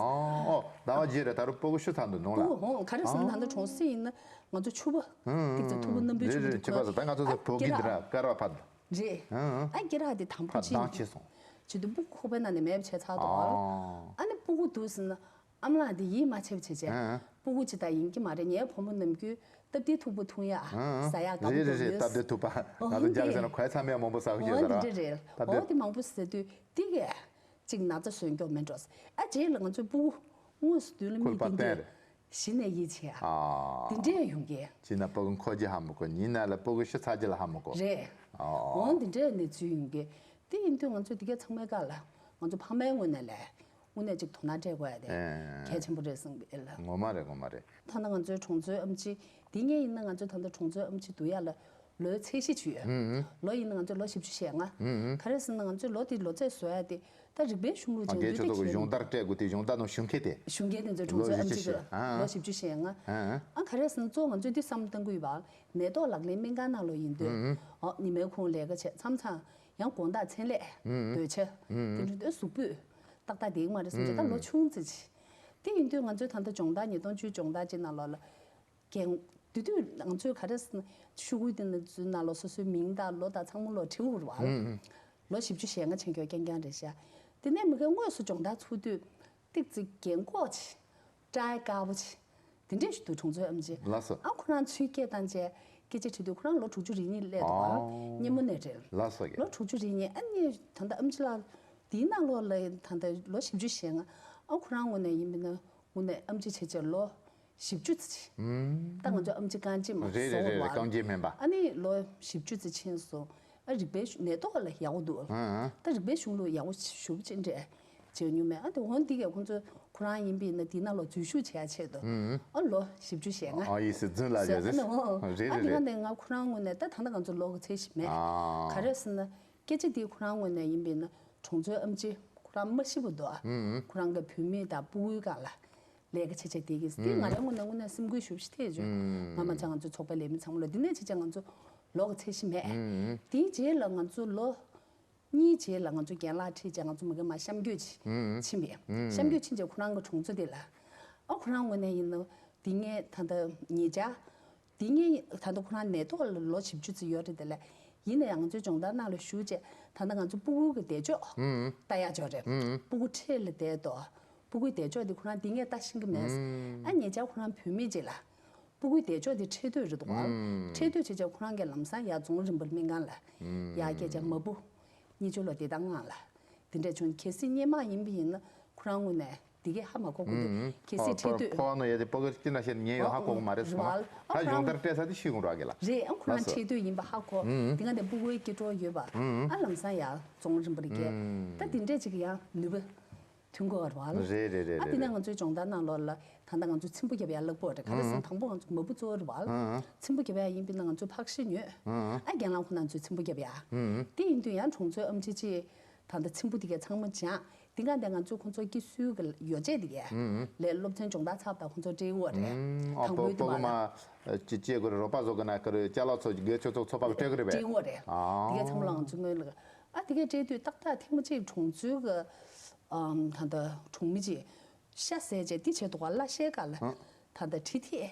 ཨོ་ཟླ་བ་བརྒྱད་རེད། ད་རུང་སྤུ་གུ་ཤི་ཚར་འདུག་ནང་ལ། སྤུ་གུ་ཧོ་ག་རེ་ཟེར་ན་ད་ལྟ་གྲོང་གསེབ་ཡིན་ན་ང་ཚོ་ཕྱུ་པ་ཨུ་ཨུ་ཏིག་ཙམ་ཐུག་པ་རྣམ་པའི་ཕྱུ་པ་རེད་རེད་ཅིག་ཕྱུ་པ་ཟེར་ད་ང་ཚོ་ཚོ་ཨ་བོད་སྐད་འདི་ར་ཀ་ར་ཕ་ད། རེད། ཨུ་ཨུ་ཨ་སྐད་ར་དེ་དང་པོ་ཕ་ཅིག་དང་ཆེ་སོང་། བྱེད་དུས་སྤུ་གུ་ཁོག་པའི་ནང་ནས་མེད་པ་བྱས་ཚར་འདུག་ཨ་ཨོ་ཨ་ནི་སྤུ་གུ་འདུག་ཟེར་ན། ཨ་མ་ལགས་འདི་ཡིད་མ་ཆེས་པ་བྱས་བྱས། ཨ། སྤུ་གུ་ཅིག་ད་ཡིན་གྱི་མ་རེད། ངའི་བུ་མོ་ནམ་རྒྱུན་སྟབས་བདེའི་ཐུག་པ་འཐུང་ཡ། ཨ་ཨ། ཟ་ཡ་དགའ་པོ་རེད་རེད་རེད། འདུག་སྟབས་བདེའི་ཐུག་པ། ང་ཚོ་རྒྱ་གར་ཟེར་ན་གོས་ཚང་མས་མང་པོ་ཟ་གི་ཡོད་ཟེར་ར། འདི་འདྲ་རེད། སྟབས་བདེ། འོ་འདི་མང་པོ་ཟ་དུས་འདི་གས་ཅིག་ན་ཚ་གསོ་མགྱོགས་མེད་འགྲོ། ཨ་རྗེས་ལ་ང་ཚོའི་སྤུ་གུ་དངོས་སུ་མདུན་ལ་ཁུལ་མིག་པ་བསྟན་ཏེ་གཞི་ནས་ཡིད་ཆེས་ཡ། ཨ། འདི་འདྲས་ཡོང་གི། ཅི་ན་སྤུ་གུ་འཁོར་རྒྱུ་ཧ་མི་གོ། ཉིན་ན་ལ་སྤུ་གུ་ཤི་ཚར་རྒྱུ་ལ་ཧ་མི་གོ། རེད། ཨ། འོ་འདི་འདྲས་གནས་ཚུལ་ཡོང་གི། དེ་ཡིན་དུས་ང་ཚོས་འདི་གས་ཚང་མའི་སྒང་ལ་ང་ཚོ་ཕ་མའི་ངོས་ནས་ལས། དངོས་གནས་ཅིག་དོ་སྣང་སྤྲད་དགོས་ཡ་དེ་ཨེ། གལ་ཆེན་པོ་རེད་བསམ་གི་ལ། ངོ་མ་རེད་ངོ་མ་རེད། ཐ་ན་ང་ཚོའི་གྲོང་ཚོའི་ཨམ་ཆི་དེ་སྔོན་ཡིན་ན་ང་ཚོ་ད་ལྟ་གྲོང་ཚོའི་ཨམ་ཆི་བསྡུ་ཡ་ལ་ལོའི་ཚད་གཞི་ཅིག་ཡོད། ཨུ་ཨུ། ལོ་ཡིན་ན་ང་ཚོ་ལོ་བཞི་བཅུ་ཞེ་ལྔ། ཨུ་ཨུ། ག་རེ་ཟེར་ན་ང་ཚོའི་ལོ་དེ་ལོ་ཚད་བཟོ་ཡ་དེ་ད་རིག་པའི་གཞུང་ལུགས་ཨ་སྦྱོང་རྒྱུ་དེ་ཁྱོད་ཚོ་གི་གཞུང་བརྡར་སྤྲད་དགོས་དེ་གཞུང་བརྡར་ནང་གཞུང་ཁྱེར་དེ། གཞུང་ཁྱེར་དེ་ཚོ་གྲོང་ཚོའི་ཨམ་ཆི་གི་ལོ་བཞི་བཅུ་ཞེ་ལྔ། ཨ་ཨ། ལོ་བཞི་བཅུ་ཞེ་ལྔ། ཨ་ཨ། ཨ་ག་རེ་ཟེར་ན་གཙོ་བོ་ང་ཚོས་འདི་བསམ་བློ་གཏང་གི་ཡོད་པ་ལ་ནད་ཐོག་ལག་ལེན་སྨན་ཁང་ནང་ལོགས་ཡིན་དུས། ཨུ་ཨུ། ཨོ་ཉི་མའི་ཁོང་ལས་ཀ་བྱས་མཚམས་མཚམས་ཡང་དགོང་དག་མཚན་ལས་ཨུ་ཨུ། སྡོད་ཆ། ཨུ་ཨུ། དེ་འདྲ་དུས་གཟུགས་པོས་ཏག་ཏག་བསྡད་ཀྱི་མ་རེད་བསམ་གྱི། ད་ལོ་ཆུང་ཙི་ཅིག་དེ་ཡིན་དུས་ང་ཚོས་ད་ལྟ་སྦྱོང་བརྡར་ཉིས་སྟོང་བཅུ་སྦྱོང་བརྡར་ཅིག་ནང་ལོགས་ལ། རྒན། དེ་དུས་ང་ཚོས་ག་རེ་ཟེར་ན་ཤོག་གུ་དེ་ནང་ཚོའི་ནང་ལོགས་སོ་སོའི་མིང་དང་ལོ་དང་ཚང་མ་ལོགས་བྲིས་དགོས་རེད་བ། ཨུ་ཨུ། ལོ་བཞི་བཅུ་ཞེ་ལྔ་ཕྱིན་ཁྱོད་རྐྱང་རྐྱང་རེད་ཤག་དེ་ནས་མི་ཁའི་དངོས་སུ་སྦྱོང་བརྡར་ཚུགས་དུས་ཏིག་ཙི་རྒན་གོག་ཅིག་སྐྲ་དཀར་པོ་ཅིག་དེ་འདྲས་ཞིག་འདུག་གྲོང་ཚོའི་ཨམ་ཆི། ལགས་སོ། ཨ་ཁོ་རང་ཚུར་སྐད་བཏང་བྱས་སྐད་ཆ་དྲིས་དུས་ཁོ་རང་ལོ་དྲུག་ཅུ་རེ་གཉིས་སླེབས་འདུག་ཨ། ཨོ། སྙེ་མོ་ནས་རེད། ལགས་སོ་ཡ། ལོ་དྲུག་ཅུ་རེ་གཉིས། ཨ་ནི་ད་ལྟ་ཨམ་ཆི་ལགས་དེའི་ནང་ལོགས་ལ་ད་ལྟ་ལོ་བཞི་བཅུ་ཞེ་ལྔ། ཨ་ཁོ་རང་ངོས་ནས་ཡིན་པ་ན་དངོས་གནས་ཨམ་ཆི་བྱས་བྱས་ལོ་བཞི་བཅུ་ཙམ་ཅིག་ཨུམ། ད་ང་ཚོ་ཨམ་ཆི་རྐང་རྗེས་མ་རེད་རེད་རེད་རེད། བཟོ་བ། རྐང་རྗེས་སྨན་པ། ཨ་ནི་ལོ་བཞི་བཅུ་ཙམ་ཕྱིན་སོང་། ཨ་རིག་པའི་གཞུང་ནད་ཐོག་ལ་ཡག་པོ་འདུག་ཨ་ཨ། ད་རིག་པའི་གཞུང་ལུགས་ཡག་པོ་ཞེ་པོ་ཅིག་འདྲ་བྱས་མྱོང་མེད། ཨ་དེ་འོང་འདི་གས་ཁོང་ཚོ་ཁོ་རང་ཡིན་པས་ན་འདི་ནང་ལོགས་འཛུལ་ཞུགས་བྱེད་ཡ་ཆེད་དུ། ཨུ་ཨུ། ཨ་ལོ་བཞི་བཅུ་ཞེ་ལྔ། ཨ་ཡིས་སི་རྫུན་ལ་ཟེར་ཟེར། ཨ་ནི་འོ། རེད་ཨ་རེད་འདི་ག་རེད། ནས་ང་ཁོ་རང་ངོས་ནས་ད་ད་ལྟ་ང་ཚོ་ལོ་གི་ཚད་གཞི་མེད། ཨ། ག་རེ་ཟེར་ན་སྐད་ཆ་འདི་ཁོ་རང་ངོས་ནས་ཡིན་པས་ན་གྲོང་ཚོའི་ཨམ་ཆི་ཁོ་རང་མ་ཤི་བ་འདུག་ཨ། ཨུ་ཨུ། ཁོ་རང་གི་བུད་མེད་དང་སྤུ་གུའི་སྒང་ལ། ལས་ཀ་བྱེད་བྱེད་དེ་གིས་དེ་ང་རའི་ངོས་ནས་དངོས་གནས་སེམས་འགུལ་ཞེ་པོ་ཞིག་ཐེབས་བྱུང་། ང་མ་ཚད་ང་ཚོའི་ཚོགས་པའི་ལས་མི་ཚང་མ་ལ་འདི་ནས་བྱས་བྱས་ང་ཚོ་ལོག་གི་ཚད་གཞི་མེད། དེའི་རྗེས་ལ་ང་ཚོ་ལོ་གཉིས་རྗེས་ལ་ང་ཚོ་རྒན་ལགས་ཁྲིད་བྱས་ང་ཚོ་མ་གི་མ་གཤམ་སྐྱོད་ཕྱིན་པས། གཤམ་སྐྱོད་ཕྱིན་བྱས་ཁོ་རང་གི་གྲོང་ཚོ་དེ་ལ། ཨ་ཁོ་རང་ངོས་ནས་ཡིན་ན་འདི་ངས་ད་ལྟ་ཉེ་ཆར། འདི་ངས་ད་ལྟ་ཁོ་རང་ནད་ཐོག་ལ་ལོ་བཞི་བཅུ་ཙམ་ཡོད་རེད། དེ་ལ་ཡིན་ན་ཡང་ང་ཚོའི་སྦྱོང་བརྡར་ནང་ལ་ཞུགས་བྱས་ད་ལྟ་ང་ཚོ་སྤུ་གུ་གི་བདེ་ཕྱོགས་ལྟ་ཡག་ཅིག་ཡོད་རེད། སྤུ་གུ་འཕྲེད་ལ་བསྡད་དོ། སྤུ་གུའི་བདེ་ཕྱོགས་དེ་ཁོ་རང་འདི་ངས་ལྟ་ཤེས་ཀྱི་མེད། ཨ་ཉེ་ཆར་ཁོ་རང་བུད་མེད་ཅིག་ལ། སྤུ་གུའི་བདེ་ཕྱོགས་དེ་འཕྲལ་སྡོད་རེད་འདུག་ག་འཕྲལ་སྡོད་བྱས་བྱས་ཁོ་རང་གིས་ལམ་སང་ཡར་རྫོང་རིན་པོ་སྨན་ཁང་ལ་ཡར་སྐྱེལ་བྱས་མ་བུ་གཉིས་ཆར་ལོ་བདེ་ཐང་ངང་ལ་དེ་འདྲས་བྱུང་། གལ་སྲིད་སྔོན་མ་ཡིན་པ་ཡིན་ན་ཁོ་རང་ངོས་ནས་དེ་གས་ཧ་མ་གོ་གི་འདུག་གལ་སྲིད་འཕྲལ་སྡོད། ཕོ་བ་ནོ་ཡ་དེ་ཕོ་གི་སྐྱིད་ན་ཤེས་ཉེ་ཡོད་ཧ་གོ་གི་མ་རེད་སོང་། ད་སྦྱོང་བརྡར་སྤྲད་ས་དེ་ཤེས་དགོས་ར་གི་ལ། རེད། ཨ་ཁོ་རང་འཕྲལ་སྡོད་ཡིན་པ་ཧ་གོ། དེ་ག་དེ་སྤུ་གུའི་སྐྱིད་གྲོགས་ཡོད་པ། ཨ་ལམ་སང་ཡར་རྫོང་རིན་པོ་ཆེ་སྐྱེལ། ད་དེ་འདྲས་ཅིག་ཡང་ནུས་པ། ཐོན་གོ་བར་བ་ལ། རེད་རེད་རེད། ཨ་དེ་ནས་རེད། ང་ཚོའི་སྦྱོང་བརྡར་ནང་ལོགས་ལ་ད་ལྟ་ང་ཚོས་ཚིམ་པོ་རྒྱབ་ཡ་ལབ་དགོས་རེད། ག་རེ་ཟེར་ན་དང་པོ་ང་ཚོ་མ་བུ་གཙོ་བོ་རེད་བ་ལ། ཚིམ་པོ་རྒྱབ་ཡ་ཡིན་པས་ན་ང་ཚོས་ཕག་ཤི་ཉོས། ཨ་རྒན་ལགས་ཁོ་ན་ཚོས་ཚིམ་པོ་རྒྱབ་ཡ། དེ་ཡིན་དུས་ཡང་གྲོང་ཚོའི་ཨེམ་ཆི་ཅིག་ད་ལྟ་ཚིམ་པོ་དེ་གས་ཚང་མ་སྦྱངས། དེ་ག་དེ་ང་ཚོས་ཁོང་ཚོ་སྐྱེ་སུའི་གི་ཡོ་བྱད་དེ་གས་ལས་སློབ་ཚན་སྦྱོང་བརྡར་ཚར་བ་དང་ཁོང་ཚོ་སྤྲད་ཡོད་རེད། ཨ་དང་པོའི་དུ་མ་ལ། ཅི་ཅེ་གོ་རོ་པ་བཟོ་གི་ན་ཀ་རོ་ཅ་ལག་ཚོ་གི་ཆོ་ཚོ་ཚོ་པ་སྤྲད་གི་རེད་པས། སྤྲད་ཡོད་རེད། དེ་གས་ཚང་མ་ལ་ང་ཚོས་སྔོན་ལ། ཨ་དེ་གས་སྤྲད་དུས་ཏག་ཏག་ཐེངས་མ་གཅིག་གྲོང་ཚོའི་གི་ཨམ་ད་ལྟ་གྲོང་མི་གཅིག་ཤ་ཟས་བྱས་འདི་བྱས་འདུག་ག་བླ་ཤའི་སྒང་ལ་ད་ལྟ་གྲི་ཐེག་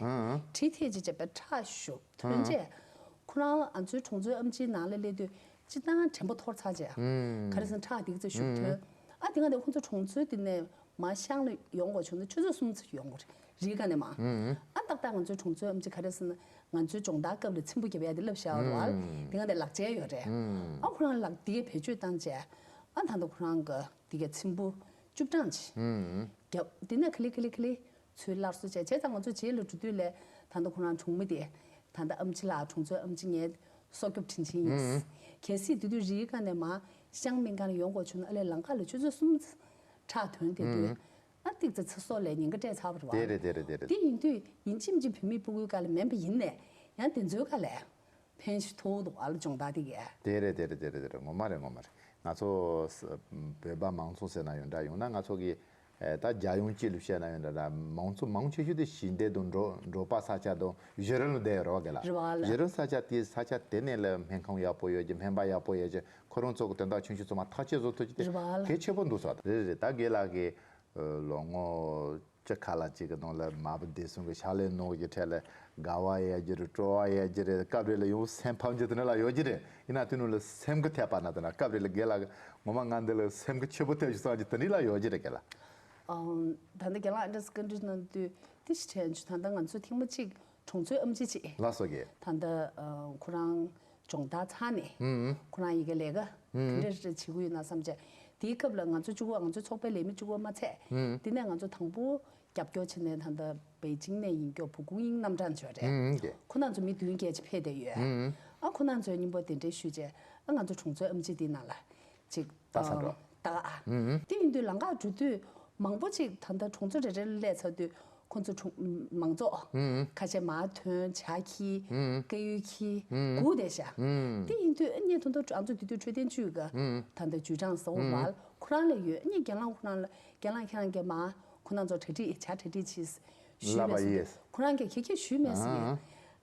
གྲི་ཐེག་ཅིག་བྱས་པའི་ཁྲག་ཤུགས་ཐོན་རྗེས་ཁོ་རང་ང་ཚོའི་གྲོང་ཚོའི་ཨམ་ཆིའི་ནང་ལ་སླེབས་དུས་སྤྱིར་བཏང་དྲན་པ་འཐོར་ཚར་རྗེས་ག་རེ་ཟེར་ན་ཁྲག་འདི་ཙམ་ཤུགས་ཐོན། ཨ་དེ་ག་དེ་ཁོང་ཚོ་གྲོང་ཚོའི་དེ་ནས་མ་ཤང་ལ་ཡོང་དགོས་བྱུང་ན་ཆུ་ཚོད་གསུམ་ཙམ་ཡོང་དགོས་རེད། རི་ག་ནས་མ། ཨ་ཏག་ཏག་ང་ཚོའི་གྲོང་ཚོའི་ཨམ་ཆི་ག་རེ་ཟེར་ན་ང་ཚོའི་སྦྱོང་བརྡར་སྐབས་ལ་ཚིམ་པོ་རྒྱབ་ཡ་དེ་བསླབ་བཞག་རེད་བ། དེ་ག་དེ་ལག་འཇལ་ཡོད་རེད། ཨ་ཁོ་རང་ལག་དེ་གས་བེད་སྤྱོད་བཏང་རྗེས་ཨ་ད་ལྟ་ཁོ་རང་གི་དེ་གས་ཚིམ་པོ་བཅུ་གྲངས་ཅིག་རྒྱབ། དེ་ནས་ཁ་ལི་ཁ་ལི་ཁ་ལི་ཚུར་སླར་གསོ་བྱས་བྱས་ཙང་ང་ཚོ་རྗེས་ལ་འགྲོ་དུས་ལས་ད་ལྟ་ཁོ་རང་གྲོང་མི་དེ་ད་ལྟ་ཨམ་ཆི་ལགས་གྲོང་ཚོའི་ཨམ་ཆི་ངའི་སྲོག་སྐྱོབ་དྲིན་ཆེན་ཡིན། གལ་སྲིད་དེ་དུས་རི་ག་ནས་མ་ཤང་སྨན་ཁང་ལ་ཡོང་དགོས་བྱུང་ན་ཨ་ལས་ལམ་ཁ་ལ་ཆུ་ཚོད་གསུམ་ཁྲག་ཐོན་དེ་དུས་ཨ་ཏིག་ཙེ་ཚེ་སྲོག་ལ་ཉེན་ཁ་སྤྲད་ཚར་བ་རེད་བ། དེ་རེད་དེ་རེད་དེ་རེད། དེ་ཡིན་དུས་ཡིན་གཅིག་མིན་གཅིག་བུད་མེད་སྤུ་གུའི་སྒང་ལ་མིན་པ་ཡིན་ནས་ཡང་དེ་ཚོའི་སྒང་ལ་ཕན་ཞིག་ཐོགས་འདུག་ཨ་ལ་སྦྱོང་བརྡར་དེ་གས། དེ་རེད་དེ་རེད་དེ་རེད་དེ་རེད། ངོ་མ་རེད་ངོ་མ་རེད། ང་ཚོ་ས་བོད་པ་མང་ཚོགས་ཟེར་ན་ཡང་འདྲ་ཡང་ན་ང་ཚོ་གི་ཨེ་ད་རྒྱལ་ཡོངས་སྤྱི་ལ་བཤད་ན་ཡང་འདྲ་འདྲ་མང་ཚོགས་མང་ཆེ་ཤོས་དེ་ཞིང་སྡེ་དང་འབྲོག་འབྲོག་པ་ས་ཆ་དང་གཞི་རིམ་ལ་བསྡད་ཡོད་རེད་བ་གི་ལ། རེད་བ་ལ། གཞི་རིམ་ས་ཆ་དེའི་ས་ཆ་དེ་ནས་ལ་སྨན་ཁང་ཡག་པོ་ཡོད་ཀྱི་སྨན་པ་ཡག་པོ་ཡོད་ཀྱི་ཁོ་རང་ཚོ་གི་དོན་དག་ཆུང་ཆུང་ཚང་མ་ཐག་གཅོད་བཟོ་ཐུབ་ཀྱི་དེ་རེད་བ་ལ། གལ་ཆེ་པོ་འདུག་ས་རེད་རེད། ད་དགེ་ལགས་ཀྱི་ལོ་ངོ་བཅུ་ཁ་ལ་གཅིག་གི་ནང་ལ་མ་བུ་བདེ་སྲུང་གི་ཕྱག་ལས་གནང་གི་འཕྲལ་ལ་དགའ་བ་ཡོད་ཀྱི་རེད། སྤྲོ་བ་ཡོད་ཀྱི་རེད། སྐབས་རེ་ལ་ཡང་སེམས་ཕམ་གྱི་དེ་འདྲ་ལ་ཡོད་ཀྱི་རེད། ཡིན་ན་དེ་ནང་ལ་སེམས་ཀྱི་ཐད་པ་ན་དེ་ན་སྐབས་རེ་ལ་དགེ་ལགས་ངོ་མ་ང་འདི་ལ་སེམས་ཀྱི་ཆེ་པོ་ཐེབས་ཤིག་བསམ་གྱི་དེ་འདྲ་ལ་ཡོད་ཀྱི་རེད་དགེ་ལགས། ཨམ། ད་ལྟ་རྒན་ལགས་ཨ་འདྲས་སི་ཀན་ཀྲི་གནང་དུས་དེ་ཞིག་དྲན་བྱུང་། ད་ལྟ་ང་ཚོ་ཐེངས་མ་གཅིག་གྲོང་ཚོའི་ཨམ་ཆི་ཅིག་ལགས་སོ་གི། ད་ལྟ་ཨ་ཁོ་རང་སྦྱོང་བརྡར་ཚར་ནས་ཁོ་རང་ཡི་གེ་ལས་ཀ་དེ་འདྲ་རེ་བྱེད་ཀྱི་ཡོད་ན་བསམ་བྱས། དེའི་སྐབས་ལ་ང་ཚོ་གཅིག་པོ་ང་ཚོའི་ཚོགས་པའི་ལས་མི་གཅིག་པོ་མ་ཚད། དེ་ནས་ང་ཚོ་དང་པོ་རྒྱབ་སྐྱོར་བྱས་ནས་ད་ལྟ་པེ་ཅིང་ནས་ཡིན་སྐྱོ་བུ་ཀུང་དབྱིང་རྣམ་གྲངས་བྱོས་རེད། ཁོ་རང་ཚོ་མི་བདུན་བརྒྱད་ཅིག་ཕེབས་བསྡད་ཡོད། ཨ་ཁོ་རང་ཚོའི་སྙིང་པོ་དེ་འདྲའི་ཞུས་བྱས་ཨ་ང་ཚོ་གྲོང་ཚོའི་ཨམ་ཆི་དེའི་ནང་ལ་ཅིག་ད་ས་འགྲོ། ད་ཨ། དེ་ཡིན་དུས་ལམ་ཁ་འགྲོ་དུས་མང་པོ་ཅིག་ད་ལྟ་གྲོང་ཚོ་རེ་རེ་ལ་སླེབས་ཚར་དུས་ཁོང་ཚོ་གྲོང་མང་ཚོགས་ཁ་ཤས་མར་ཐོན་ཇ་འཁྱེར་དཀར་ཡོལ་འཁྱེར་སྒུག་བསྡད་ཤག་དེ་ཡིན་དུས་ཨ་ནི་ད་དུང་ང་ཚོ་དེ་དུས་འཕྲོད་བསྟེན་ཅུས་ཀྱི་ད་ལྟ་ཅུས་ཀྲང་ཟེར་བ་ལ་ཁོ་རང་ལ་ཡོད། ཨ་ནི་རྒན་ལགས་ཁོ་རང་ལ་རྒན་ལགས་ཁྱེད་རང་གིས་མར་ཁོ་རང་ཚོ་གྲ་སྒྲིག་ཇ་གྲ་སྒྲིག་བྱེད་ཞུས་ལབ་པ་མེད་ཟེར་དུས་ཡིས། ཁོ་རང་གིས་ག་གེ་ཞུས་མེད་ཟེར་ཡིན།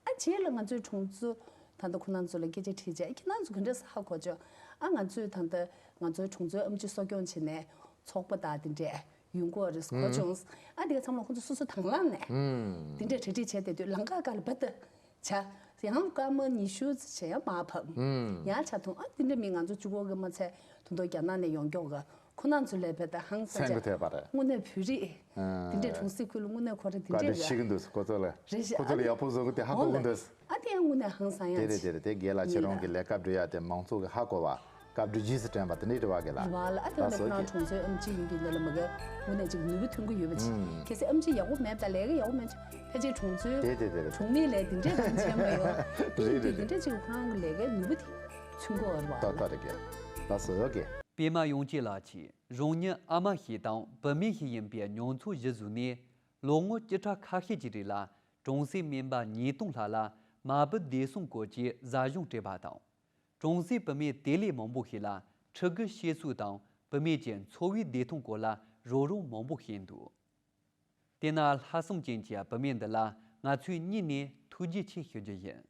ཨ་རྗེས་ལ་ང་ཚོའི་གྲོང་ཚོ་ད་ལྟ་ཁོ་རང་ཚོ་ལ་སྐད་ཆ་དྲིས་རྗེས་ཁྱེད་རང་ཚོ་ག་འདྲས་ཧ་གོ་བྱུང་། ཨ་ང་ཚོས་ད་ལྟ་ང་ཚོའི་གྲོང་ཚོའི་ཨམ་ཆི་གསོ་སྐྱོང་བྱས་ནས་ཚོགས་པ་དང་དེ་འདྲས་ཡོང་གི་ཡོད་རེད་གོ་བྱུང་། ཨ་དེ་ག་ཚང་མ་ཁོ་ཚོ་སོ་སོ་དང་བླངས་ནས་དེ་འདྲས་གྲ་སྒྲིག་བྱས་བསྡད་དུས་ལམ་ཁ་སྒང་ལ་བུད་དེ་ཇ་ཡང་སྐར་མ་ཉི་ཤུ་ཙམ་བྱས་ཡང་མར་བབས། ཡང་ཇ་འཐུང་། ཨ་དེ་འདྲས་མི་ང་ཚོ་གཅིག་པོ་གིས་མ་ཚད་ད་དུང་རྒྱ་ནག་ནས་ཡོང་མཁན་གྱི་ཁོ་རང་ཚོ་ལ་བལྟས་ད་ཧང་སངས་སེམས་ཀྱི་བྱས། ཐད་པ་རེད། དངོས་གནས་བོད་རིགས་དེ་འདྲས་གྲོང་གསེབ་ཁུལ་ལ་དངོས་གནས་ཁོ་རང་དེ་བཀའ་འདྲི་འདྲས་ཞིག་རེད། འདུག་ཁོ་ཚོ་ལ་རེད་ཤག་ཁོ་ཚོ་ལ་ཡག་པོ་བཟོ་གི་དེ་ཧ་གོ་གི་འདུག་ཨ་དེ་ཡང་དངོས་གནས་ཧང་སངས་ཡག་དེ་རེད་དེ་རེད། དེ་རྒན་ལགས་ཁྱེད་རང་གི་ལས་ཀ་འགྲུབ་ཡག་དེ་མང་ཚོགས་ཀྱིས་ཧ་གོ་བ་སྐབས་འགྲོ་རྗེས་སུ་དྲན་པ་དེ་འདྲས་རེད་བ་རྒན་ལགས། རེད་བ་ལ། ཨ་དེ་ཡང་ལགས་སོ་ཁོ་རང་གྲོང་ཚོའི་ཨམ་ཆི་ཡིན་དུས་འདི་ལ་མ་གི་དངོས་གནས་ཅིག་ནུས་པ་ཐོན་གི་ཡོད་པ་ཅིག་གལ་སྲིད་ཨམ་ཆི་ཡག་པོ་མེད་པ་དང་ལས་ཀ་ཡག་པོ་མེད་ཅིག་ཕལ་ཆེར་གྲོང་ཚོའི་དེ་དེ་དེ་རེད། གྲོང་མི་ལས་དེ་འདྲས་གང་བྱས་མ་ཡོང་། དེ་ཡིན་དུས་དེ་འདྲས་ཅིག་ཁོ་རང་གི་ལས་ཀའི་ནུས་པ་དེ་ཚུན་གོ་བ་རེད་བ་ལ། ཏག་ཏག་རེད་རྒན་ལགས་སོ་ཡོད་གི། པད་མ་ཡོངས་སྐྱིད་ལགས་ཀྱིས་རང་ཉིད་ཨ་མ་ཞིག་དང་བུད་མེད་ཞིག་ཡིན་པའི་མྱོང་ཚོར་གཞིར་བཟུང་ནས། ལོ་ངོ་བཅུ་ཕྲག་ཁ་ཤས་ཀྱི་རིང་ལ་གྲོང་གསེབ་སྨན་པ་ཉིས་སྟོང་ལྷག་ལ་མ་བུ་བདེ་སྲུང་སྐོར་གྱི་ཟབ་སྦྱོང་སྤྲད་པ་དང་། གྲོང་གསེབ་བུད་མེད་དེ་ལས་མང་པོ་ཞིག་ལ་ཕྲུ་གུ་གཤིས་གསོ་དང་བུད་མེད་ཀྱི་འཚོ་བའི་བདེ་ཐང་སྐོར་ལ་རོགས་རམ་མང་པོ་བྱས་འདུག་དེས་ན་ལྷག་བསམ་ཅན་གྱི་བུད་མེད་འདི་ལ་ང་ཚོས་སྙིང་ནས་ཐུགས་རྗེ་ཆེ་ཞུ་རྒྱུ་ཡིན།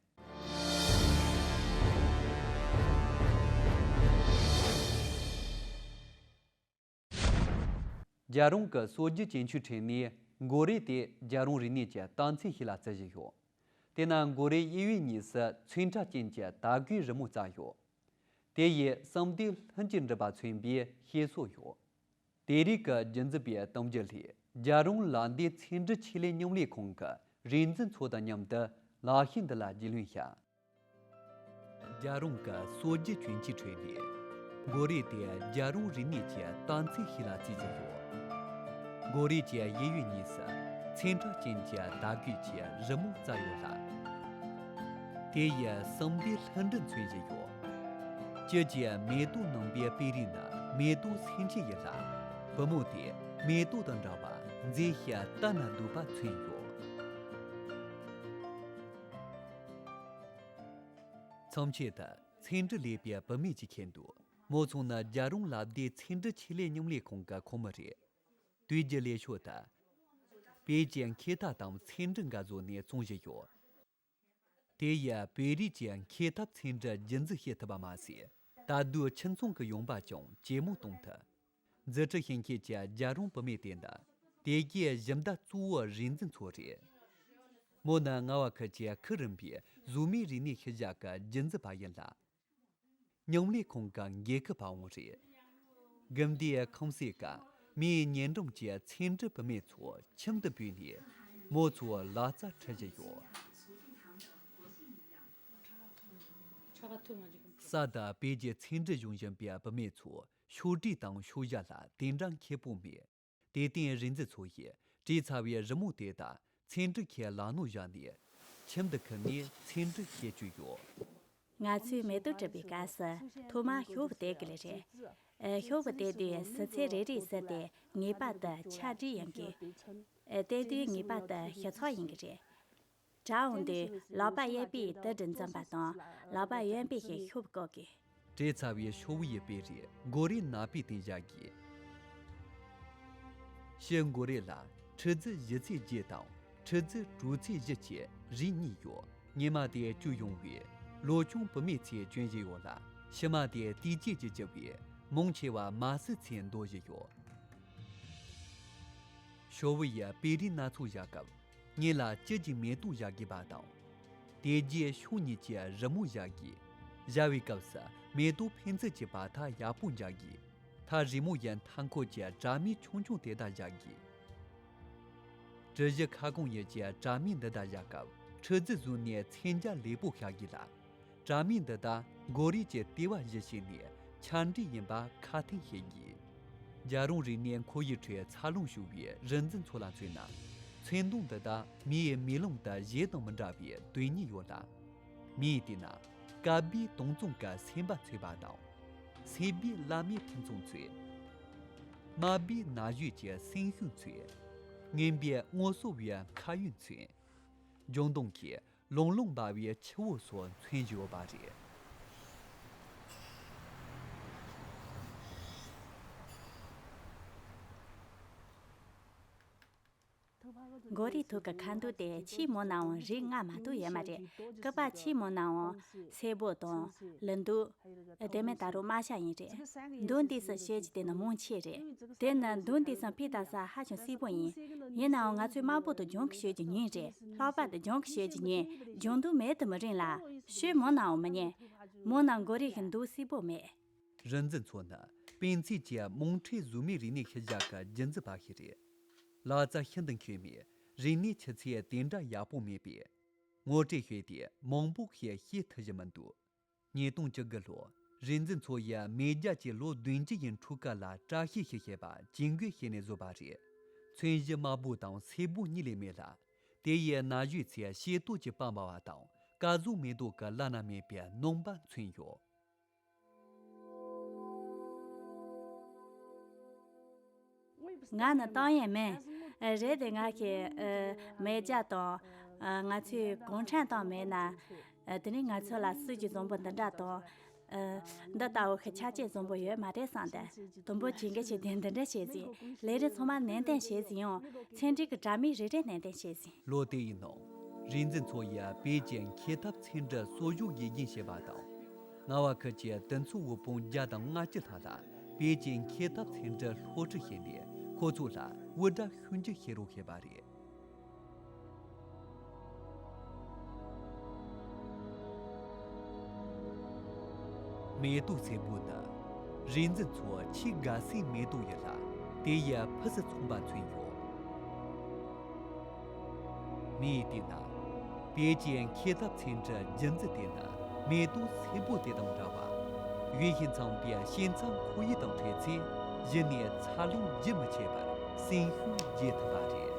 རྒྱལ་རོང་གི་སྲོལ་རྒྱུན་གྱོན་ཆས་ཁྲོད་ནས་མགོ་རས་དེ་རྒྱལ་རོང་རིག་གནས་ཀྱི་རྟགས་མཚན་ཞིག་ལ་བརྩི་བཞིན་ཡོད། དེས་ན་མགོ་རས་གཡས་གཡོན་གཉིས་སུ་ཚེམ་དྲུབ་ཅན་གྱི་དར་གོས་རི་མོ་བཙུགས་ཡོད། དེ་ཡིས་བསམ་གཏན་ལྷུན་གྱིས་འགྲུབ་པ་མཚོན་པའི་བཤད་སྲོལ་ཡོད། དེ་རིགས་ཀྱི་རྒྱུན་འཛིན་པའི་གཏམ་རྒྱུད་ལས་རྒྱལ་རོང་ལ་ཟླའི་ཚེམ་དྲུབ་ཆེད་ལས་མཉམ་ལས་ཁང་གི་རིག་འཛིན་ཚོ་དང་མཉམ་དུ་ལག་ཤེས་འདི་ལ་རྒྱུས་ལོན་བྱ། རྒྱལ་རོང་གི་སྲོལ་རྒྱུན་གྱོན་ཆས་ཁྲོད་ནས་མགོ་རས་དེ་རྒྱལ་རོང་རིག་གནས་ཀྱི་རྟགས་མཚན་ཞིག་ལ་བརྩི་བཞིན་ཡོད། མགོ་རས་ཀྱི་གཡས་གཡོན་གཉིས་སུ་ཚེམ་དྲུབ་ཅན་གྱི་དར་གོས་ཀྱི་རི་མོ་བཙུགས་ཡོད་ལ། དེ་ཡིས་བསམ་གཏན་ལྷུན་གྲུབ་མཚོན་བཞིན་ཡོད། དཀྱིལ་གྱི་མེ་ཏོག་སྣང་བའི་དཔེ་རིས་ནི་མེ་ཏོག་སེང་ཆེན་ཡིན་ལ། བུ་མོ་དེ་མེ་ཏོག་དང་འདྲ་བར་མཛེས་ཤིང་ལྟ་ན་སྡུག་པ་མཚོན་ཡོད། མཚམས་ཆད་དུ་ཚེམ་དྲུབ་ལས་པའི་བུད་མེད་ཅིག་མཁྱེན་འདུག། མོ་ཚོ་ནི་རྒྱལ་རོང་ལ་ཟླའི་ཚེམ་དྲུབ་ཆེད་ལས་མཉམ་ལས་ཁང་གི་ཁོངས་མི་རེད། དུས་རྒྱུན་ལས་ཤོག་ཏུ་བོད་ཀྱི་མཁས་ཐབས་དང་ཚེམ་དྲུབ་འགའ་བཟོས་ནས་བཙོང་བཞིན་ཡོད། དེ་ཡིས་བོད་རིགས་ཀྱི་མཁས་ཐབས་ཚེམ་དྲུབ་རྒྱུན་འཛིན་བྱེད་ཐུབ་པ་མ་ཟད། ད་དུང་ཁྱིམ་ཚང་གི་ཡོང་འབབ་ཀྱང་ཇེ་མང་གཏོང་ཐུབ། མཛུབ་ཁྲིད་བྱེད་མཁན་གྱི་རྒྱལ་རོང་བུད་མེད་དེ་ནི་དེ་གའི་ཞབས་འདེགས་གཙོ་བོ་རིག་འཛིན་མཚོ་རེད། མོ་ནི་རྔ་བ་ཁུལ་གྱི་ཁུལ་རིམ་པའི་གཟུགས་མེད་རིག་གནས་ཤུལ་བཞག་གི་རྒྱུན་འཛིན་པ་ཡིན་ལ། མཉམ་ལས་ཁང་གི་འགན་འཁུར་པའང་རེད། དགོན་སྡེའི་ཁང་གསེང་གི་མིའི་ཉེ་འགྲམ་གྱི་ཚེམ་དྲུབ་བུད་མེད་ཚོ་ཁྱིམ་དུ་བོས་ནས་མོ་ཚོར་ལག་རྩལ་ཁྲིད་བཞིན་ཡོད། གསར་དུ་བོད་ཀྱི་ཚེམ་དྲུབ་གཞུང་བཞིན་པའི་བུད་མེད་ཚོ་ཕྱོགས་སྒྲིག་དང་ཤུལ་བཞག་ལ་དེ་འདྲ་མཁས་པོ་མེད། དེར་བརྟེན་རིག་འཛིན་མཚོ་ཡིས་བྲིས་ཚར་བའི་རི་མོ་དེ་དག་ཚེམ་དྲུབ་ཁའི་ལག་ནང་བཞག་ནས་ཁྱིམ་དུ་ཁུར་ནས་ཚེམ་དྲུབ་བྱེད་ཀྱི་ཡོད། ང་ཚོས་མེ་ཏོག་བྲིས་པའི་སྐབས་སུ་ཐོག་མར་ཤོག་བུ་དེ་གི་ལས་རེད། ཨ། ཤོག་བུ་དེ་དུས་ཟུར་ཚད་རེ་རེ་ཟུར་ཏེ་ངེས་པར་དུ་ཆ་བསྒྲིགས་ཡིན་དགོས། ཨ། དེ་དུས་ངེས་པར་དུ་ཞིབ་ཚགས་ཡིན་གྱི་རེད། དྲ་འོང་དུས་ལག་པ་གཡས་པས་དུ་དྲིལ་འཛིན་པ་དང་ལག་པ་གཡོན་པས་ཀྱིས་ཤོག་བུ་བཀོག་དགོས། བྲིས་ཚར་བའི་ཤོག་བུ་ཡི་དཔེ་རིས་མགོ་རས་ནག་པོའི་སྟེང་བཞག་དགོས། ཕྱི་མགོ་རས་ལ་འཕྲུལ་རྫས་བཞི་ཚེག་བརྒྱད་དང་འཕྲུལ་རྫས་དྲུག་ཚེག་བཞི་བཅས་རིགས་གཉིས་ཡོད། སྔོན་མ་དེ་བཅུ་ཡོང་བའི་ལོ་ཆུང་བུད་མེད་ཚོས་གྱོན་བཞིན་ཡོད་ལ། ཕྱི་མ་དེ་དུས་ཅི་ཅི་བྱེད་པའི་མང་ཆེ་བ་མ་སྲིད་ཚོས་འདོགས་བཞིན་ཡོད། ཤོག་བུ་ཡི་དཔེ་རིས་སྣ་ཚོགས་བཞག་སྐབས། སྔོན་ལ་དཀྱིལ་གྱི་མེ་ཏོག་བཞག་དགོས་པ་དང་། དེ་རྗེས་ཕྱོགས་གཉིས་ཀྱི་རི་མོ་བཞག་དགོས། བཞག་པའི་སྐབས་སུ་མེ་ཏོག་ཕན་ཚུན་གྱི་བར་ཐག་ཡག་པོ་འཇགས་དགོས། མཐའ་རི་མོ་ཡི་མཐའ་འཁོར་གྱི་དྲ་མིག་ཆུང་ཆུང་དེ་དག་བཞག་དགོས། གྲུ་བཞི་ཁ་སྐོང་ཡི་གི་དྲ་མིག་འདི་དག་བཞག་སྐབས་འཕྲུལ་རྫས་བཟོས་ནས་མཚོན་རྒྱ་ལེགས་པོ་ཤར་དགོས་ལ། དྲ་མིག་འདི་དག་མགོ་རས་ཀྱི་ལྟེ་བ་གཞི་བྱས་ནས་ཆ་འགྲིག་ཡིན་པ་ཁ་ཐེངས་བྱེད་དགོས། རྒྱལ་རོང་རིག་གནས་ཁོར་ཡུག་ཁྲོད་འཚར་ལོངས་བྱུང་བའི་རིག་འཛིན་ཚོ་ལ་མཚོན་ན། ཚོན་མདོག་འདི་དག་མིའི་མིག་ལམ་དུ་གཞན་དང་མི་འདྲ་བའི་དོན་སྙིང་ཡོད་ལ། མིས་བལྟས་ན་དཀར་པོའི་དྭངས་གཙང་གི་སེམས་པ་མཚོན་པ་དང་། སེར་པོའི་བླ་མའི་ཕུན་ཚོགས་མཚོན། དམར་པོའི་ན་གཞོན་གྱི་སེམས་ཤུགས་མཚོན། སྔོན་པོའི་སྔོ་སོབ་པའི་ཁ་ཡོན་མཚོན། ལྗང་མདོག་གི་ལོང་ལོང་འབར་བའི་ཆུ་བོ་སོགས་མཚོན་བཞིན་ཡོད་པ་རེད། མགོ་རས་ཐོག་གི་ཁ་མདོག་དེ་ཆེས་མང་ནའང་རིགས་ལྔ་མ་གཏོགས་ཡོད་མ་རེད། སྐུད་པ་ཆེས་མང་ནའང་སེར་པོ་དང་ལི་མདོག་དེ་མིན་ད་རུང་དམར་ཤ་ཡིན་རེད། མདུན་དུས་སུ་ཤོད་ཀྱི་དེ་ནི་མང་ཆེ་རེད། དེ་ནི་མདུན་དུས་སུ་ཕུད་ལྟ་ས་ཧ་ཅང་སིལ་པོ་ཡིན། ཡིན་ནའང་ང་ཚོས་དམར་པོ་དང་ལྗང་གུ་ཤོད་ཀྱི་ཉན་རེད། ལྷག་པར་དུ་ལྗང་གུ་ཤོད་ཀྱི་ཉན། ལྗང་མདོག་མེད་དུ་མི་རུང་ལ། ཤོད་མང་ནའང་མི་ཉན། མང་ན་མགོ་རས་ཀྱི་མདོག་སིལ་པོ་མེད། རིག་འཛིན་ཚོ་ནི་སྤུས་ཚད་ཀྱི་རྨོངས་ཁྲོད་གཟུགས་མེད་རིག་གནས་ཤུལ་བཞག་གི་རྒྱུན་འཛིན་པ་ཞིག་རེད། ལག་རྩལ་ཤིན་ཏུ་མཁས་མོད་རིག་གནས་ཆུ་ཚད་དེ་འདྲ་ཡག་པོ་མེད་པས། ངོ་སྤྲོད་ཞུས་ཏེ་མང་པོ་ཞིག་ཤེས་ཐུབ་བཞིན་མི་འདུག། ཉིས་སྟོང་བཅུ་དགུ་ལོར་རིག་འཛིན་ཚོ་ཡིས་མེས་རྒྱལ་གྱི་ལོ་བདུན་ཅུ་ཡི་འཁྲུག་སྐར་ལ་བཀྲ་ཤིས་ཤིག་བྱེད་པ་ཇུས་འགོད་བྱས་ནས་བཟོས་པ་རེད། ཚོན་གཞི་དམར་པོ་དང་སེར་པོ་གཉིས་ལས་མེད་ལ། དེ་ཡིས་ན་གཞོན་ཚོའི་ཤེས་རྟོགས་ཀྱི་པ་འབར་བ་དང་སྐལ་བཟང་མེ་ཏོག་གི་བླ་ན་མེད་པའི་སྣང་བ་མཚོན་ཡོད། ང་ནི་ཏང་ཡོན་མིན། རེད་དེ་ང་གི་མེས་རྒྱལ་དང་ང་ཚོའི་གུང་ཁྲན་ཏང་མེད་ན། དེ་ནས་ང་ཚོ་ལ་སྲིད་ཇུས་བཟང་པོ་འདི་འདྲ་དང་ ཨ། འདི་ལྟ་བུ་ཤི་ཆ་ཅེས་བཟང་པོ་ཡོད་མ་རེད་བསམ་སྟེ། དུམ་བུ་ཇི་འགའ་ཞིག་དེ་འདི་འདྲ་བྱས་ཟིན། ལས་རིགས་ཚང་མ་ནན་ཏན་བྱས་ཟིན་ཡང་། ཚན་རིག་གི་དྲ་མིག་རེ་རེ་ནན་ཏན་བྱས་ཟིན། ལོ་དེ་ཡི་ནང་། རིག་འཛིན་མཚོ་ཡིས་བོད་ཀྱི་མཁས་ཐབས་ཚན་རིག་གསོ་སྦྱོང་ཡིད་བཞིན་བྱས་པ་དང་། རྔ་བ་ཁུལ་གྱི་དུས་མཚོ་དབུལ་ཕོངས་བརྒྱ་དང་ལྔ་བཅུ་ལྷག་ལ་བོད་ཀྱི་མཁས་ཐབས་ཚན་རིག་སློབ་ཁྲིད་བྱས་ནས། ཁོ་ཚོ་ལ་འུར་སྒྲ་ཤུགས་འགྱུར་བྱེད་རོགས་བྱས་པ་རེད། མེ་ཏོག་སེར་པོ་ནི། རིག་འཛིན་མཚོ་ཆེས་དགའ་སའི་མེ་ཏོག་ཡིན་ལ། དེ་ཡི་ཕུན་སུམ་ཚོགས་པ་མཚོན་ཡོད། མིས་བལྟས་ན། བོད་ཀྱི་མཁས་ཐབས་ཚན་རིག་རྒྱུན་འཛིན་དེ་ནི་མེ་ཏོག་སེར་པོ་དེ་དང་འདྲ་བ། འོས་ཤིང་འཚམ་པའི་ཞིང་ཚབ་ཁོར་ཡུག་དང་འཕྲད་ཚེ། གཞི་ནས་འཚར་ལོངས་རྒྱུན་མི་ཆད་པར་སེམས་ཤུགས་རྒྱས་ཐུབ་པ་རེད།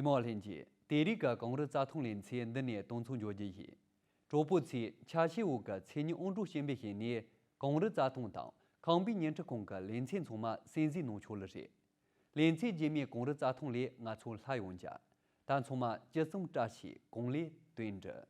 རྩེད་མོ་ལྷན་རྒྱས། དེ་རིང་གི་གངས་རི་རྩྭ་ཐང་ལེ་ཚན་འདི་ནས་དོན་ཚོགས་འཇོག་རྒྱུ་ཡིན། གྲོགས་པོ་ཚོས་ཆ་ཤས་འོག་གི་མཚན་ཉིད་དབང་སྒྲོན་གཤེན་པོས་བཤད་ནས་གངས་རི་རྩྭ་ཐང་དང་ཁང་པའི་བརྙན་འཕྲིན་ཁང་གི་ལེ་ཚན་ཚང་མ་གསན་གཟིགས་གནང་ཆོག་ལེ་རེད། ལེ་ཚན་རྗེས་མའི་གངས་རི་རྩྭ་ཐང་ལས་ང་ཚོ་སླར་ཡོང་རྒྱུ། ད་ཚང་མ་ཇི་ཙམ་བཀྲ་ཤིས་གང་ལེགས་དོན་འགྲུབ།